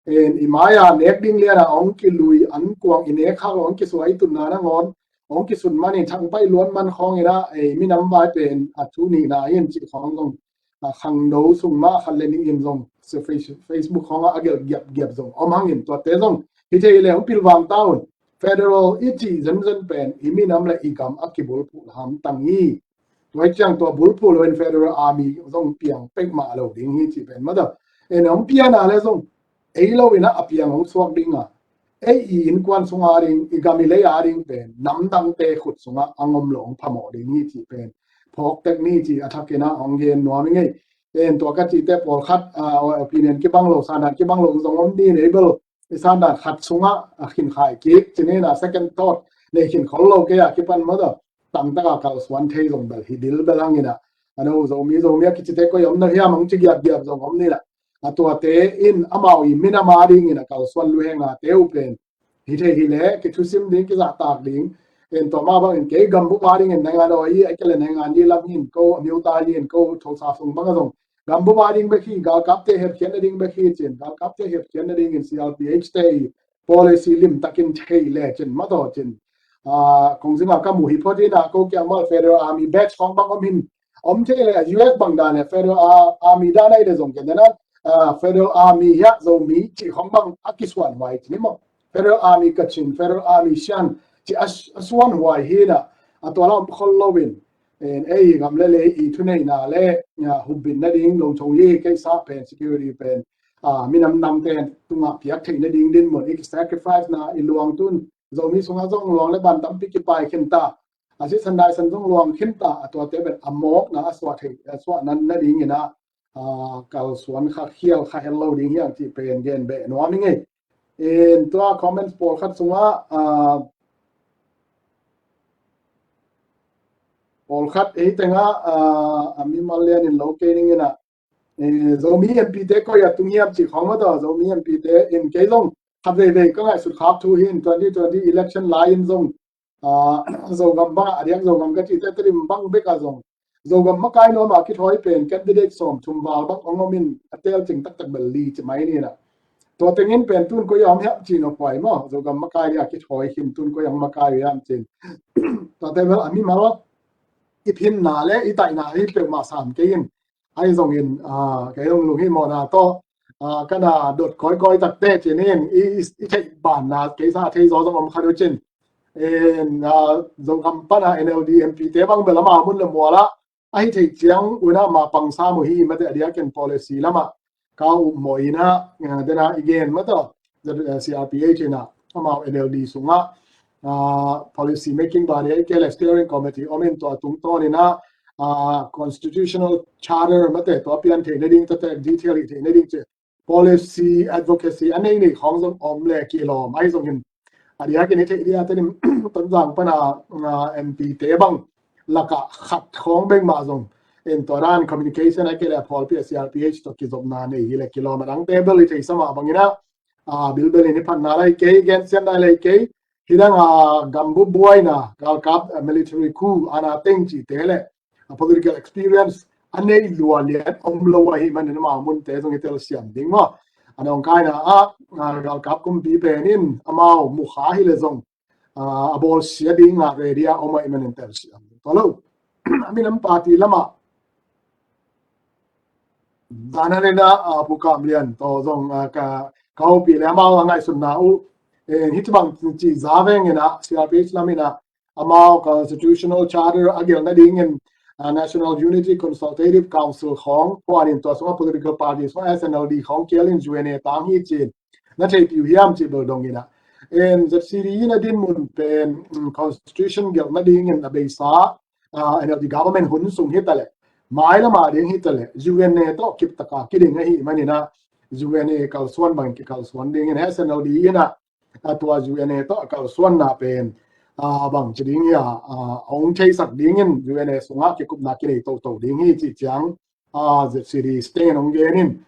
En i mai-a nek ding liana hong kilui, an kuang i nek khak lo hong kisuai tunna nangawn hong kisun manin thangpai luan man khawngin ah, ei minam vai pen a thu nihna hi in cih khawng zong, a, khangno sung mah khat le nih in zong, so Face-, Facebook khawngah a gelh giapgiap zong om hangin, tuate zong hi thei le hong pilvang ta un. Federal i cih zenzen pen i minam le i gam a kibulphuh hamtang hi. Tua hi ciang tua bulphuh loin federal army zong piang pek mah lo ding hi cih pen mata. En hong piana le zong ei lo in ah a piang hong suak ding a, ei i innkuan sunga ding, i gam i lei a ding pen namdangte khut sungah a ngom lo hong phamawh ding hi cih pen phawk tek ni cih a thakin ah hong gen nuam ing ei. En tua ka cihte pawlkhat, ah, opinion kibang lo, sandan kibang lo zong om ni, nei bel i sandan khat sungah a khinkhai kik ci-in ah, second thought nei khin khol lo kei a kipan mata, tangtaka kalsuan thei zong bel hi dil bel hangin ah, a no Zomi, Zomi a kicite koi om na hiam hong ci giapgiap zong om ni lah. A tuate in amau i minam a dingin a kalsuan luheng a te uh pen hi thei hi leh kithusim ding, kizahtak ding. En, tua mah bangin kei gambup a dingin naingan aw i, a kei le naingan i lam hin ko, a miuta hin ko, thosa sung bang a zong gambup a ding bek hi, galkapte hepkhiatna ding bek hi cin, galkapte hepkhiatna dingin C R P H te i policy limtakin thei le cin, mataw cin. Ah, kong zinga ka mu hi phot hi na, ko kiang mal Federal Army badge khong bang om hin, om thei le, U S bang dan le Federal Ar-, Army dan ai le zong ken na, ah, Federal Army hia Zomi ci khong bang a kisuan huai ci ni maw. Federal Army Kachin, Federal Army Shan ci a, a suan huai hi na, a tua la om khol lo in. En, ei gam le lei i thuneihna le, ah, hupbitna ding, longchong hi kei sa pen, security pen, ah, minam namte tungah piak theihna ding dinmun, i sacrifice na, i luang tun, Zomi sungah zong luang le ban tampi kipai khin ta, a sisan daisan zong luang khin ta, a tuate pen a mawkna, a suah thei, a suah nan na dingin a, ah, kalsuan kha khial kha hel lo ding hiang cih pen gen beh nuam i ngei. En, tua comments pawlkhat sungah, ah, pawlkhat ei tengah, ah, a mimal lianin lo kei ning in a, eh, Zomi M P te koi a tung hiam cih khong mataw, Zomi M P te in kei zong khat veivei ka ngaihsut khak thu hi in twenty twenty election lai in zong, ah, Zogam bang a diak Zogam ka cih te Tedim bang bek a zong Zogam makai nuam a kithawi pen candidate sawm thum val bang ong om in a tel cing taktak bel li ci mai ni na. Tua tengin pen tun koi a om hiam cih no puai maw, Zogam makai a kithawi khin tun koi a om makai hiam cin. Tua te bel a mimal i phinna le i taihna hi peuhmah sam kei in. Ahi zongin, ah, kei zong lunghimawhna tawh, ah, ka na dot kawikawi takte cinin i, i, i theih banna kei sa thei zaw zong om khat uh cin. En, ah, Zogam pana N L D M P te bang bel ama mun le muala ahi thei ciang una ma pangsa mu hi mate a diakin policy lama ka upmawh ina, ah, dena i gen mataw, ah, C R P H ina amau N L D sunga, ah, policy making body ai kei le steering committee om in tua tungtawn ina, ah, constitutional charter mate tua pian theihna ding, tua te detail i theihna ding ci policy advocacy a nei nei khong zong om le kilawm ahi zongin a diakin i theih dia tenin Tonzang pana, ah, M P te bang laka khat khong bek mah zong en tua dan communication a kei le a pawlpi a C R P H tawh kizopna nei hi le kilawm a dangte bel i theisa mah bangina, ah, bilbel in i phatna lai kei, gensiatna lai kei, hidang a gambup buaina, galkap, ah, military coup, ana teng cihte le a political experience a nei lua lian om lo ahi manin amau munte zong i telsiam ding maw. A nawngkaina ah, ah, galkap kumpi penin amau mukha hi le zong, ah, a bawlsia ding a ready a om ahi manin telsiam ding. Tua lo a minam party lama dana lena, ah, Pu Kam Lian tawh zong, ah, ka, ka hopih le amau a ngaihsutna uh, eh, hih bang ci za vengin a C R P H lam in a amau constitutional charter a gelhna dingin, ah, National Unity Consultative Council khong puanin tua sungah political party sungah S N L D khong kialin U N A tang hi cin na theihpih uh hiam cih bel dong in a. En, Z C D in a dinmun pen, mm, constitution gelhna dingin a beisa, ah, N L D government hun sung hi ta le, mai lama ding hi ta le, U N A tawh kiptaka kiding ahi manin a U N A kalsuan bang kikalsuan dingin S N L D in a a tua U N A tawh a kalsuanna pen, ah, bang ci ding hi a, ah, hong theisak dingin U N A sungah kikupna kinei toto ding hi cih ciang, ah, Z C D stand hong gen in.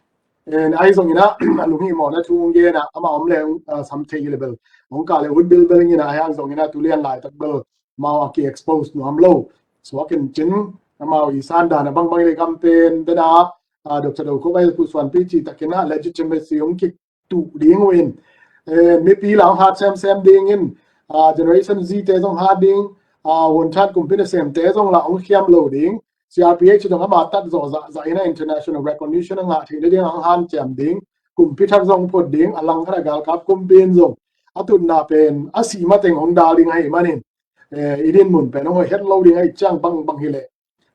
En, ahi zongin a, a lunghimawhna thu hong gen a, amah om le, ah, sam thei hi le bel hong kah le ut bilbel in a, ahi zongin a tu lian laitak bel amau a ki-expose nuam lo. Suak in cin, amau i san dan a bangbang i le kam pen, dena, ah, Doctor Do Khup a i pusuanpi cih takin a legitimacy hong kik tuh ding uh in, eh, mipi la hong hat semsem dingin, ah, Generation Z te zong hat ding, ah, vuanthat kumpi nasemte zong la hong khiam lo ding. C R P H zong ama tat zawh zahzah in a international recognition a ngah theihna ding a hong hanciam ding. Kumpi thak zong phut ding, a langkhat a galkap kumpi in zong a tutna pen a sih mateng hong dal ding ahih manin, eh, i dinmun pen hong hoih het lo ding ahih ciang bangbang hi leh,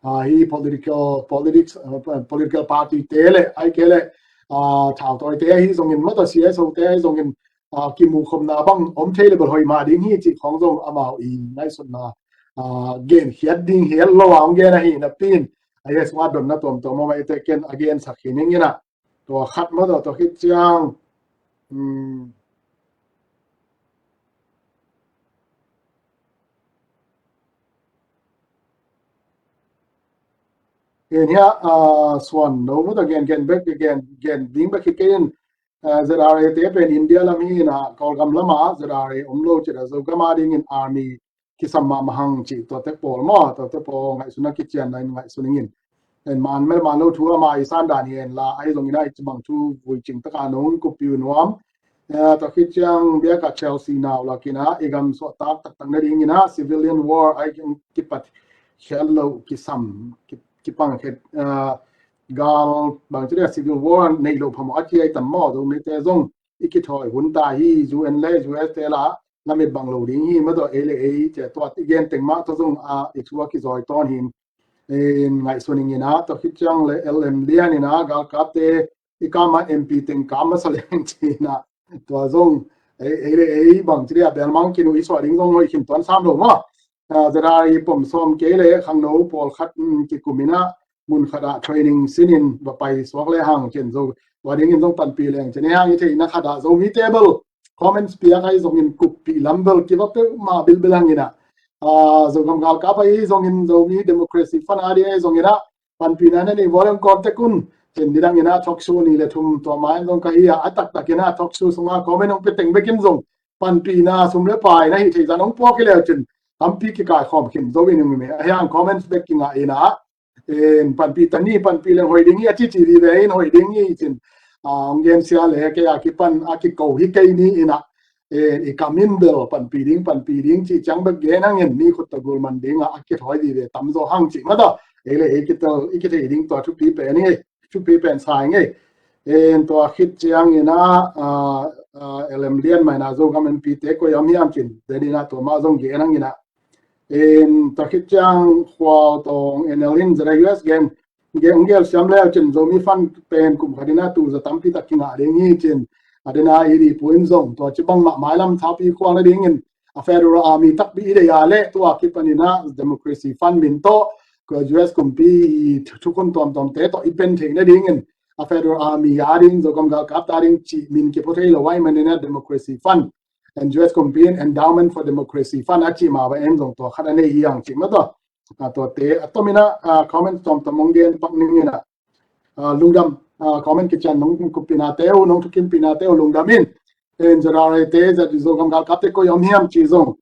ah, hi political, politics, ah, political party te le, ahih kei leh, ah, thautawi te ahi zongin, mata C S O te ahi zongin, ah, kimuhkhopna bang om thei le bel hoih mah ding hi cih khong zong amau i ngaihsutna, ah, genkhiat ding hi lo a hong gen ahi napi in, a hi sungah dotna tuamtuam om a, i te ken a gensak hi ning in a, tua khat mata tua khit ciang, um, En hia, ah, suan no mu ta gen gen bek gen gen ding bek hi kei in, ah, Z R A te pen India lam hi na, Kawlgam lama Z R A om lo ci ta Zogam a dingin army kisam mahmah hang ci tuate pawl maw, tuate pawl ngaihsun a kician na in ngaihsun ingin. En man mel man lo thu ama i san dan hi en la, ahi zongin a i ci bang thu vui cing taka nong kupi uh nuam. Eh, tua khit ciang biak a Chelsea nau lakin a i gam suahtak taktak na dingin a civilian war ahi kipat khial lo kisam, ki- kipang khet, eh, gal bang ci dia civil war nei lo phamawh a ci ai tam maw, Zomite zong i kithawi hun ta hi, U N le U S te la lamit bang lo ding hi, ma tawh ei le ei ci a tuat i gen teng mah tawh zong a i thu a kizawi tawn hin. In ngaihsun ingin a, tua khit ciang le L M Lian in a galkapte i kam a M P teng kam masa leng ci in a, tua zong ei, ei le ei bang ci dia belmang kinu i suah ding zong hoih khin tuan sam lo maw. Ah, Z R A i pom sawm kei le khangno pawlkhat, mm, kikum in a mun khat ah training sin in va pai suak le hang cin zo. Tua dingin zong panpi leng cin hang i theihna khat ah Zomi table comments piak ahi zongin kuppih lam bel kiva peuhmah bilbil hangin a, ah, Zogam galkap ahi zongin Zomi Democracy Fund a ding ahi zongin a panpina na nei vua leng kawm tek un. Cin nidangin a talk show ni le thum tua ma in zong ka hi a, a taktakin a talk show sunga comment hong pia teng bekin zong panpina sum le pai na hi thei zan hong puak hi leu cin tampi kikai khawm khin zo in ung mi a hiang comments bek kingah in a, en, panpi ta ni, panpi leng hoih ding hi a ci ci vive in hoih ding hi cin, ah, hong gen sia le kei a kipan a kiko hi kei ni in a, eh, i kam in bel panpi ding, panpi ding ci ciang bek gen hangin mi khut ta gul man ding a, a kithawi vive tam zaw hang ci ma tawh ei le ei kitel i kithei ding tua thupi pen hi, thupi pen sa hi ngei. En tua khit ciang in a, ah, ah, L M Lian mai na Zogam M P te koi om hiam cin, den in a tua ma zong gen hangin a. En tua khit ciang Khual Tawng N L in Z R A U S gen, gen, gen siam leu cin Zomi Fund pen kum khat in a tu za tampi tak kingah ding hi cin. A den a i di puin zong tua ci bang mah mailam thapi khuang na dingin a federal army takpi i dei a le tua kipan in a Democracy Fund min tawh kua U S kumpi i thu- thukhun tuamtuamte tawh i pen theih na dingin a federal army a ding Zogam galkap ta ding ci min kipua thei lo ai man in a Democracy Fund. And U S kumpi in Endowment for Democracy Fund a ci ma ba en zong tua khat a nei hi ang ci ma tawh. A tuate a tom in a, ah, comment tuamtuam hong gen pak ning in a, ah, lungdam, ah, comment kician nong kuppina teu, nong thukimpina teu lungdam in. En Z R A te, Z Zogam galkapte koi om hiam ci zong,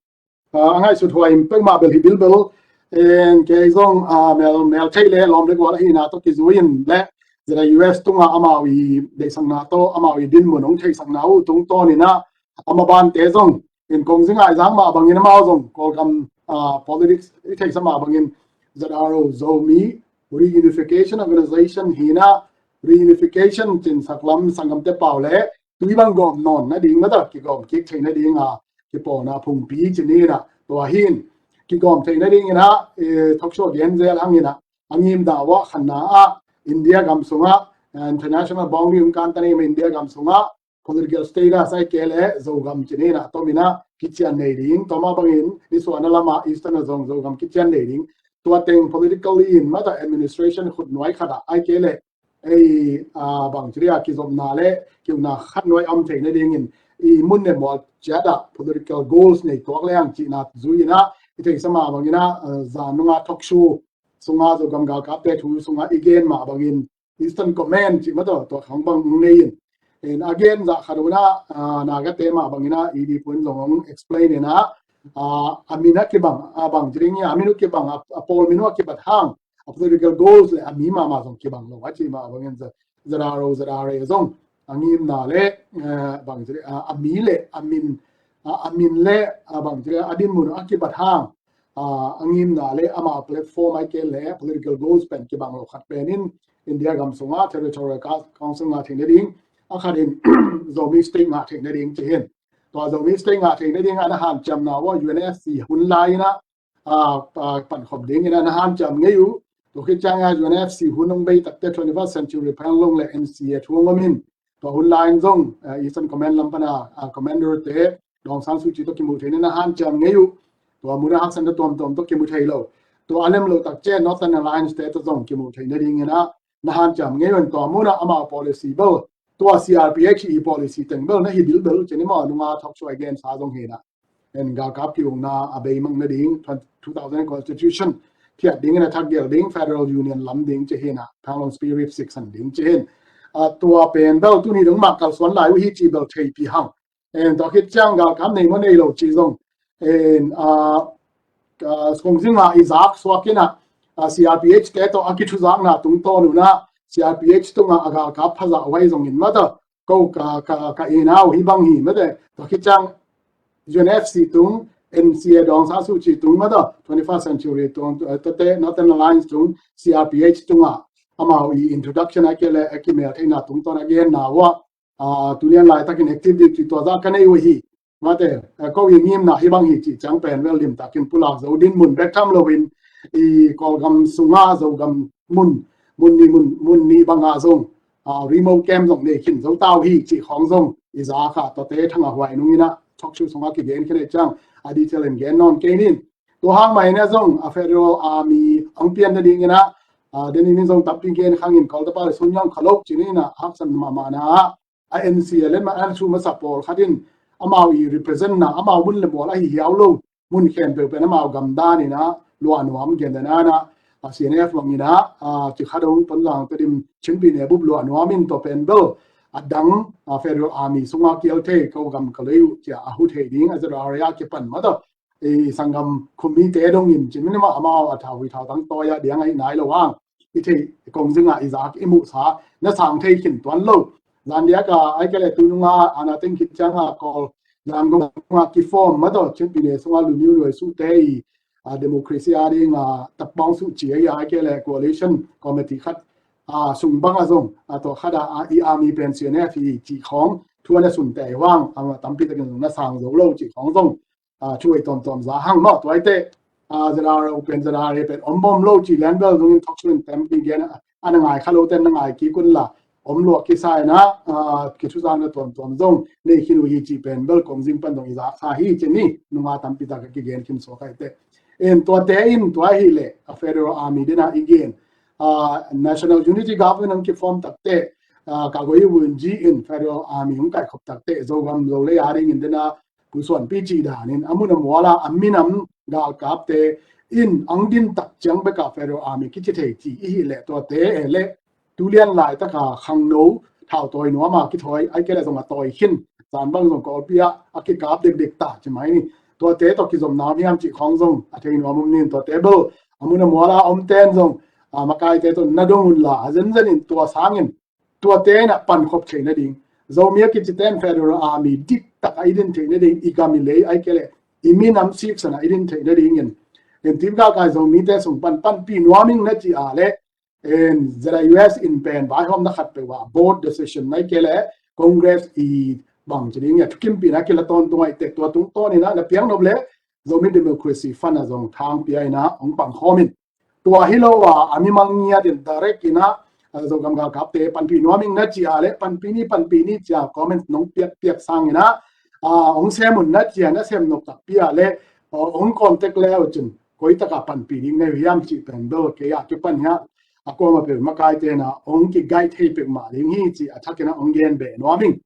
ah, a ngaihsut huai in peuhmah bel hi bilbel. En kei zong, ah, mel, mel thei le lawm le gual ahina tawh kizui in le Z R A U S tunga amau i deihsakna tawh amau i dinmun hong theihsakna uh tungtawn in a, a mabante zong in kong zi ngaizang mah bangin amau zong Kawlgam, ah, politics i theihsa mah bangin Z R O, Zomi Reunification Organization hi in a, reunification cin saklam sanggamte pau le tui bang gawm nawn na ding na ta kigawm kik thei na ding a kipawlna phungpi ci ni in a, tua hi in kigawm thei na ding in a, eh, talk show gen zel hang in a, a ngimna uah khanna ah India gam sungah, eh, international boundary hong kan ta nei ma India gam sungah political status ai ke le Zogam ci ni in a tom in a kician nei ding, tua mah bangin nisuahna lamah Eastern a zong Zogam kician nei ding. Tua teng politically in ma ta administration khutnuai khat ah ai ke le ei, ah, bang ci dia kizopna le kiukna khatnuai om thei na dingin i mun ne mual ciat ah political goals nei tuak le ang cihna zui in a, i theihsa mah bangin a, ah, zan nunga talk show sunga Zogam galkapte thu sunga i gen mah bangin Eastern Command ci ma tawh tua khang bang nei in. In a gen zah khat un a, ah, Nagate mah bangin a i di puin zong hong explain in a, ah, a min a kibang, a bang ci ding hi a, a min uh kibang, a, a pawl min uh a kibat hang, a political goals le a mi mahmah zong kibang lo a ci mah bangin Z R O, Z R A zong a ngimna le, eh, bang ci ding, ah, a mi le a min, ah, a min le, ah, bang ci ding, a dinmun a kibat hang, ah, a ngimna le amau platform ai ke le political goals pen kibang lo khat pen in India gam sunga territorial ca- council ngah theih na ding, a khat in Zomi state ngah theih na ding ci hi in. Tua Zomi state ngah theih na ding a na hanciamna uah U N F C hun lai in a, ah, ah, pankhop ding in a na hanciam ngei uh. Tua khit ciang a U N F C hun hong bei takte twenty-first Century Phanglong le N C A thu hong om in. Tua hun lai in zong, ah, Eastern Command lam pan a, ah, commander te Daw Aung San Suu Kyi tawh kimuh theih na na hanciam ngei uh. Tua mun a haksan ta tuamtuam tawh kimu thei lo. Tua a lem lo tak ciang Northern Alliance te tawh zong kimuh theih na ding in a na hanciam ngei uh in tua mun a amau policy bel tua C R P H i policy teng bel na hi bilbel ci ni maw nunga thok suai gen sa zong hi in a. En galkap kiukna a beimang na ding, two thousand constitution phiat dingin a thak gel ding, Federal Union lam ding ci hi na, Panglong Spirit Six an ding ci hi. A, tua pen bel tuni dong mah kalsuan lai uh hi ci bel theipi hang. En, tua khit ciang galkap nei maw nei lo ci zong, en, a, a, kongzing a i zak suak in a, a, C R P H te tawh a kithuzakna tungtawn un a, C R P H tungah a galkap phazah uh ahi zongin mah tawh, ko ka, ka, ka en uh hi bang hi mah teh, tua khit ciang U N F C tung, N C A Daw Aung San Suu Kyi tung mah tawh, twenty-first century tung, eh, tua teh Northern Alliance tung, C R P H tungah amau i introduction a kei le a kimel theihna tungtawn a genna uh a, a, tu lian laitakin activity tua zah ka nei uh hi. Mate, a, ko i ngimna hi bang hi cih ciang pen bel limtakin pulak zo dinmun bek tham loin i Kawlgam sungah Zogam mun, mun nih, mun, mun nih bangah zong, a, remote camp zong nei khin zo ta uh hi cih khawng zong i za kha, tuate thangah huai nungin a talk show sungah kigen khin e ciang a detail in gen nawn kei ning. Tua hang mah in a zong a Federal Army hong pian nadingin a, a, den in zong tampi gen khangin Kawltepa le Sun Yam kha lo cih in a haksa mahmah na a, N C A le mah a thu masa pawlkhat in amau i represent na, amau mun le mual ahi hiau lo, mun khempeuh pen amau gam dan in a luah nuam gen dan a, a, C N F bangin a, a, ci khat hong Tonzang, Tedim, Chin Pyine bup luah nuam in tua pen bel a dang, a, Federal Army sungah kial thei, ko gam ka lei uh cia a hu thei ding a Z R A a kipan mah tawh, i sanggam khum mite dongin cin minima amau a thau hui thau tang tawi a diang ahi nai lo ang. I thei kongzing a i zak i muhsa na sang thei khin tuan lo. Zan diak a ai kei le tu nunga ana teng khit ciang a Kawl zan gong a kiform mah tawh Chin Pyine sunga lu niu luai suh te i, a, democracy a ding a tapbawng suh ci a ai kei le coalition committee khat, a, sung bang a zong, a, tua khat a, a, i army pen C N F hi ci khawng thu a na sun te huang, a, tampi takin zong na sang zo lo ci khawng zong, a, thu ei tawmtawm za hang mah tuaite, a, Z R A pen Z R A pen om bawm lo ci lian bel zongin thok suin tampi gen a, a na ngai kha lo ten na ngai kik un la, om luak kisa in a, a, kithuzakna tuamtuam zong nei khin uh hi ci pen bel kongzing pan zong i zak sa hi ci ni, nunga tampi tak a kigen khin suak ahi te. En tuate in tua hi le, a, Federal Army dena i gen, a, National Unity Government ang kiform takte, a, ka goi vun ji in Federal Army hong kai khop takte, Zogam Zolei a dingin dena pusuanpi cih danin a mun a muala a minam galkapte in ang din tak ciang beka Federal Army kici thei ci i hi le tuate e le tu lian laitaka khangno thau tawi nuama kithawi ai kei le zong a tawi khin, zan bang zong Kawlpi a a kikap dekdek ta ci mai ni. Tuate tawh kizom nam hiam cih khawng zong a thei nuam um nin tuate bel a mun a muala om ten zong, a, makaite tawh na dong un la a zenzen in tua sangin tuate in a pankhop theih nading, Zomi a kici ten Federal Army dik tak a i din theih nading, i gam i lei ai kei le i minam siksan a i din theih nadingin, en tim galkai Zomite sung pan panpi nuam ing na ci a le, en Z I U S in pen vaihawmna khat peuh a board decision nai kei le Congress i bang ci ding a thukimpihna kila tawntung a i tek tua tungtawn in a na piang nop le Zomi Democracy Fund a zong thang pia in a hong pangkhawm in. Tua hi lo a, a mi mang ngiat in direct in a, a, Zogam galkapte panpih nuam ing na ci a le panpih ni, panpih ni ci a comment nong piakpiak sang in a, a, hong sem un na ci a na sem nop takpi a le, a, hong contact le uh cin koi taka panpih ding na hiam cih pen bel kei a kipan hi a, a kuama peuh makaite na hong ki guide thei peuh mah ding hi ci a thakin a hong gen beh nuam ing.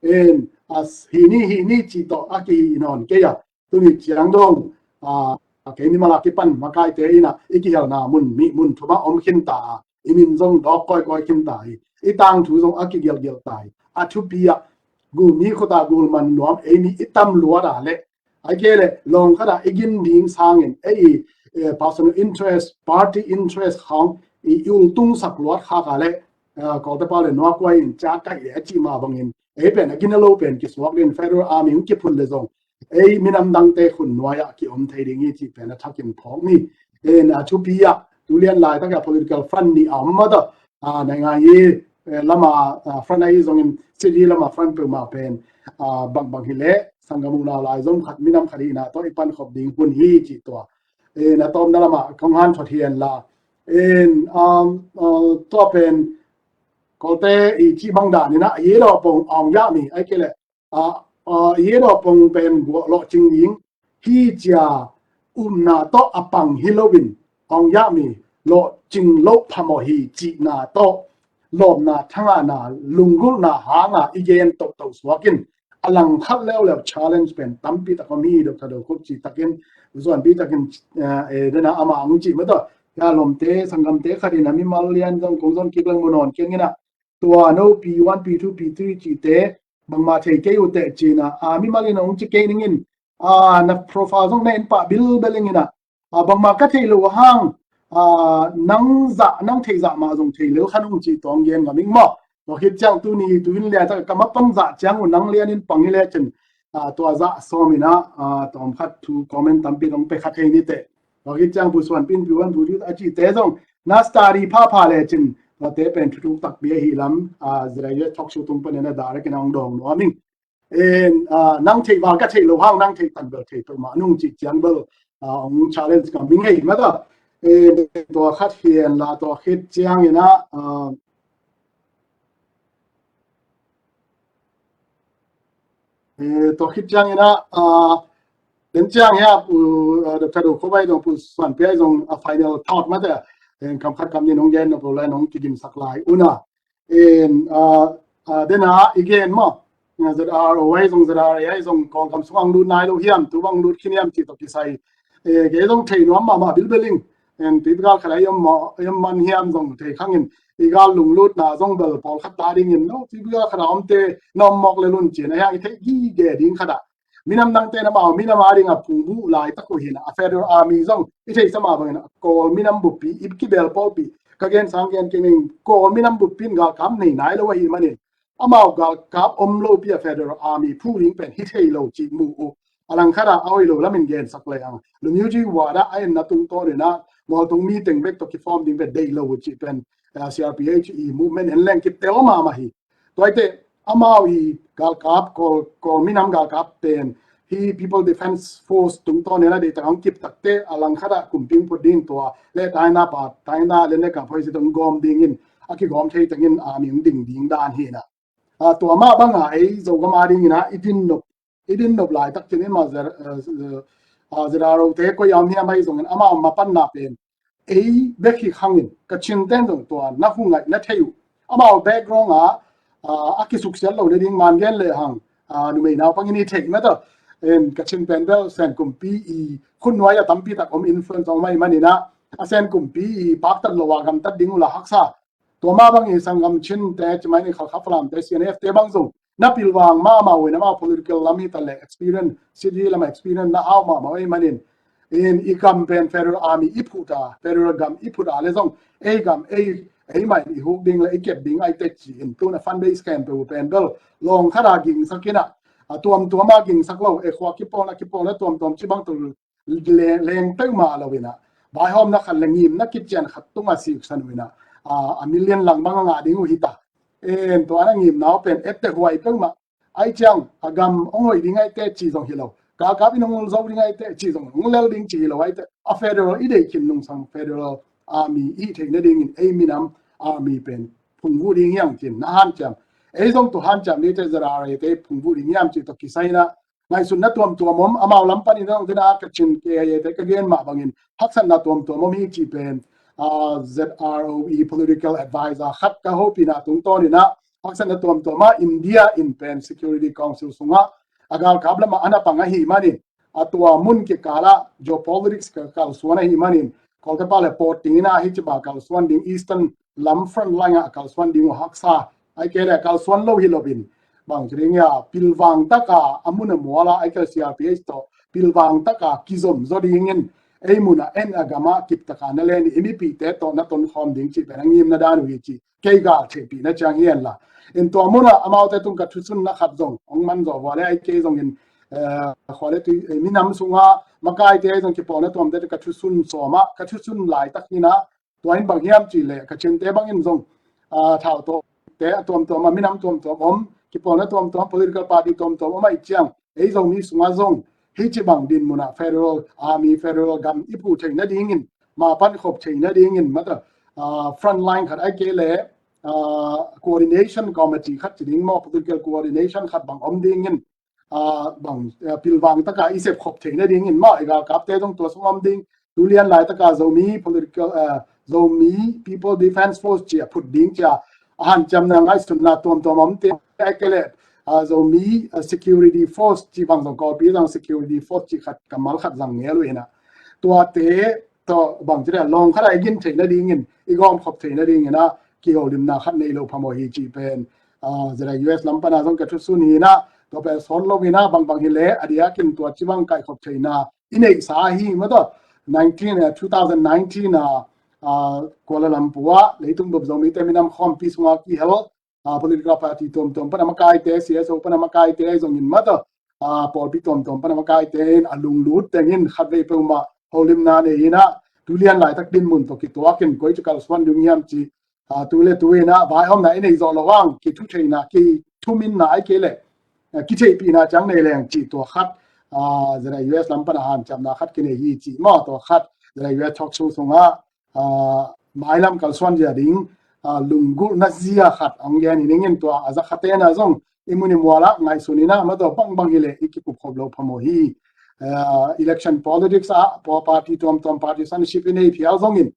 En, a, hi ni, hi ni ci tawh a kihi nawn kei a, tuni ciang dong, a, a kei mimal a kipan makaite in a i kihelna mun mi mun thuma om khin ta a, i min zong dawk kawikawi khin ta hi, i tangthu zong a kigelgel ta hi. A thupi a gul mi khuta gul man nuam ei mi i tam luat a le ai kei le lawng khat a i gin ding sangin ei, eh, personal interest, party interest khawng i, i ultung sak luat khak a le, eh, Kawltepa le nuakuai in ca kaih le a cih mah bangin ei pen a gina lo pen kisuak le in Federal Army hong kiphun le zong ei minam dangte khun nuai ah kiom thei ding hi cih pen a thakin phawk ni. En a thupi ah tu lian laitak a political fund nih a om mah tawh, a, naingngan i, eh, lama, a, front ahi zongin city lama front peuhmah pen, a, bangbang hi leh sanggam unau lai zong khat minam khat hihna tawh i pankhop ding hun hi cih tua. En a tawpna lamah kong han thot hi en la. En, um, uh, tua pen Kawlte i cih bang danin ah a yellow pong awng yah mi ai kei leh, a, a, yellow pong pen guah lawhcing ding hi cia upna tawh a pang hi loin awng yah mi lawhcing loh phamawh hi cihna tawh lawpna thangahna lunggulhna hanga i gen tohtoh suak in a langkhat leuleu challenge pen tampi tak om hi. Doctor Do Khup cih takin zuanpi takin, eh, eh, dena ama ang cih mah tawh ya lawmte, sanggamte khat in a mimal lian zong kong zon kik leng mu nawn keng in ah, tua no P one, P two, P three cihte bangmah thei kei uh teh ci-in ah, a mimal in a hong ci kei ning in, a na profile zong na en pah bilbel ing in ah, a bangmah ka theih loh hang, a nang zah, nang theih zah mah zong thei lel kha ning ci tawh hong gen ngam ing maw. Tua khit ciang tuni tu in lian tak ka ma pang zah ciang uh nang lian in pang hi lecin, a tua zah sawm in ah, a tawm khat thu comment tampi dong pe kha thei ni teh. Tua khit ciang Pu Suan Pin, Pu Wan, Pu Diu a cihte zong na study phapha lecin, tuate pen thuthuk takpi ahi lam, a, Z R A U talk show tung panin a direct in a hong dawng nuam ing. En, a, nang theih val ka theih loh hang nang theih tan bel thei peuhmah nung cih ciang bel, a, hong challenge ngam ing ei mata. En, tua khat hi en la, tua khit ciang in ah, a, Eh, tua khit ciang in ah, a, den ciang hi a, Pu, a, Doctor Do Kho Bai zong, Pu Suan Pia zong a final thought mate, en kam khat kam nih nong gen nop lo lai nong kigimsak lai un a. En, a, a, den a i gen maw, a, Z R O ai zong, Z R A ai zong, Kawlgam sung ang lut nai lo hiam, tu bang lut khin hiam cih tawh kisai. Eh, kei zong thei nuam mahmah bilbel ing. En, tui gal khat a i om maw, i om man hiam zong thei khang in, i gal lunglutna zong bel pawlkhat ta dingin no, tui gal khat a omte na om mawk le lun cin a hiang i theih gige ding khat ah. Minam dangte na mau, minam a ding a phungvuh laitak uh hi na, a Federal Army zong i theihsa mah bangin a Kawl minam buppi, i kibel pawlpi, ka gen sang gen kei ning, Kawl minam buppi in galkap nei nai lo ahih manin, amau galkap om lopi a Federal Army phu ding pen hi thei lo cih mu uh. A langkhat ah a hoih lo lamin gensak lei ang. Lungmuji wada a enna tungtawn in ah, mualtung mi teng bek tawh kiform ding pen deih lo uh cih pen, eh, C R P H i movement en leng kiptel mahmah hi. Tuaite, amau i galkap, Kawl, Kawl minam galkap pen, hi People Defence Force tungtawn in ah deihtak ang kiptakte a langkhat ah kumpi phut ding tua, le taina pa, taina le ne ka phoi si tong gawm dingin, a kigawm thei tengin a ming ding ding dan hi na. A, tua mah banga ei Zogam a dingin ah i din nop, i din nop laitak cin in ma Z R, eh, eh, a, Z R O te koi a om hiam ahi zongin amau mapanna pen ei bek hi khangin Kachin ten zong tua na hu ngaih na thei uh. Amau background a, a, a kisuksiat lo le ding man gen le hang, a, numei naupang in i theih mata. En, Kachin pen bel Sen kumpi i khutnuai a tampi tak om influence om ahi manin ah, a Sen kumpi i paktat lo a gamtat ding uh la haksa. Tua mah bang i sanggam Chin te, ci mai ni Khalkha Falam te, C N F te bang zong na pilvang mahmah uh in amau political lam hi ta le experience, city lam experience na hau mahmah uh ahi manin, in i gam pen Federal Army i phuh ta, Federal gam i phuh ta le zong ei gam ei, ei mah in i huk ding le i kep ding ai te ci in tun a fund base camp pe uh pen bel lawng khat a gingsak in ah, a tuamtuam a gingsak lo, e khua kipawl na kipawl na tuamtuam ci bang tu leng, leng peuhmah lo in ah, vaihawmna khat le ngimna kician khat tungah siksan uh in ah, a, a million lang bang a ngah ding uh hi ta. En, tua na ngimna uh pen ette huai peuhmah. Ai ciang a gam hong hoih ding ai te ci zong hi lo, galkap in hong zo ding ai te ci zong, hong lel ding ci hi lo ai te, a Federal i deih khin nungsang Federal Army i theih nadingin ei minam Army pen phungvuh ding hiang cin na hanciam. Ei zong tu hanciam ni te Z R A te phungvuh ding hiam ci tawh kisai na ngaihsutna tuamtuam om, amau lam panin zong tena Kachin K I A te ka gen mah bangin haksatna tuamtuam om hi ci pen, a, Z R O E political advisor khat ka hopihna tungtawn in ah haksatna tuamtuam ah India in pen Security Council sungah a galkap lamah a na pang ahih manin, a tua mun kikalah geopolitics ka kalsuan ahih manin, Kawltepa le pawt ding in ah hi ci bang kalsuan ding Eastern lam front line ah kalsuan ding uh haksa, ai ke le kalsuan lo hi lo in, bang ci ding ia, pilvang taka a mun a muala ai ke C R P H tawh pilvang taka kizom zaw dingin ei mun a en a gam a kip taka na len i mipihte tawh na tonkhawm ding cih pen a ngimna dan uh hi ci kei gal theihpihna ciang hi en la. In tua mun a amaute tung ka thusunna khat zong hong man zawh vua le ai kei zongin, eh, khua le tui, eh, minam sunga makaite zong kipawlna tuamte ka thusun sawm ah ka thusun laitak in ah, tua in bang hiam cih leh Kachinte bangin zong, a, thautawte a tuamtuam a minam tuamtuam om, kipawlna tuamtuam, political party tuamtuam om ahih ciang ei Zomi sungah zong hih ci bang dinmun ah Federal Army, Federal gam i phuh theih nadingin, mapan khop theih nadingin, mata, a, front line khat ai ke le, a, coordination committee khat ci ding maw, political coordination khat bang om dingin, a, bang, a, pilvang taka i sep khop theih nadingin maw, i galkapte zong tua sung om ding, tu lian laitaka Zomi political, a, Zomi People Defence Force ci a phut ding ci a, a hanciamna ngaihsutna tuamtuam omte ai ke le, a, Zomi, a, Security Force ci bang zong Kawlpi zang Security Force ci khat kammal khat zang ngel uh hi na. Tuate, tawh bang ci deh, lawng khat a i gin theih nadingin, i gawm khop theih nadingin ah kiholimna khat nei lo phamawh hi cih pen, ah, zia U S lam pana zong ka thusun hi nah, tua pen sawt lo hi nah, bangbang hi leh a diakin tua ci bang kaihkhop theihna i neihsa hi mah tawh. Nineteen, eh, two thousand nineteen ah, ah, Kuala Lumpur ah Leitung Bup Zomite Minam Khawmpi sungah kihel, ah, political party tuamtuam pana makaite, C S O pana makaite zongin mah tawh, ah, pawlpi tuamtuam pana makaite in a lunglut tengin khatvei peuhmah holimna nei hi nah, tu lian laitak dinmun tawh kituakin koi ci kalsuan ding hiam ci, ah, tu le tu in ah vaihawmna i nei zawh loh hang, kithutheihna, kithuminna ahih kei leh, ah, kitheihpihna ciang nei leng cih tua khat, ah, zia U S lam pana hanciamna khat kinei hi cih maw, tua khat zia U S talk show sungah, ah, mailam kalsuan zia ding, ah, lunggulhna zia khat hong gen hi ning in, tua a za khat in ah zong i mun i mual ah ngaihsun in ah, mah tawh bangbang hi leh i kikup khop lo phamawh hi. Ah, election politics ah, pa-, party tuamtuam partisanship i nei phial zongin,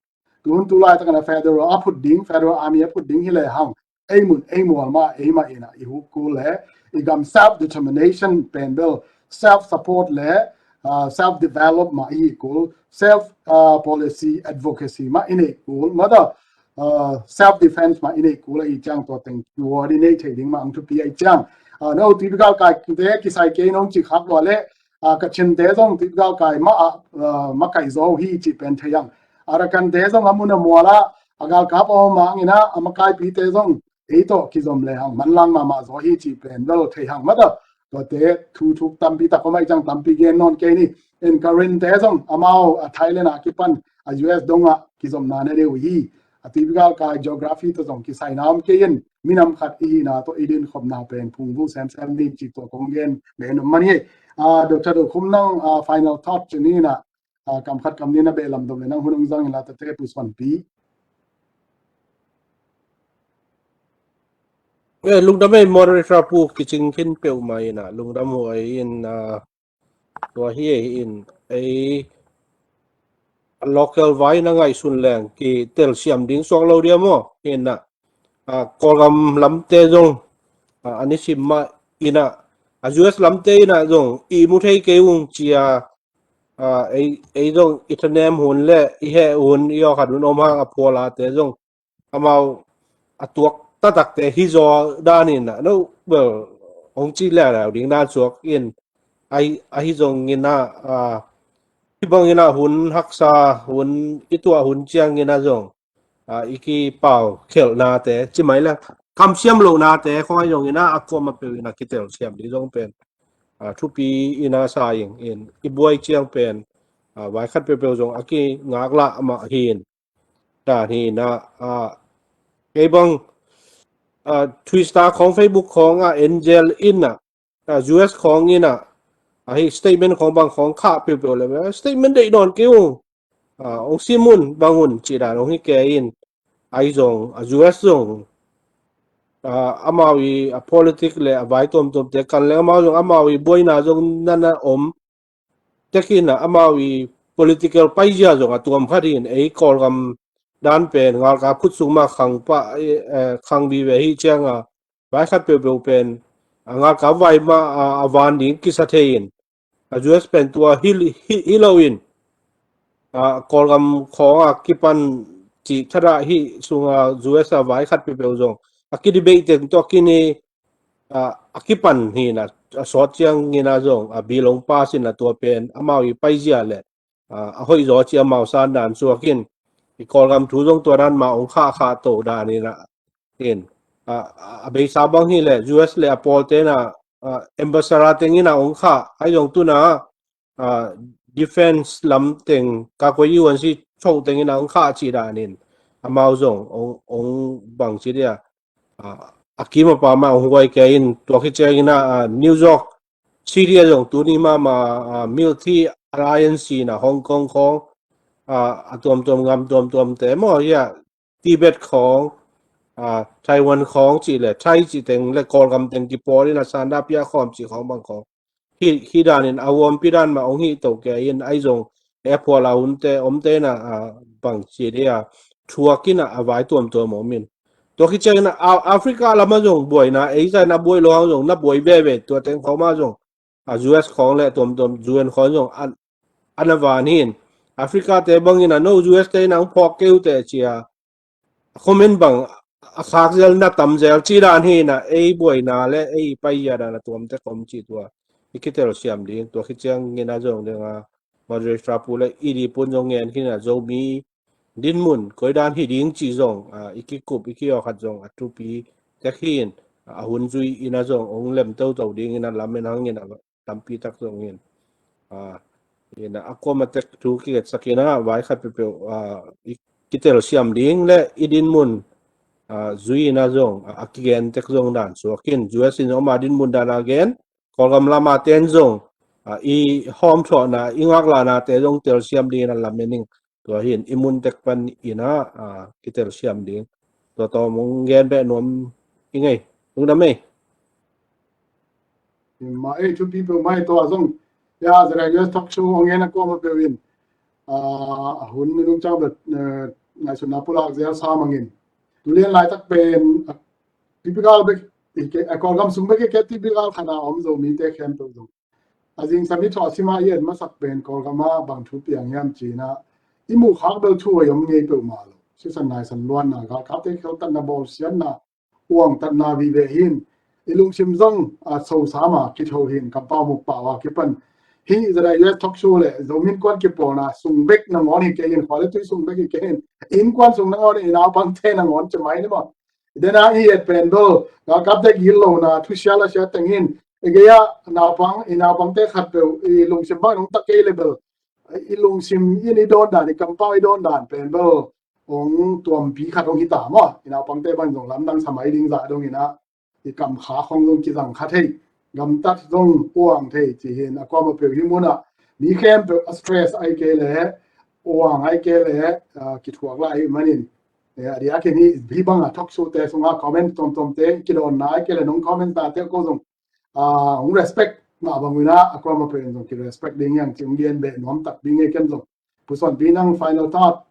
tu hun tu laitak in ah federal a phut ding, federal army a phut ding hi lehang, ei mun ei mual mah, ei mah in ah i huk kul leh, i gam self determination pen bel self support leh, ah, self develop mah i hi kul, self, ah, policy advocacy mah i neih kul, mah tawh, ah, self defense mah i neih kul ahih ciang tua teng tua di nei thei ding mah hong thupi ahih ciang, ah, no tuipi galkaite kisai kei nong ci khak lua leh, ah, Kachinte zong tuipi galkai mah ah, ah, makaih zaw uh hi cih pen thei hang. Arakante zong a mun a mual ah a galkap a om hang in ah, a makaipite zong ei tawh kizom lehang manlang mahmah zaw hi cih pen lo thei hang mah tawh. Tuate thu thuk tampi tak om ahih ciang tampi gen nawn kei ni. In Karinte zong amau a Thailand ah kipan a U S dongah kizomna na nei uh hi. A tuipi galkai geography tawh zong kisaina om kei in, minam khat i hihna tawh i dinkhopna pen phungvuh semsem ding cih tua kong gen mah hi. Ah, Doctor Dokhum, nang, ah, final thought ci ni nah, ah, kam khat kam nih na beh lamdom leh nang hun hong zang in la, tate pusuanpi. Eh, lungdam ei, moderator pu, kicing khin peuhmah in ah, lungdam huai in, ah, tua hi ei in, ei local vai na ngaihsun leng kitelsiam ding suak lo dia maw, in ah, ah, Kawlgam lamte zong, ah, a nisim mah in ah, a U S lamte in ah zong i mu thei kei ung ci a, ah, ei, ei zong i thanem hun leh i heh hun, i awkhat hun om hang a phualate zong amau a tuak taktakte hi zaw dan in ah, no, well, hong ci leuleu ding dan suak in, ahi, ahi zongin ah, ah, hih bangin ah hun haksa, hun i tuah hun ciangin ah zong, ah, i kipaukhelhnate ci mai leh, kamsiam lohnate khawng ahi zongin ah, a kuamah peuh in ah kitelsiam ding zong pen, ah, thupi in ah sa ing in, i buai ciang pen, ah, vai khat peuhpeuh zong a kingaklah mah hi in, dan hi in ah, ah, kei bang, ah, Twitter khawng, Facebook khawng ah, Angel in ah, ah, U S khawng in ah, ah, hih statement khawng bang khawng khah peuhpeuh leh, statement deih nawn kei ung, ah, hong sim un, bang un cih dan hong hi kei in, ahi zong, ah, U S zong, ah, amau i, ah, politic leh a vai tuamtuamte kan leng amau zong amau i buaina zong na na om tek in ah, amau i political paizia zong a tuam khat hi in, ei Kawlgam dan pen ngalkap khut sung mah khang pah, eh, khang vive hi ciang a, vai khat peuhpeuh pen a ngalkap vai mah a, a van ding kisa thei in, a U S pen tua hi, hi, hi lo in, a Kawlgam khawng a kipan cih thadah hi sung a, U S a vai khat peuhpeuh zong a kidebate teng tawh kini, ah, a kipan hi in ah, a sawt ciangin ah zong, ah, bill hong pass in ah tua pen amau i paizia leh, ah, a hoih zaw ci amau san dan suak in, i Kawlgam thu zong tua dan mah hong khahkhah to dan in ah, in, ah, a beisa bang hi leh U S leh a pawlte in ah, ah, ambassador teng in ah hong khah, ahi zong tu in ah, ah, defense lam teng, kakua U N C cho teng in ah hong khah cih dan in, amau zong hong, hong bang ci dia, ah, a kim a pam ah hong huai kei in, tua khit ciangin ah, ah, New York City ah zong tuni mahmah, ah, Military Alliance in ah Hong Kong khawng, ah, a tuamtuam gam tuamtuamte maw, hia, Tibet khawng, ah, Taiwan khawng cih leh, Thai cih teng leh Kawlgam teng kipawl in ah sanda pia khawm cih khawng bang khawng hi, hi dan in a huampi dan mah hong hi to kei in, ahi zong, eh, phual a hunte omte in ah, ah, bang ci dia, thuak in ah a vai tuamtuam om in. Tua khit ciangin ah, ah, Africa lam ah zong buaina, ei zah in ah buai lo hang zong na buai veve, tua teng khawng mah zong, ah, U S khawng leh tuamtuam U N khawng zong an, an a van hi in, Africa te bangin a no U S te in a hong phawk kei uh teh ci a, a comment bang a khak zel na tam zel ci dan hi in a, ei buaina le ei paizia dan a tuamte om ci tua i kitelsiam ding, tua khit ciangin a zong ding a, moderator pu le i di pun zong ngen khin a, Zomi dinmun koi dan hi ding ci zong a, i kikup i kiawkhat zong a thupi tek hi in, a hun zui in a zong hong lem toto ding in a, lamen hangin a tampi tak zong in a, in a, a kuama tek thu kigetsak in a, vai khat peuhpeuh a, i kitelsiam ding le i dinmun a, zui in a zong a, a kigen tek zong dan suak in, U S in zong ama dinmun dan a gen, Kawlgam lama ten zong a, i hawmthawhna, i ngaklahna te zong telsiam ding in a, lamen ing. Tua hi in i mun tek pan in a, a, kitelsiam ding. Tua tawm hong gen beh nuam ing ei. Lungdam ei. Ma ei, thupi peuhmah hi. Tua zong, ya, Zara U S talk show hong gen a kuama peuh in, a, a hun minung ciang bel, eh, ngaihsutna pulak zel sa mangin. Tu lian laitak pen, a, typical bek, i ke, a, Kawlgam sung bek i ke typical khat a om Zomite khempeuh zong. A zingsang i thuah sim a i et masak pen Kawlgam ah bang thu piang hiam ci in a, i muh khak bel thu a om ngei peuhmah lo. Sisan naisan luanna, galkapte kheltatna, bawlsiatna, uangtatna vive hi in, i lungsim zong a, sosam a kitho hi in, kampau mukpau a kipan. Hih Zara U S talk show le Zomi Innkuan kipawlna sung bek nangawn hi kei in, khua le tui sung bek hi kei in, innkuan sung nangawn, i naupangte nangawn ci mai ni maw. Dena i et pen bel, galkapte gitlohna thu sia la sia teng in, i gei a naupang, i naupangte khatpeuh i lungsim bang hong tak kei le bel, i lungsim in i dawn dan, i kampau i dawn dan pen bel hong tuampi khat hong hi ta maw. I naupangte bang zong lamdang sa mai ding zah dong in a, i kamkhak hong zong kizang kha thei, gamtat zong puang thei ci hi in, a kuama peuh hih mun ah mi khempeuh a stress ai kei le, uang ai kei le, a, kithuak lai ahih manin, eh, a diakin hih, hih bang a talk show te sung a comment tomtom te kidawnna ai kei le, nong comment na te ko zong, a, hong respect mah bang un a, a kuama peuh in zong kirespect ding hi hang ci hong gen beh nuam tak ding hi. Ken zong Pu Suanpi, nang final thought.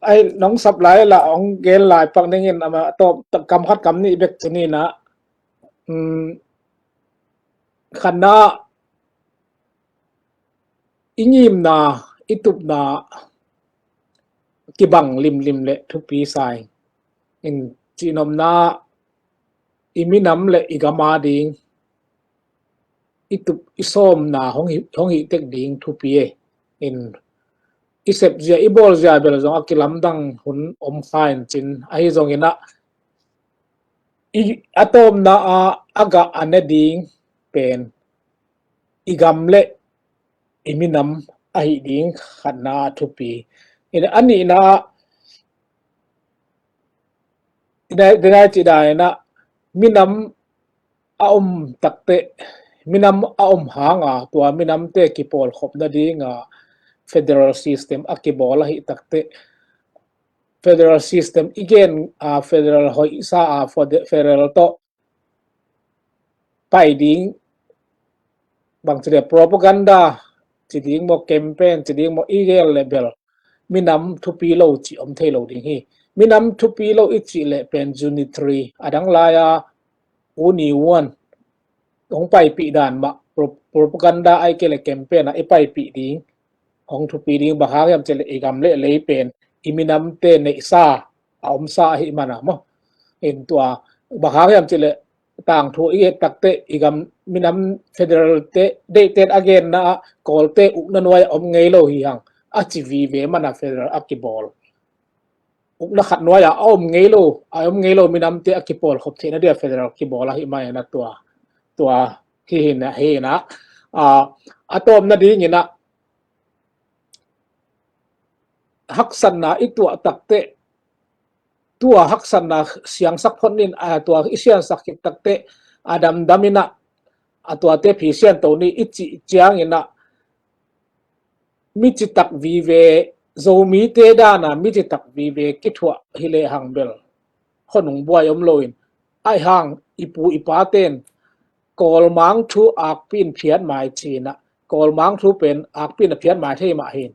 Ai, nong sap lai la, hong gen lai pak ning in, ama, to, kam khat kam nih bek ci ni na. Um, khatna, i ngimna, i tupna kibang limlim le thupi sa ing. In, cihnopna, i minam le i gam a ding i tup i sawmna hong hi, hong hih tek ding thupi e. In, i sepzia, i bawlzia bel zong a kilamdang hun om kha in cin, ahi zongin a, i, a tawpna a, a gah a ne ding pen i gam le i minam ahi ding khatna a thupi. In, a nihna, i nai, i nai ci dan in a, minam a om takte, minam a om hanga, tua minamte kipawlkhop nadinga federal system a kibawl ahi takte, federal system i gen a, federal hoihsa a, fede-, federal tawh pai ding, bang ci le, propaganda ci ding maw, campaign ci ding maw, i gel le bel minam thupi lo ci om thei lo ding hi. Minam thupi lo i cih le pen unitary, a dang lai a, u ni uan hong paipih dan mah, pro-, propaganda ai kei le campaign a i paipih ding hong thupi ding. Bang hang hiam cih le i gam le lei pen i minamte neihsa a omsa ahih mana maw. In, tua, bang hang hiam cih le tangthu i et takte, i gam minam federal te, deihte a genna ah Kawlte ukna nuai a om ngei lo hi hang, a ci vive mana federal a kibawl. Ukna khat nuai a, a om ngei lo, a om ngei lo minamte a kipawlkhop theihna dia federal kibawl ahih mana tua, tua hi hi na, hi na. A, a tawpna dingin a, haksatna i tuah takte, tua haksatna siangsak phot nin, a, tua i siangsak khit takte, a damdam in a, a tuate phisian to ni i cih ciangin a, mi citak vive, Zomite dana mi citak vive kithuah hi lehang bel hong buai om loin, ahi hang i pu i paten Kawlmang thu akpi in phiat mai ci-in a, Kawlmang thu pen akpi in a phiat mai thei mah hi.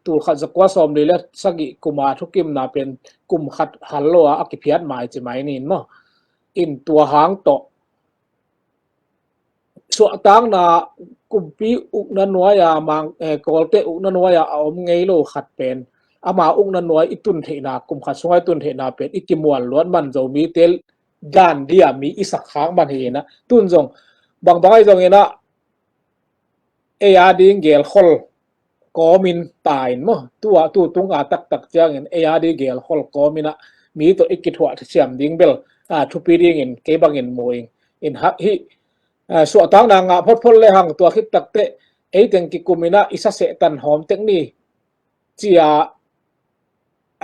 Tulkhat zakua sawmli le sagih kuma thukimna pen kum khat hal lo a, a kiphiat mai ci mai nin maw. In, tua hang tawh suahtakna kumpi ukna nuai-a mang, eh, Kawlte ukna nuai-a a om ngei lo khat pen, ama ukna nuai i tun theihna, kum khat sunga i tun theihna pen i kimual luat man Zomite dan dia mi i sak khak man hi inah, tun zong bangbang ahi zong inah ei a ding gelkhol kawmin tain maw, tua tu tunga taktak ciangin ei a ding gelkhol kawmin ah mi tawh i kithuah siam ding bel, a, thupi dingin kei bangin mu ing. In hak hi, a, suahtakna ngah photphot le hang tua khit takteh ei teng kikum inah i sa seh tan hawm tek ni cia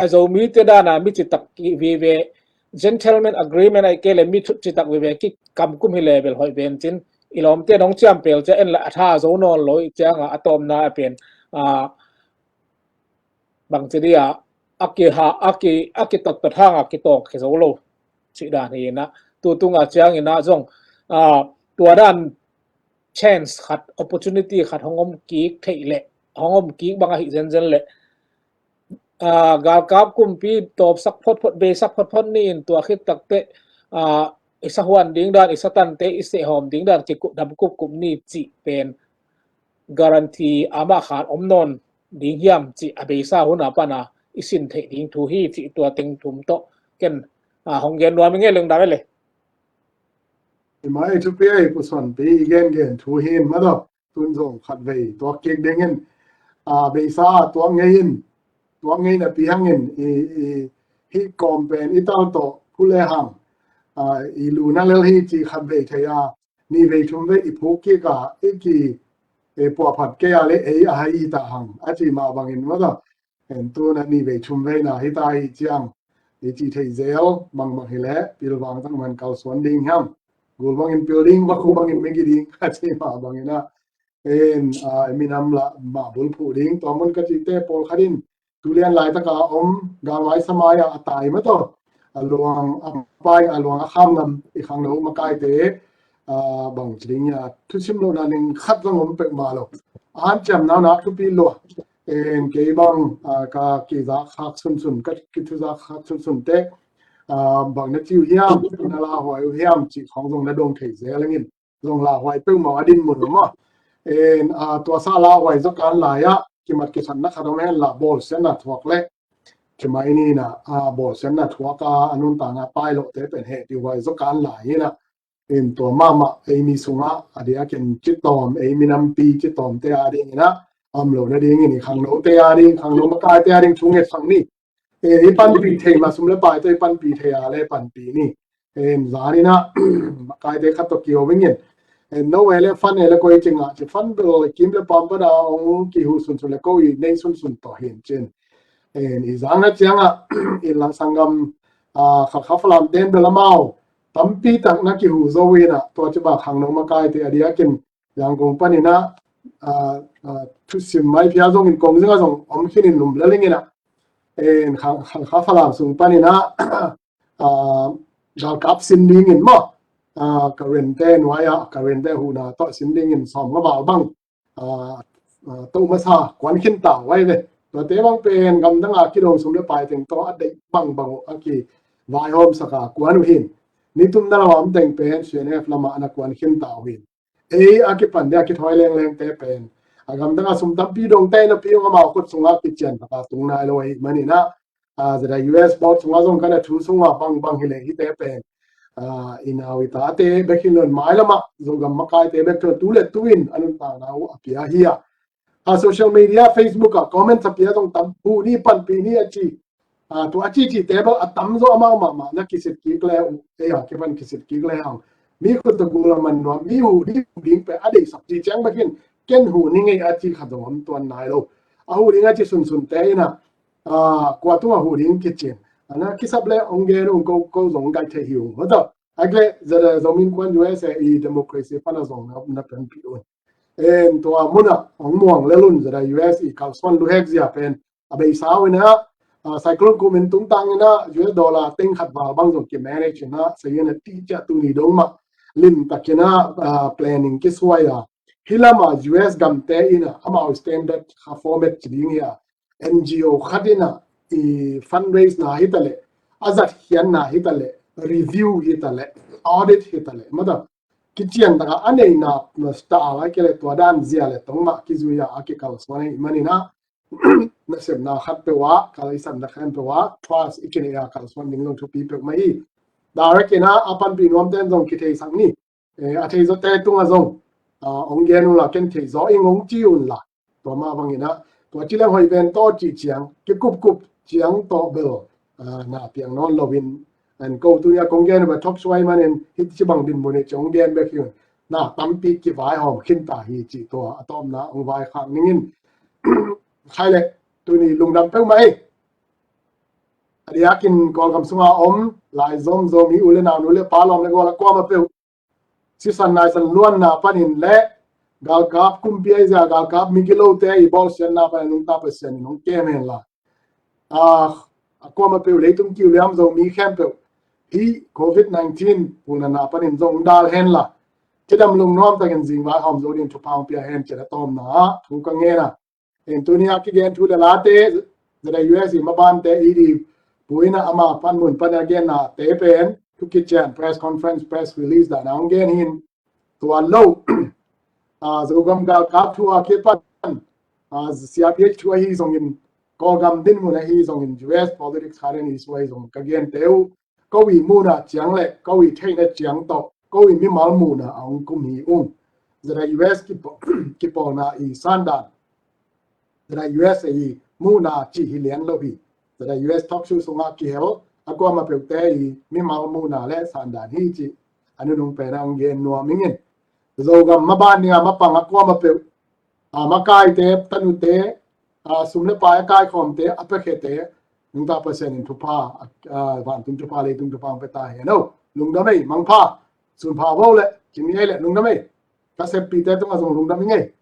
a Zomite dana mi citak ki vive, gentleman agreement ahi kei le mi thut citak vive ki kamkum hi level hoih ven cin, i lawmte nong ciampel cia en la a tha zo nawn lo i cianga a tawmna a pen, a, bangci dia a kiha, a ki, a kitottot hanga kitawk hi zo lo cih dan hi inah, tu tunga ciang inah zong, a, tua dan chance khat, opportunity khat hong om kik theih leh, hong om kik bang ahi zenzen leh, a, galkap kumpi tawpsak photphot, beisak photphot ni in tua khit takteh, a, i sa huan ding dan, i sa tante i sehhawm ding dan kikup dam kupkup ni cih pen guarantee amah khan om nawn ding hiam cih a beisa huna pana i sin theih ding thu hi cih tua teng thum tawh ken, a, hong gen nuam i ngei leng dam e le. I mai thupi ahi pusuanpi i gengen thu hin madaw tun zong khatvei tuak kik dingin, a, beisa tuak ngei in, tuak ngei napi hangin i, i, hih kawm pen i tal tawh phu le hang, a, i luna lel hi ci khatvei thei a, nivei thumvei i phuk kik a, i ki, e, puahphat kei a le ei a hai i ta hang a ci mah bangin madaw. En tuna nivei thumveina hi ta hi ciang i ci thei zel bangbang hi leh pilvang tak man kalsuan ding hiam, gul bangin pil ding, vakhu bangin migi ding a ci mah bangin ah, en, a, i minam lah mah bulphuh ding. Tua mun ka cite pawlkhat in tulian laitaka om galvai samai-a a tai mataw, a luang a pai, a luang a kham ngam i khangno makaite, a, bangci ding a thusim lohna ning khat zong om pek mah lo. A hanciam nauna thupi lua. En kei bang, a, ka kizak khak sunsun, ka kithuzak khak sunsun te, a, bang na ci uh hiam, na lauhuai uh hiam cih khawng zong na dong thei zel ing in, zong lauhuai peuhmah a dinmun uh maw. En, a, tua sa lauhuai zaw kan lai-ah kimat kisatna khat om hen la, bawlsiatna thuak le kimai nina, a, bawlsiatna thuak a, a nuntakna pai loh te pen heh tihuai zaw kan lai ina, in tua mahmah ei mi sungah a diakin citawm, ei minampi citawmte a dingin ah, om lo nadingin i khangnote a ding, khangno makaite a ding thunget sang ni. E, i panpih thei mah sum le pai tawh i panpih thei a le panpih ni. En zanin ah makaite khat tawh kiho vingin, en no e le fan e le koi cingah ci fan bel kim le pam pana ong kihu sunsun le ko i nei sunsun tawh hin cin. En i zangna ciangah i lang sanggam, a, Khalkha Falam ten bel amau tampi tak na kihu zo inah, tua ciba khangno makaite a diakin Yangon paninah, a, a, thusim maiphia zongin kong zingah zong om khinin um lel inginah, en Kha, Kha, Khalkha Falam sung paninah, a, galkap sin dingin maw, a, ka rente nuai-ah ka rente huhna tawh sin dingin sawm nga val bang, a, a, to masa kuan khin ta vai ve. Tuate bang pen gamdanga kidong sum le pai teng tawh a deih bangbang uh a kivaihawm saka kuan uh hin. Nitumna lamah om teng pen C N F lamah na kuan khin ta uh hin. Ei a kipan dia kithawi lenglengte pen a gamdanga sum tampi dongte napi ung amau khut sunga kician taka tung nai lo ahi maninah, a, zeda U S board sunga zong kana thu sunga bangbang hileh hite pen, a, i nau i tate bek hi lon mailamah Zogam makaite bek tu le tuin a nuntakna uh a pia hi a. A social media, Facebook ah comment a pia zong tam, hu ni, panpih ni a ci. A, tua a cici table a tamzaw amau mahmah na kisit kik le uh, ei a kipan kisit kik le hang. Mi khut tawh gul a man nuam, mi hu ding, hu ding pen a deihsak ci ciang bekin ken hu ni ngei a ci khat zong om tuan nai lo. A hu ding a ci sunsunte inah, a, kua tungah hu ding kicin. A na kisap le ong gen ung ko, ko zong gai thei hi ung. Hota, a kle, zada Zomi Innkuan U S A i democracy pana zong na, na panpih un. En tua munah ong muang lel un zada U S i kalsuan luhek zia pen a beisa uh inah, a, cyclone kumin tungtang inah U S dollar teng khat val bang zong kimanage inah, sayin a tihcia tuni dong mah limtak inah, a, planning kisuai a. Hi lamah U S gamte inah amau standard kha format ci ding hi a, N G O khat inah i fundraise na hitaleh, a zat khian na hitaleh, review hitaleh, audit hitaleh, mata kician taka a neina na style a kile tua dan zia le tong mah kizui a a kikalsuan ahih manin ah, nasepna khat peuh ah, kalsuanna khat peuh ah, trust i kinei a kalsuan ding zong thupi peuhmah hi. Direct in ah a panpih nuamte in zong kitheisak ni. Eh, a thei zawte tungah zong, ah, hong gen unla, ken thei zaw ing hong ci unla. Tua mah bangin ah, tua ci leng hoih ven tawh cih ciang, kikupkup ciang tawh bel, ah, na piang nawn loin, an ko tuni a kong gen uh bel talk show ahih manin, hih ci bang dinmun hi ci hong gen bek hi un. Na tampi kivaihawm khin ta hi ci tua, a tawpna hong vaikhak ning in. Khai le, tuni lungdam peuhmah ei. A diakin Kawlgam sunga om, lai zomzom hi u le nau, nu le pa, lawm le gual a kuamah peuh. Sisan naisan luanna panin le, galkap kumpi ahi zia, galkap migilote i bawlsiatna panin nungta Pasian in hong kem henla. A, a kuamah peuh leitung kiu liam Zomi khempeuh. Hih covid nineteen pulnatna panin zong dal henla. Kidam lungnuam takin zingvaihawm zo ding thupha hong pia hen ci-in a tawpna ah, thu ka ngen a. Tuni a kigen thu le late, ZIUS i mabante i di puina ama panmun pan a gennate pen, thu kician press conference, press release dan a hong gen hi in. Tua lo, ah, Zogam galkap thu a kipan, ah, CRPH thu ahi zongin, Kawlgam dinmun ahi zongin, US politics current issue ahi zongin, ka gente uh, ko i muhna ciang le, ko i theihna ciang tawh, ko i mimal muhna a hong kum hi ung. ZIUS kipaw-, kipawlna i sandan, ZIUS i muhna cih hi lian lo hi. ZIUS talk show sungah kihel, a kuamah peuhte i mimal muhna le sandan hi cih a nunung pen a hong gen nuam ing in. Zogam maban dinga mapang a kuamah peuh, a makaite, tanute, a sum le pai a kaikhawmte, a piakhiate, nungta Pasian in thupha, a, a vantung thupha, leitung thupha hong pia ta hen o. Lungdam ei, mangpha, sunpha vo le, ci ni ei le, lungdam ei. Ka seppihte tungah zong lungdam ing ei.